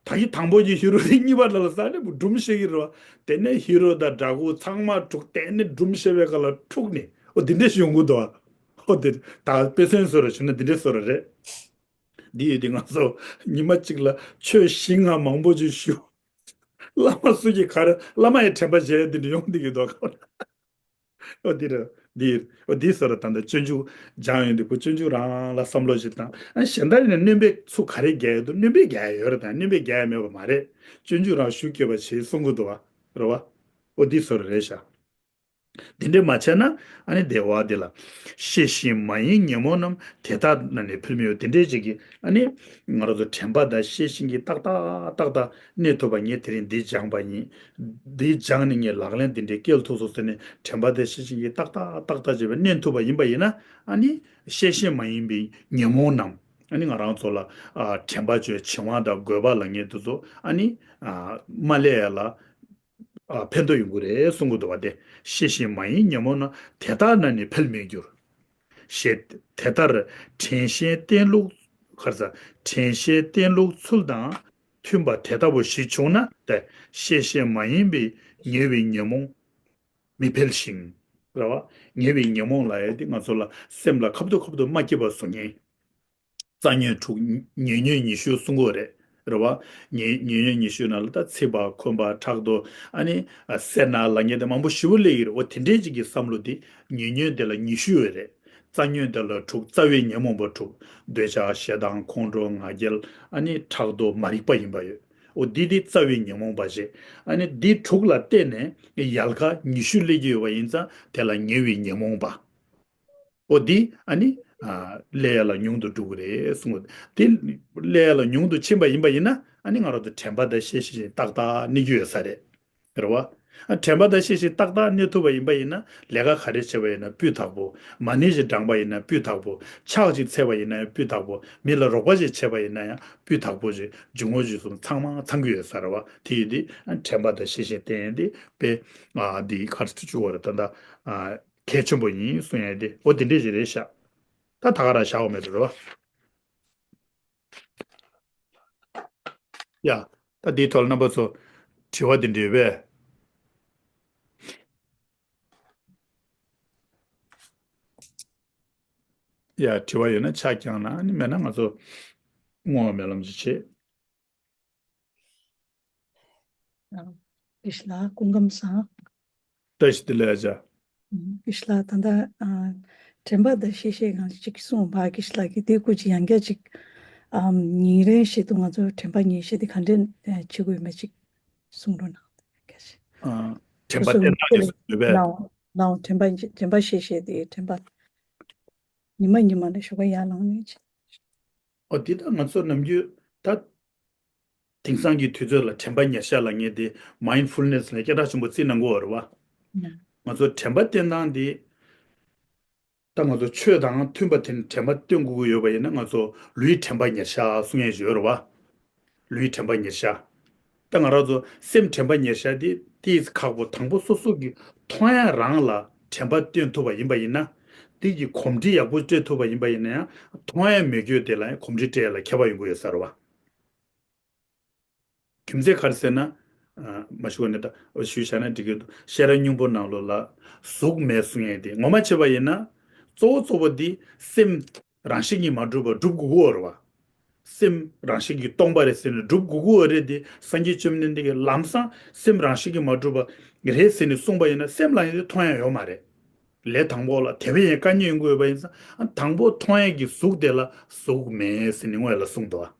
ད་གི་དང་པོ་གི་ཧི་རོ་དེ་གཉིས་པ་ལ་ལ་ཟ་ནས་སྒྲུང་བཤད་ཀྱི་རེད་བ། དེ་ནས་ཧི་རོ་དང་དགྲ་བོ་ཚང་མ་འཁྲུག་དེ་ནས་སྒྲུང་བཤད་པའི་སྐབས་ལ་འཁྲུག་ནས། འོ་འདི་འདྲས་ཞིག་ཡོང་གི་འདུག་བ། འོ་དེ་ད་དཔེ་མཚོན་བཟོ་འདྲ་བྱུང་ན་འདི་འདྲས་བཟོ་འདྲ་རེད། འདི་ཡོད་དེ་ང་ཚོ་ཉི་མ་གཅིག་ལ་ཆོས་བཞི་ལྔ་མང་པོ་ཅིག་ཞུ། བླ་མ་སུ་གིས་ག་རེ། བླ་མ་ཡི་དྲན་པ་བརྗེད་འདི་འདྲ་ཡོང་འདི་གི་འདུག་འོ་འདི་རེད། འདི། འོ་འདི་བཟོ་འདྲ། ད་ལྟ་སྤྱོད་འཇུག་སྦྱང་ཡོང་དུས་ཁོ་སྤྱོད་འཇུག་རང་ལ་བསམ་བློ་ཞིག་བཏང་། ཨ་གཞན་དག་ནས་སྣོན་པའི་ཚུལ་ག་རེ་རྒྱག་ཡོད་འདུག་སྣོན་པ་རྒྱག་ཡ་ཡོད་རེད་དང་སྣོན་པ་རྒྱག་ཡ་མེད་པ་མ་རེད། སྤྱོད་འཇུག་རང་ཤུགས་སྐྱེད་པ་བྱེད་གསུང་གི་འདུག་བ། རེད་བ། འོ་འདི་བཟོ་འདྲ་རེད་ཤག་འདི་འདྲས་མ་བྱས་ན། ཨ་ནི་བདེ་བ་འདི་ལ། ཤེས་བཞིན་མ་ཡེངས་ཉོན་མོངས་རྣམས། དེ་དག་ནང་ནས་འཕེལ་མི་འོས། དེ་འདྲས་ཅིག་གིས་ཨ་ནི་ང་རང་ཚོ་དྲན་པ་དང་ཤེས་བཞིན་གྱིས་ཏག་ཏག་ཏག་ཏག་གནས་ཐུབ་པ། ངས་དེ་རིང་འདི་སྦྱངས་པ་ཡིན། འདི་སྦྱངས་ནས་ངས་ལག་ལེན་འདི་འདྲས་སྐྱེལ་ཐུབ་སོང་ཟེར་ནས་དྲན་པ་དང་ཤེས་བཞིན་གྱིས་ཏག་ཏག་ཏག་ཏག་བྱས་པས་གནས་ཐུབ་པ་ཡིན་པ་ཡིན་ན། ཨ་ནི་ཤེས་བཞིན་མ་ཡེངས་པའི་ཉོན་མོངས་རྣམས། ཨ་ནི་ང་རང་ཚོ་ལ་ཨ་དྲན་པ་བརྗོད་བྱིང་བ་དང་རྒོད་པ་ལབ་མཁན་དེ་ཚོ་ཨ་ནི་ཨ་མ་སླེབས་ཡ་ལ། ཨ་ཕན་ཐོགས་ཡོང་གི་རེད་གསུང་གི་འདུག་བ། དེ་ཤེས་བཞིན་མ་ཡེངས་ཉོན་མོངས་རྣམས། དེ་དག་ནང་ནས་འཕེལ་མི་འགྱུར། ཞེས་དེ་ལྟར་དྲན་ཤེས་བརྟན་ལུགས། ག་རེ་ཟ། དྲན་ཤེས་བརྟན་ལུགས་ཚུལ་དང་མཐུན་པ་དེ་ལྟ་བུ་ཞིག་བྱུང་ན། དེ་ཤེས་བཞིན་མ་ཡེངས་པའི་ཉེ་བའི་ཉོན་མོངས་མི་འཕེལ་ཞིང་། རེད་བ། ཉེ་བའི་ཉོན་མོངས་ལབ་ཡ་དེ་ང་ཚོ་ལ་སེམས་ལ་ཁ་ཐུག་ཁ་ཐུག་མ་སྐྱིད་པ་བཟོ་མཁན། རྩ་ཉོན་དྲུག་ཉེ་ཉོན་ཉི་ཤུ་གསུང་གི་ཡོད་རེད། རེད་བ། ཉེ་ཉེ་ཉོན་ཉི་ཤུ་ནང་ལ་ད་ཚིག་པ་འཁོན་པ་ཕྲག་དོག་ཨ་ནི་སེར་སྣ་ལབ་མཁན་དེ་མང་པོ་ཞེ་པོ་སླེབས་ཀྱི་རེད། འོ་དེ་འདྲས་ཅིག་གི་བསམ་བློ་དེ་ཉེ་ཉོན་དེ་ལ་ཉི་ཤུ་ཡོད་རེད། རྩ་ཉོན་དེ་ལ་དྲུག་རྩ་བའི་ཉོན་མོངས་པ་དྲུག་འདོད་ཆགས་ཞེ་སྡང་ཁོང་ཁྲོ་ང་རྒྱལ་ཨ་ནི་ཕྲག་དོག་མ་རིག་པ་ཡིན་པ་ཡོད། འོ་འདི་དེ་རྩ་བའི་ཉོན་མོངས་པ་རེད། ཨ་ནི་འདི་དྲུག་ལ་བརྟེན་ནས་ཡལ་ག་ཉི་ཤུ་སླེབས་ཀྱི་ཡོད་པ་ཡིན་ཙང་དེ་ལ་ཉེ་བའི་ཉོན་མོངས་པ། འོ་འདི་ཨ་ནི་ཨ་སླེབས་ཡ་ལ་ཉུང་དུ་འགྲོ་གི་རེད་གསུངས། འོ་འདི་སླེབས་ཡ་ལ་ཉུང་དུ་ཕྱིན་པ་ཡིན་པ་ཡིན་ན་ཨ་ནི་ང་རང་ཚོ་དྲན་པ་དང་ཤེས་བཞིན་ཏག་ཏག་གནས་རྒྱུ་ཡོད་ས་རེད། རེད་བ། ཨ་དྲན་པ་དང་ཤེས་བཞིན་ཏག་ཏག་གནས་ཐུབ་པ་ཡིན་པ་ཡིན་ན་ལས་ཀ་ག་རེ་བྱས་པ་ཡིན་ན་སྤུས་དག་པོ། མ་ཎི་ཞིག་བགྲངས་པ་ཡིན་ན་སྤུས་དག་པོ། ཕྱག་ཅིག་འཚལ་བ་ཡིན་ན་ཡང་སྤུས་དག་པོ། མི་ལ་རོགས་པ་ཞིག་བྱས་པ་ཡིན་ན་ཡང་སྤུས་དག་པོ་ཞིག་འབྱུང་བ་ཞིག་གསུམ་ཚང་མ་ཚང་གི་ཡོད་ས་རེད་བ། དེ་ཡིན་དུས་ཨ་དྲན་པ་དང་ཤེས་བཞིན་བསྟེན་ཡས་དེ་དཔེ་ཨ་འདི་ག་རེ་བྱུང་བ་རེད་ད་ལྟ་ཨ། གལ་ཆེན་པོ་ཡིན་གསུང་ཡ་དེ་འོ་དེ་འདྲས་ཞིག་རེད་ཤག་ད་ད་ག་རང་བཞག་འོ་མེད་འགྲོ་རེད་བ། ཡ། ད་འདིའི་ཐོག་ལ་རྣམ་པ་ཚོ་དྲི་བ་འདི་འདྲས་ཡོད་པས། ཡ་དྲི་བ་ཡོད་ན་ཕྱག་བརྐྱངས་ན་ཨ་ནི་མེད་ན་ང་ཚོ་བསྔོ་བ་སྨོན་ལམ་ཅིག་བྱེད། ཨ། དགེ་བཤེས་ལགས་སྐུ་ཁམས་བཟང་། བཀྲ་ཤིས་བདེ་ལེགས་ཨ་ཅག། ཨ། དགེ་བཤེས་ལགས་ད་ལྟ་ཨ་དྲན་པ་དང་ཤེས་བྱའི་སྒང་གཅིག་གསུངས་པ། དགེ་བཤེས་ལགས་ཀྱིས་དེ་སྐོར་ཅིག་ཡང་བསྐྱར་ཅིག་ཨམ། ཉིན་རེ་བཞིན་དུ་ང་ཚོ་དྲན་པ་ཉེར་བཞག་དེ་ག་འདྲས་ཨ་བྱེད་དགོས་ཡོད་མེད་ཅིག་གསུང་རོགས་གནང་། དགེ་བཤེས། ཨ། དྲན་པ་སོ་སོ་བསྟེན་སྟངས་ཀྱི་ནང་ནང་དྲན་པ་དྲན་པ་ཤེས་བྱའི་དེ་དྲན་པ་ཉི་མ་ཉི་མ་ནས་ཞོགས་པ་ཡར་ལངས་ནས་ཅིག་ཨོ་དེ་ད་ང་ཚོ་ནམ་རྒྱུན་ད་དེང་སང་གི་དུས་ཚོད་ལ་དྲན་པ་ཉེར་བཞག་ལབ་མཁན་དེ་mindfulness་ལ་སྐད་གྲགས་ཆེན་པོ་བརྩི་གནང་གི་ཡོད་རེད་བ། ང་ཚོ་དྲན་པ་བསྟེན་སྟངས་དེ་ད་ང་ཚོ་ཆོས་དང་མཐུན་པ་དེ་ནི་དྲན་པ་བསྟེན་དགོས་ཀྱི་ཡོད་པ་ཡིན་ན། ང་ཚོ་ལུས་དྲན་པ་ཉེར་བཞག་གསུང་ཡས་ཡོད་རེད་བ། ལུས་དྲན་པ་ཉེར་བཞག་ད་ང་རང་ཚོ་སེམས་དྲན་པ་ཉེར་བཞག་དེ་ཏིས་ཁག་པོ། དང་པོ་སོ་སོ་གི་མཐོང་ཡ་རང་ལ་དྲན་པ་བསྟེན་ཐུབ་པ་ཡིན་པ་ཡིན་ན། དེ་གི་གོམས་འདྲིས་ཡག་པོ་སྤྲད་ཐུབ་པ་ཡིན་པ་ཡིན་ན་ཡང་། མཐོང་ཡ་མེད་རྒྱུ་དེ་ལ་ཡང་གོམས་འདྲིས་སྤྲད་ཡ་ལ་ཁྱད་པར་ཡོང་གི་ཡོད་ས་རེད་བ། རྒྱུ་མཚན་ག་རེ་ཟེར་ན། ཨ། མ་ཞུ་བ་ནི་ད་ཞུས་བཞག་ན་འགྲིག་གི་འདུག་བཤད་གྲྭ་སྙིང་པོ་ནང་ལོགས་ལ་གཟུགས་མེད་གསུང་ཡས་དེ་ངོ་མ་བྱས་པ་ཡིན་ན། གཙོ་བོ་གཙོ་བོ་དེ་སེམས་རང་བཞིན་གྱིས་མ་གྲུབ་པ་སྒྲུབ་དགོས་ཀྱི་ཡོད་རེད་བ། སེམས་རང་བཞིན་གྱིས་སྟོང་པ་རེད་ཟེར་ནས་སྒྲུབ་དགོས་ཀྱི་ཡོད་རེད་དེ། སངས་རྒྱས་བཅོམ་ལྡན་འདས་ཀྱིས་ལམ་སང་སེམས་རང་བཞིན་གྱིས་མ་གྲུབ་པ་རེད་ཟེར་ནས་གསུངས་པ་ཡིན་ན། སེམས་ལ་ཡང་དེ་མཐོང་ཡ་ཡོད་མ་རེད། ལས་དང་པོ་ལ་དེ་བས་ཡང་དཀའ་ངལ་ཡོང་གི་ཡོད་པ་ཡིན་ཙང་། དང་པོ་མཐོང་ཡས་ཀྱི་གཟུགས་དེ་ལ་གཟུགས་མེད་ཟེར་ནས་སྔོན་ལ་གསུངས་འདུག་བ།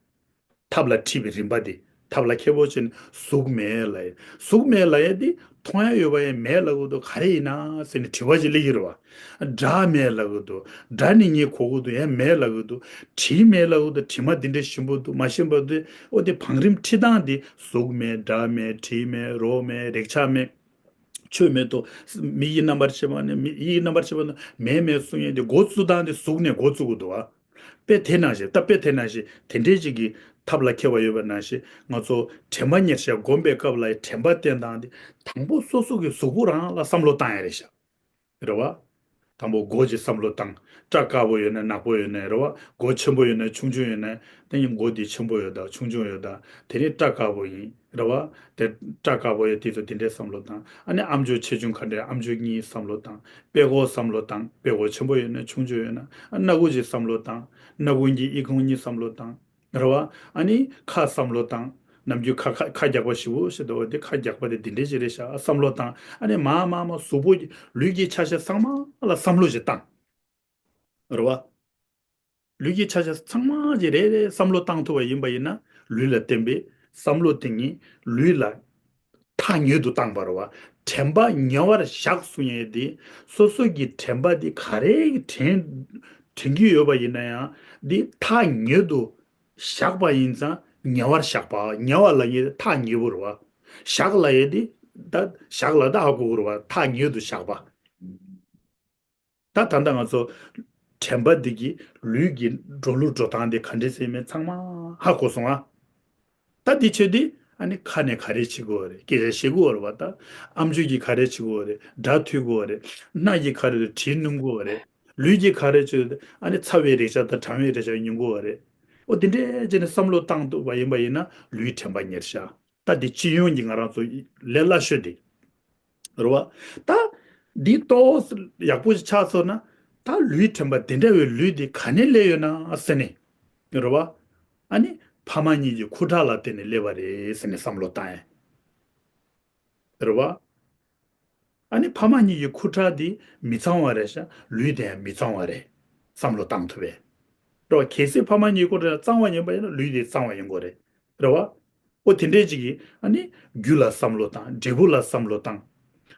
ཐབས་ལ་ཁྲིད་པའི་རིམ་པ་དེ། ཐབས་ལ་མཁས་པོ་བྱས་ནས་གཟུགས་མེད་ལབ་ཡས། གཟུགས་མེད་ལབ་ཡས་དེ་མཐོང་ཡ་ཡོད་པ་ཡང་མེད་ལབ་གི་འདུག་ག་རེ་ཡིན་ན་ཟེར་ནས་དྲི་བ་ཅིག་སླེབས་ཀྱི་རེད་བ། སྒྲ་མེད་ལབ་གི་འདུག་སྒྲ་ནི་ངས་གོ་གི་འདུག་ཡང་མེད་ལབ་གི་འདུག་དྲི་མེད་ལབ་གི་འདུག་དྲི་མ་འདི་འདྲ་ཞིམ་པོ་འདུག་མ་ཞིམ་པ་འདུག་ཨོ་དེ་བང་རིམ་ཁྲིད་སྟངས་དེ། གཟུགས་མེད། སྒྲ་མེད། དྲི་མེད། རོ་མེད། རེག་བྱ་མེད། ཆོས་མེད་དོ། མིག་གི་རྣམ་པར་ཤེས་པ་ནས། མིག་གི་རྣམ་པར་ཤེས་པ་ནས་མེད་མེད་གསུང་ཡས་དེ་འགོ་བཙུགས་སྟངས་དེ་གཟུགས་ནས་འགོ་བཙུགས་དགོས་འདུག་བ། དཔེ་དེ་ནང་བཞིན། ད་དཔེ་དེ་ནང་བཞིན་དེ་འདྲའི་ཅིག་གི་ཐབས་ལ་མཁས་པ་ཡོད་པ་ནང་བཞིན། ང་ཚོ་དྲན་པ་ཉེར་བཞག་སྒོམ་པའི་སྐབས་ལ་དྲན་པ་བསྟེན་སྟངས་དེ། དང་པོ་སོ་སོ་གི་གཟུགས་པོ་རང་ལ་བསམ་བློ་བཏང་ཡ་རེད་ཤག་རེད་བ། དང་པོ་མགོ་གི་བསམ་བློ་བཏང་། སྐྲ་དཀར་པོ་ཡོད་ན་ནག་པོ་ཡོད་ན་རེད་བ། མགོ་ཆེན་པོ་ཡོད་ན་ཆུང་ཆུང་ཡོད་ན། དེ་ནི་མགོ་དེ་ཆེན་པོ་ཡོད་དང་ཆུང་ཆུང་ཡོད་དང་། དེ་ནི་སྐྲ་དཀར་པོ་ཡིན་རེད་བ། དེ་སྐྲ་དཀར་པོ་ཡོད་དེ་ཚོ་དེ་འདྲའི་བསམ་བློ་བཏང་། ཨ་ནི་ཨམ་ཅོག་ཆེ་ཆུང་ག་འདྲ། ཨམ་ཅོག་གཉིས་བསམ་བློ་བཏང་། པད་ཀོ་བསམ་བློ་བཏང་། པད་ཀོ་ཆེན་པོ་ཡོད་ན་ཆུང་ཆུང་ཡོད་ན། ཨ། སྣ་ཁུག་ཅིག་བསམ་བློ་བཏང་། སྣ་ཁུག་གཉིས། ཨི་ཁུང་གཉིས་བསམ་བློ་བཏང་། རེད་བ། ཨ་ནི་ཁ་བསམ་བློ་བཏང་། ནམ་རྒྱུན་ཁ་ཁ་ཁ་རྒྱག་པ་ཞེ་པོ་ཞིག་འདུག་བ། དེ་ཁ་རྒྱག་པ་དེ་འདི་འདྲས་ཞིག་རེད་ཤག་བསམ་བློ་བཏང་། ཨ་ནི་མར་མར་མར་གཟུགས་པོ་གི་ལུས་ཀྱི་ཆ་ཤས་ཚང་མ་ལ་བསམ་བློ་ཞིག་བཏང་། རེད་བ། ལུས་ཀྱི་ཆ་ཤས་ཚང་མ་གི་རེ་རེ་བསམ་བློ་བཏང་ཐུབ་པ་ཡིན་པ་ཡིན་ན། ལུས་ལ་བརྟེན་པའི་བསམ་བློ་དེ་ཉིད་ལུས་ལ་ཐག་ཉེ་དུ་བཏང་བ་རེད་བ། དྲན་པ་ཉེ་བར་བཞག་གསུང་ཡས་དེ། སོ་སོ་གི་དྲན་པ་དེ་ག་རེ་གི་དྲན་དྲན་གྱི་ཡོད་པ་ཡིན་ན་ཡང་། འདི་ཐག་ཉེ་དུ་བཞག་པ་ཡིན་ཙང་། ཉེ་བར་བཞག་པ། ཉེ་བ་ལབ་ཡས་དེ་ཐག་ཉེ་པོ་རེད་བ། བཞག་ལབ་ཡས་དེ་ད་བཞག་ལབ་ད་ཧ་གོ་གི་རེད་བ། ཐག་ཉེ་དུ་བཞག་པ། ད་ད་ལྟ་ང་ཚོ་དྲན་པ་འདི་གི་ལུས་ཀྱི་འགྲོ་ལུགས་འགྲོ་སྟངས་འདི་ག་འདྲས་ཟེར་མིན་ཚང་མ་ཧ་གོ་སོང་ཨ། ད་འདི་ཆོས་འདི་ཨ་ནི་ཁ་ནས་ག་རེ་བྱེད་དགོས་རེད། སྐད་ཆ་བཤད་དགོས་རེད་བ། ད་ཨམ་ཅོག་གིས་ག་རེ་བྱེད་དགོས་རེད། སྒྲ་ཐོས་དགོས་རེད། སྣ་ཡིས་ག་རེ་རེད། དྲི་སྣོམ་དགོས་རེད། ལུས་ཀྱིས་ག་རེ་བྱེད། ཨ་ནི་ཚ་བའི་རེག་བྱ་དང་གྲང་བའི་རེག་བྱ་མྱོང་དགོས་རེད། ཨོ་དེ་འདྲས་བྱས་ནས་བསམ་བློ་བཏང་ཐུབ་པ་ཡིན་པ་ཡིན་ན། ལུས་དྲན་པ་ཉེར་བཞག་ད་འདི་སྤྱི་ཡོངས་ཀྱི་ང་རང་ཚོ་ལས་སླ་ཤོས་འདི་རེད་བ། ད་འདི་ཏོག་ཙམ་ཡག་པོ་ཞིག་ཆགས་སོང་ན། ད་ལུས་དྲན་པ་འདི་འདྲ་བའི་ལུས་འདི་ག་ནས་སླེབས་ཡོད་ན་ཟེར་ནས། རེད་བ། ཨ་ནི་ཕ་མ་གཉིས་ཀྱི་ཁུ་ཁྲག་ལ་བརྟེན་ནས་སླེབས་པ་རེད་ཟེར་ནས་བསམ་བློ་བཏང་ཡ། རེད་བ། ཨ་ནི་ཕ་མ་གཉིས་ཀྱི་ཁུ་ཁྲག་འདི་མི་གཙང་བ་རེད་ཤག་ལུས་དེ་ཡང་མི་གཙང་བ་རེད་བསམ་བློ་བཏང་ཐུབ་པས། རེད་བ། གལ་སྲིད་ཕ་མ་གཉིས་ཁུ་ཁྲག་གཙང་བ་ཡིན་པ་ཡིན་ན། ལུས་དེ་གཙང་བ་ཡིན་དགོས་རེད། རེད་བ། ཨོ་དེ་འདྲས་ཅིག་གིས་ཨ་ནི་རྒྱུ་ལ་བསམ་བློ་བཏང་། འབྲས་བུ་ལ་བསམ་བློ་བཏང་།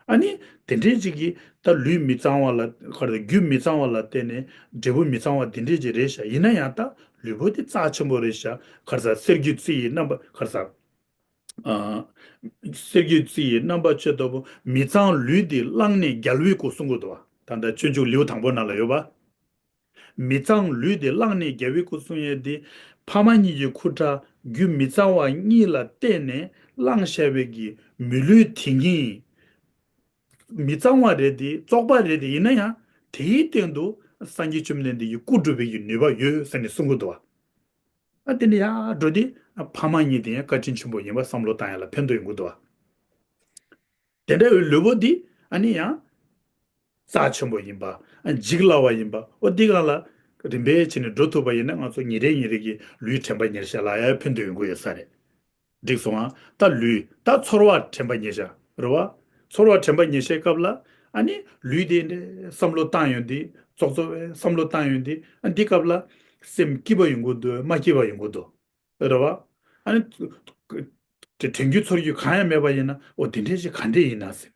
ཨ་ནི་དེ་འདྲས་ཅིག་གིས་ད་ལུས་མི་གཙང་བ་ལ། ག་རེ། རྒྱུ་མི་གཙང་བ་ལ་བརྟེན་ནས་འབྲས་བུ་མི་གཙང་བ་དེ་འདྲས་ཅིག་རེད་ཤག་ཡིན་ན་ཡང་ད་ལུས་པོ་དེ་རྩ་ཆེན་པོ་རེད་ཤག་ག་རེ་ཟ། གསེར་གྱི་རྩི་ཡི་རྣམ་པ། ག་རེ་ཟ། ཨ། གསེར་གྱི་རྩི་ཡི་རྣམ་པ་ཆོས་ལྟ་བུ། མི་གཙང་ལུས་འདི་བླངས་ནས་རྒྱལ་བའི་སྐུ་གསུང་གི་འདུག་བ། ད་ལྟ་སྤྱོད་འཇུག་ལེའུ་དང་པོ་ནང་ལ་ཡོད་པ། མི་གཙང་ལུས་འདི་བླངས་ནས་རྒྱལ་བའི་སྐུ་གསུང་ཡས་དེ། ཕ་མ་གཉིས་ཀྱི་ཁུ་ཁྲག་རྒྱུ་མི་གཙང་བ་གཉིས་ལ་བརྟེན་ནས་བླངས་བཞག་པའི་གི་མི་ལུས་དེ་ཉིད་མི་གཙང་བ་རེད་དེ། བཙོག་པ་རེད་དེ། ཡིན་ན་ཡང་དེའི་སྟེང་དུ་སངས་རྒྱས་བཅོམ་ལྡན་འདས་ཀྱི་སྐུ་འགྲུབ་པའི་གི་ནུས་པ་ཡོད་ཟེར་ནས་གསུང་གི་འདུག་བ། ཨ། དེ་ནས་ཡར་འགྲོ་དུས་ཨ་ཕ་མ་གཉིས་དེ་ཡང་བཀའ་དྲིན་ཆེན་པོ་ཡིན་པ་བསམ་བློ་བཏང་ཡ་ལ་ཕན་ཐོགས་ཡོང་གི་འདུག་བ། དེ་འདྲ་བའི་ལུས་པོ་འདི་ཨ་ནི་ཡང་རྩ་ཆེན་པོ་ཡིན་པ། ཨ། འཇིག་སླ་བ་ཡིན་པ། ཨོ་འདི་སྒང་ལ་རིམ་པས་བྱས་ནས་འགྲོ་ཐུབ་པ་ཡིན་ན། ང་ཚོ་ཉིན་རེ་ཉིན་རེ་གི་ལུས་དྲན་པ་ཉེར་བཞག་ལ་ཡང་ཕན་ཐོགས་ཡོང་གི་ཡོད་ས་རེད། འགྲིག་སོང་ཨ། ད་ལུས་ད་ཚོར་བ་དྲན་པ་ཉེར་བཞག་རེད་བ། ཚོར་བ་དྲན་པ་ཉེར་བཞག་སྐབས་ལ་ཨ་ནི་ལུས་དེ་འདྲ་བསམ་བློ་བཏང་ཡོང་དུས་ཙོག་ཙོག་བས་བསམ་བློ་བཏང་ཡོང་དུས་ཨ་འདི་སྐབས་ལ་སེམས་སྐྱིད་པ་ཡོང་གི་འདུག་མ་སྐྱིད་པ་ཡོང་གི་འདུག་རེད་བ། ཨ་ནི། དེ་དྲན་རྒྱུ་ཚོར་རྒྱུ་གང་ཡང་མེད་པ་ཡིན་ན་འོ་དེ་འདྲས་ཞིག་ག་འདྲས་ཡིན་ན་ཟེར་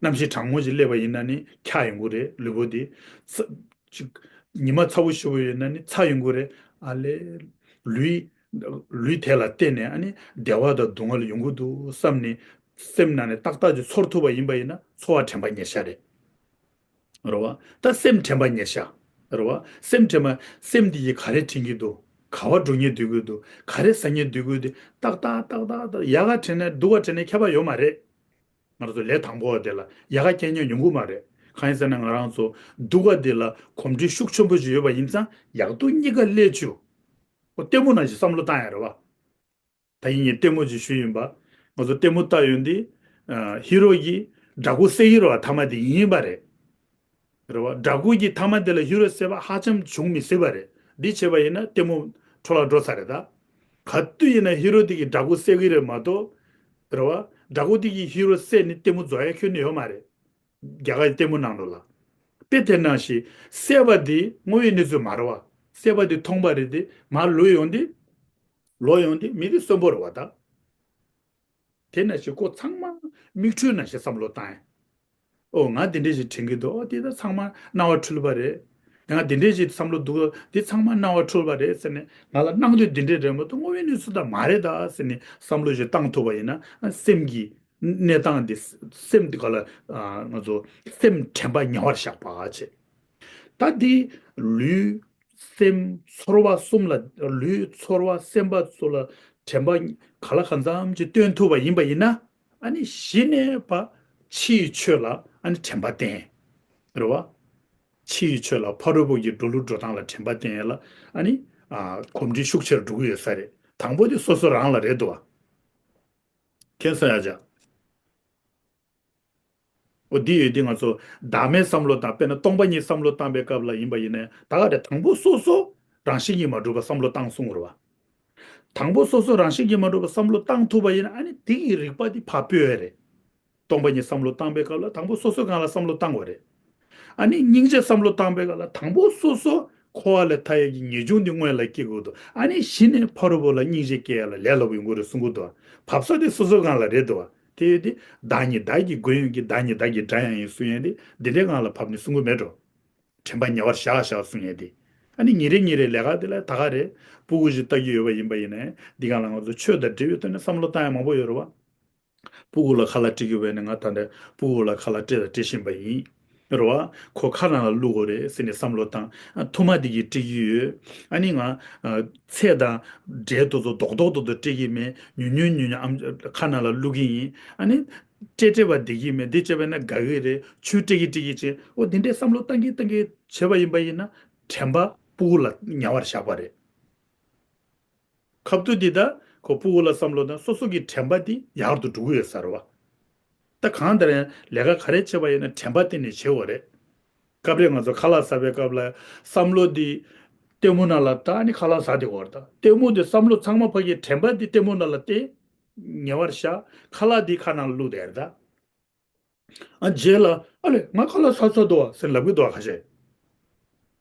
ནས། གནམ་གཤིས་གྲང་མོ་ཞིག་སླེབས་པ་ཡིན་ན་ནི་འཁྱག་ཡོང་གི་རེད་ལུས་པོ་དེ། ཚ་ཅིག་ཉི་མ་ཚ་བོ་ཞེ་པོ་ཡོད་ན་ནི་ཚ་ཡོང་གི་རེད། ཨ་ལས། ལུས། ལུས་དེ་ལ་བརྟེན་ནས་ཨ་ནི་བདེ་བ་དང་སྡུག་བསྔལ་ཡོང་གི་འདུག་བསམ་ནས། སེམས་ནང་ནས་ཏག་ཏག་ཅིག་ཚོར་ཐུབ་པ་ཡིན་པ་ཡིན་ན་ཚོར་བ་དྲན་པ་ཉེར་བཞག་རེད། རེད་བ། ད་སེམས་དྲན་པ་ཉེར་བཞག་རེད་བ། སེམས་དྲན་པ་སེམས་འདི་ཡིས་ག་རེ་དྲན་གྱི་འདུག་ག་བ་འགྲོ་སྙིང་འདོད་ཀྱི་འདུག་ག་རེ་ཟ་སྙིང་འདོད་ཀྱི་འདུག་ཏག་ཏག་ཏག་ཏག་ཏག་ཡག་ག་དྲན་ནས་སྡུག་ག་དྲན་ནས་ཁྱད་པར་ཡོད་མ་རེད། ང་ཚོ་ལས་དང་པོ་བ་དེ་ལ་ཡག་ག་རྐྱང་རྐྱང་ཡོང་གི་མ་རེད། གང་ཡིན་ཟེར་ན་ང་རང་ཚོ་སྡུག་ག་དེ་ལ་གོམས་འདྲིས་ཤུགས་ཆེན་པོ་ཞིག་ཡོད་པ་ཡིན་ཙང་ཡག་སྡུག་གཉིས་ཀ་སླེབས་བཅུག་ཨོ་ལྟད་མོ་ནང་བཞིན་བསམ་བློ་བཏང་ཡ་རེད་བ། ད་ཡིན་ངས་ལྟད་མོ་ཅིག་ཞུས་ཡིན་པ། ང་ཚོ་ལྟད་མོ་ལྟ་ཡོང་དུས། ཨ་ཧི་རོ་གིས་འདྲ་སྐུ་བསད་ཀྱི་རེད་བ་ཐ་མ་དེ་ཡིན་པ་རེད། རེད་བ། འདྲ་སྐུ་གིས་ཐ་མ་དེ་ལ་ཧི་རོ་བསད་པ་ཧ་ཅང་བྱུང་མི་སྲིད་པ་རེད། འདི་བྱས་པ་ཡིན་ན་ལྟད་མོ་འཕྲོ་བརླག་འགྲོ་ས་རེད་ད། ག་དུས་ཡིན་ན་ཧི་རོ་དེ་གིས་འདྲ་སྐུ་བསད་ཀྱི་རེད་མ་གཏོགས། རེད་བ། འདྲ་སྐུ་དེ་གིས་ཧི་རོ་བསད་ནས་ལྟད་མོ་རྫོགས་ཡ་ཁྱོན་ནས་ཡོད་མ་རེད། རྒྱ་གར་གྱི་ལྟད་མོ་ནང་ལོགས་ལ། དཔེ་དེ་ནང་བཞིན་བསད་པ་འདི་དངོས་ཡོད་གནས་ཚུལ་མ་རེད་བ། བསད་པ་འདི་མཐོང་པ་རེད་དེ་མར་ལུས་ཡོང་དུས། ལོག་ཡོང་དུས་མི་དེ་གསོན་པོ་རེད་བ་ད། དེ་ནང་བཞིན་ཁོ་ཚང་མ་མིག་འཕྲུལ་ནང་བཞིན་བསམ་བློ་བཏང་ཡ། ཨོ་ང་དེ་འདྲས་ཞིག་དྲན་གྱི་འདུག་ཨོ་དེ་ད་ཚང་མ་སྣང་བ་འཁྲུལ་པ་རེད། ང་དེ་འདྲས་ཞིག་བསམ་བློ་འདུག་དེ་ཚང་མ་སྣང་བ་འཁྲུལ་པ་རེད་ཟེར་ནས་ང་ལ་སྣང་དུས་དེ་འདྲས་རེད་མ་གཏོགས་དངོས་ཡོད་གནས་ཚུལ་ད་མ་རེད་ད་ཟེར་ནས་བསམ་བློ་ཞིག་བཏང་ཐུབ་པ་ཡིན་ན་སེམས་ཀྱི། གནས་སྟངས་འདི་སེམས་འདི་ག་ལ་ང་ཚོ་སེམས་དྲན་པ་ཉེ་བར་བཞག་པ་བྱས། ད་འདི་ལུས་སེམས་ཚོར་བ་གསུམ་ལ་ལུས་ཚོར་བ་སེམས་པ་ཚོ་ལ་དྲན་པ་ག་ལ་གང་འཚམ་ཅིག་སྟོན་ཐུབ་པ་ཡིན་པ་ཡིན་ན་ཨ་ནི་གཞི་ནས་ཕར་ཕྱི་ཡི་ཆོས་ལ་ཨ་ནི་དྲན་པ་བསྟེན། རེད་བ། ཕྱི་ཡི་ཆོས་ལ་ཕ་རོལ་པོ་ཡི་འགྲོ་ལུགས་འགྲོ་སྟངས་ལ་དྲན་པ་བསྟེན་ཡ་ལ་ཨ་ནི་གོམས་འདྲིས་ཤུགས་ཆེར་འགྲོ་གི་ཡོད་ས་རེད། དང་པོ་དེ་སོ་སོ་རང་ལ་རེད་འདུག་བ། མཁྱེན་སོང་ཡ་ཅག་འོ་འདི་ཡོད་འདི་ང་ཚོ་བདག་མེད་བསམ་བློ་བཏང་དཔེར་ན་སྟོང་པ་ཉིད་བསམ་བློ་བཏང་པའི་སྐབས་ལ་ཡིན་པ་ཡིན་ནའི་ད་ག་དེ་དང་པོ་སོ་སོ་རང་བཞིན་གྱིས་མ་གྲུབ་པ་བསམ་བློ་བཏང་གསུང་རེད་བ། དང་པོ་སོ་སོ་རང་བཞིན་གྱིས་མ་གྲུབ་པ་བསམ་བློ་བཏང་ཐུབ་པ་ཡིན་ན་ཨ་ནི་དེ་ཡི་རིག་པ་འདི་ཕར་སྤོས་ཡ་རེད། སྟོང་པ་ཉིད་བསམ་བློ་བཏང་པའི་སྐབས་ལ་དང་པོ་སོ་སོའི་སྒང་ལ་བསམ་བློ་བཏང་དགོས་རེད། ཨ་ནི་སྙིང་རྗེ་བསམ་བློ་བཏང་པའི་སྐབས་ལ་དང་པོ་སོ་སོ་འཁོར་བ་ལས་ཐར་ཡས་ཀྱི་ངེས་འབྱུང་འདི་སྔོན་ལ་སྐྱེ་དགོས་འདུག་ཨ་ནི་གཞི་ནས་ཕ་རོལ་པོ་ལ་སྙིང་རྗེ་སྐྱེ་ཡ་ལ་ལས་སླ་པོ་ཡོང་གི་རེད་གསུང་གི་འདུག་བབས་ས་དེ་སོ་སོའི་སྒང་ལ་རེད་འདུག་དེ་ཡོད་དེ་བདག་ཉིད་བདག་གི་མགོན་ཡིན་གྱི་བདག་ཉིད་བདག་གི་དགྲ་ཡང་ཡིན་གསུང་ཡས་དེ་འདི་འདྲའི་སྒང་ལ་བབས་ནས་གསུང་གི་མེད་འགྲོ། དྲན་པ་ཉེ་བར་བཞག་བཞག་གསུང་ཡས་དེ། ཨ་ནི་ཉིན་རེ་ཉིན་རེ་ལས་ཀ་དེ་ལ་ད་ག་རེད་སྤུ་གུ་ཞིག་ལྟ་གི་ཡོད་པ་ཡིན་པ་ཡིན་ནའི་འདི་སྒང་ལ་ང་ཚོ་ཆོས་དང་འབྲེལ་བའི་ཐོག་ནས་བསམ་བློ་བཏང་ཡ་མང་པོ་ཡོད་རེད་བ། སྤུ་གུ་ལ་ཁ་ལག་སྤྲད་ཀྱི་ཡོད་ནས་ང་ད་ལྟ་སྤུ་གུ་ལ་ཁ་ལག་སྤྲད་དང་སྤྲད་བཞིན་པ་ཡིན། རེད་བ། ཁོ་ཁ་ནང་ལ་བླུག་དགོས་རེད་ཟེར་ནས་བསམ་བློ་བཏང་། ཨ་ཐུར་མ་དེ་གིས་སྤྲད་ཀྱི་ཡོད། ཨ་ནི་ང་ཚད་དང་འབྲས་དོ་ཚོ་རྡོག་རྡོག་རྡོག་རྡོག་སྤྲད་ཀྱི་མེད། ཉུང་ཉུང་ཉུང་ཉུང་ཨམ་ཁ་ནང་ལ་བླུག་གི་ཡིན། ཨ་ནི་སྤྲད་སྤྲད་པ་བསྡད་ཀྱི་མེད། འདི་སྤྲད་པ་ན་དགའ་གི་རེད། ཆུ་སྤྲད་ཀྱི་སྤྲད་ཀྱི་བྱས་འོ་དེ་འདྲའི་བསམ་བློ་བཏང་གི་བཏང་གི་བྱས་པ་ཡིན་པ་ཡིན་ན་དྲན་པ་སྤུ་གུ་ལ་ཉེ་བར་བཞག་པ་རེད། ཁ་ཐུག་འདི་ད་ཁོ་སྤུ་གུ་ལ་བསམ་བློ་བཏང་སོ་སོ་གི་དྲན་པ་འདི་ཡག་ཏུ་འགྲོ་གི་ཡོད་ས་རེད་བ། ད་གང་ལྟར་ཡང་ལས་ཀ་ག་རེ་བྱེད་པ་ཡིན་ན་དྲན་པ་བསྟེན་ནས་བྱེད་དགོས་རེད། སྐབས་རེ་ང་ཚོ་ཁ་ལག་ཟ་བའི་སྐབས་ལ་བསམ་བློ་འདི་ལྟད་མོ་ནང་ལ་ད་ནི་ཁ་ལག་ཟ་བསྡད་ཡོད་རེད་ད། ལྟད་མོ་འདི་བསམ་བློ་ཚང་མ་ཕ་གིའི་དྲན་པ་འདི་ལྟད་མོ་ནང་ལ་བསྟེན། ཉེ་བར་བཞག་ཁ་ལག་འདི་ཁ་ནང་ལ་བླུགས་བསྡད་རེད་ད། ཨ་རྗེས་ལ་ཨ་ལས་ང་ཁ་ལག་ཟ་ཚར་འདུག་བ་ཟེར་ལབ་གི་འདུག་བ་ཁ་ཤས།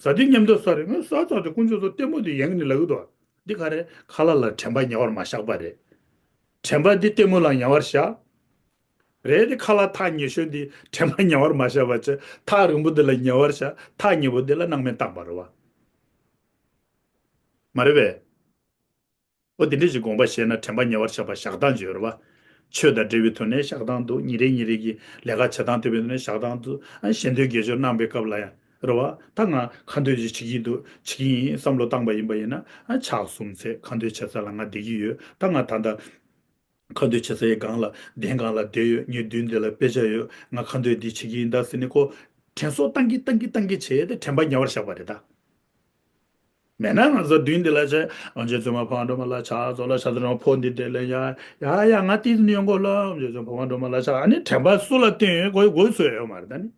ཟ་དུས་མཉམ་དུ་ཟ་རེད། ངས་ཟ་ཚར་དུས་དཀོན་མཆོག་གསུམ་ལྟད་མོ་འདི་ཡན་གྱི་ནས་ལབ་གི་འདུག་བ། འདི་ག་རེད། ཁ་ལག་ལ་དྲན་པ་ཉེ་བར་མ་བཞག་པ་རེད། དྲན་པ་འདི་ལྟད་མོ་ལ་ཉེ་བར་བཞག་རེད་དེ་ཁ་ལག་ཐག་ཉེ་ཤོས་འདི་དྲན་པ་ཉེ་བར་མ་བཞག་པ་བྱས་ཐག་རིང་པོ་འདི་ལ་ཉེ་བར་བཞག་ཐག་ཉེ་པོ་འདི་ལ་སྣང་མེད་བཏང་པ་རེད་བ། མ་རེད་པས། ཨོ་དེ་འདྲ་ཞིག་དགོངས་པ་བཞེས་ན་དྲན་པ་ཉེ་བར་བཞག་པ་བཞག་སྟངས་ཅིག་ཡོད་རེད་བ། ཆོས་དང་འབྲེལ་བའི་ཐོག་ནས་བཞག་སྟངས་འདུག་ཉིན་རེ་ཉིན་རེ་གི་ལས་ཀ་བྱེད་སྟངས་ཐུབ་པའི་ཐོག་ནས་བཞག་སྟངས་འདུག་ཨ་ཞལ་འདོན་དགེ་སྦྱོར་གནང་པའི་སྐབས་ལ་ཡང་རེད་བ། ད་ང་ཁ་འདོན་ཅིག་བྱེད་ཀྱི་འདུག་བྱེད་ཀྱི་ཡིན་བསམ་བློ་བཏང་པ་ཡིན་པ་ཡིན་ན་ཨ་ཕྱག་གསུམ་འཚལ་ཁ་འདོན་བྱེད་ས་ལ་ང་བསྡད་ཀྱི་ཡོད། ད་ང་ད་ལྟ་ཁ་འདོན་བྱེད་སའི་སྒང་ལ་གདན་སྒང་ལ་བསྡད་ཡོད། ངའི་མདུན་འདི་ལ་དཔེ་ཆ་ཡོད། ང་ཁ་འདོན་འདི་བྱེད་ཀྱི་ཡིན་ད་ཟེར་ནས་ཁོ་དྲན་གསོ་བཏང་གི་བཏང་གི་བཏང་གི་བྱས་ཏེ་དྲན་པ་ཉེ་བར་བཞག་པ་རེད་ད། མེད་ན་ང་ཚོ་མདུན་འདི་ལ་བྱས་ཨོ་རྗེ་བཙུན་མ་འཕགས་པ་སྒྲོལ་མ་ལ་ཕྱག་འཚལ་ལོ། ཕྱག་འཚལ་ལོ་ཕོ་འདི་དེ་ལ་ཡ་ཡ་ཡ་ང་ཏིས་ནི་ཡོང་གོ་ལོ། ཨོ་རྗེ་བཙུན་མ་འཕགས་པ་སྒྲོལ་མ་ལ་ཕྱག་ཨ་ནི་དྲན་པ་སུ་ལ་བསྟེན་ཡོད་གོ་གོ་སུ་ཡོད་མ་རེད་ད་ནི།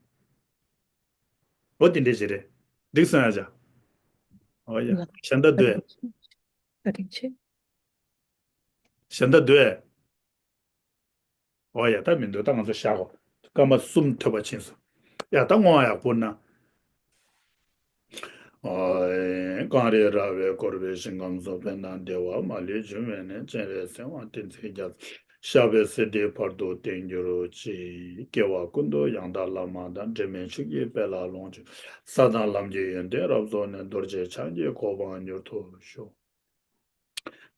འོ་དེ་འདྲས་ཞིག་རེད། འགྲིག་སོང་ཡ་ཅག་ཨོ་ཡ་ལ་གཞན་དག་བཀའ་དྲིན་ཆེ། བཀའ་དྲིན་ཆེ། གཞན་དག་འདུག་གས། འོ་ཡ། ད་མི་འདུག་ད་ང་ཚོ་བཞག་གོ། སྐར་མ་གསུམ་ཐོས་པ་ཕྱིན་སོང་། ཡ། ད་བསྔོ་བ་ཡག་པོ་གནང་། ཨོ། གངས་རི་ར་བས་བསྐོར་བའི་ཞིང་ཁམས་སུ། ཕན་དང་བདེ་བ་མ་ལུས་འབྱུང་བའི་གནས། སྤྱན་རས་གཟིགས་དབང་བསྟན་འཛིན་རྒྱ་མཚོ། ཞབས་པད་སྲིད་མཐའི་བར་དུ་བརྟན་གྱུར་ཅིག་སྐྱེ་བ་ཀུན་ཏུ་ཡང་དག་བླ་མ་དང་། འབྲལ་མེད་ཆོས་ཀྱི་དཔལ་ལ་ལོངས་སྤྱོད། ས་དང་ལམ་གྱི་ཡོན་ཏན་རབ་རྫོགས་ནས། རྡོ་རྗེ་འཆང་གི་གོ་འཕང་མྱུར་ཐོབ་ཤོག་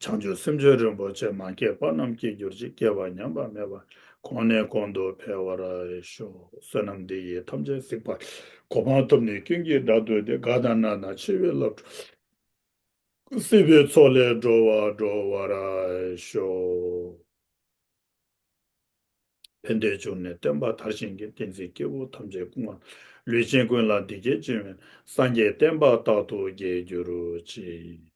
བྱང་ཆུབ་སེམས་མཆོག་རིན་པོ་ཆེ། མ་སྐྱེས་པ་རྣམས་སྐྱེ་གྱུར་ཅིག་སྐྱེས་པ་ཉམས་པ་མེད་པར། གོང་ནས་གོང་དུ་འཕེལ་བར་ཤོག་བསོད་ནམས་འདི་ཡིས་ཐམས་ཅད་གཟིགས་པ། གོ་འཕང་ཐོབ་ནས་ཀུན་གྱི་བདག་ཏུ་སྟེ། དགའ་དང་ན་དང་ཆེ་བའི་བསླབ་སྲོལ། སྲིད་པའི་མཚོ་ལས་འགྲོ་བ་སྒྲོལ་བར་ཤོག་ཕན་བདེའི་འབྱུང་གནས་བསྟན་པ་དར་ཞིང་གི། བསྟན་འཛིན་སྐྱེས་བུ་ཐམས་ཅད་སྐུ་ངོ་། ལུས་ཅན་ཀུན་ལ་བདེ་སྐྱིད་འབྱུང་བའི། སངས་རྒྱས་བསྟན་པ་རྟག་ཏུ་རྒྱས་གྱུར་ཅིག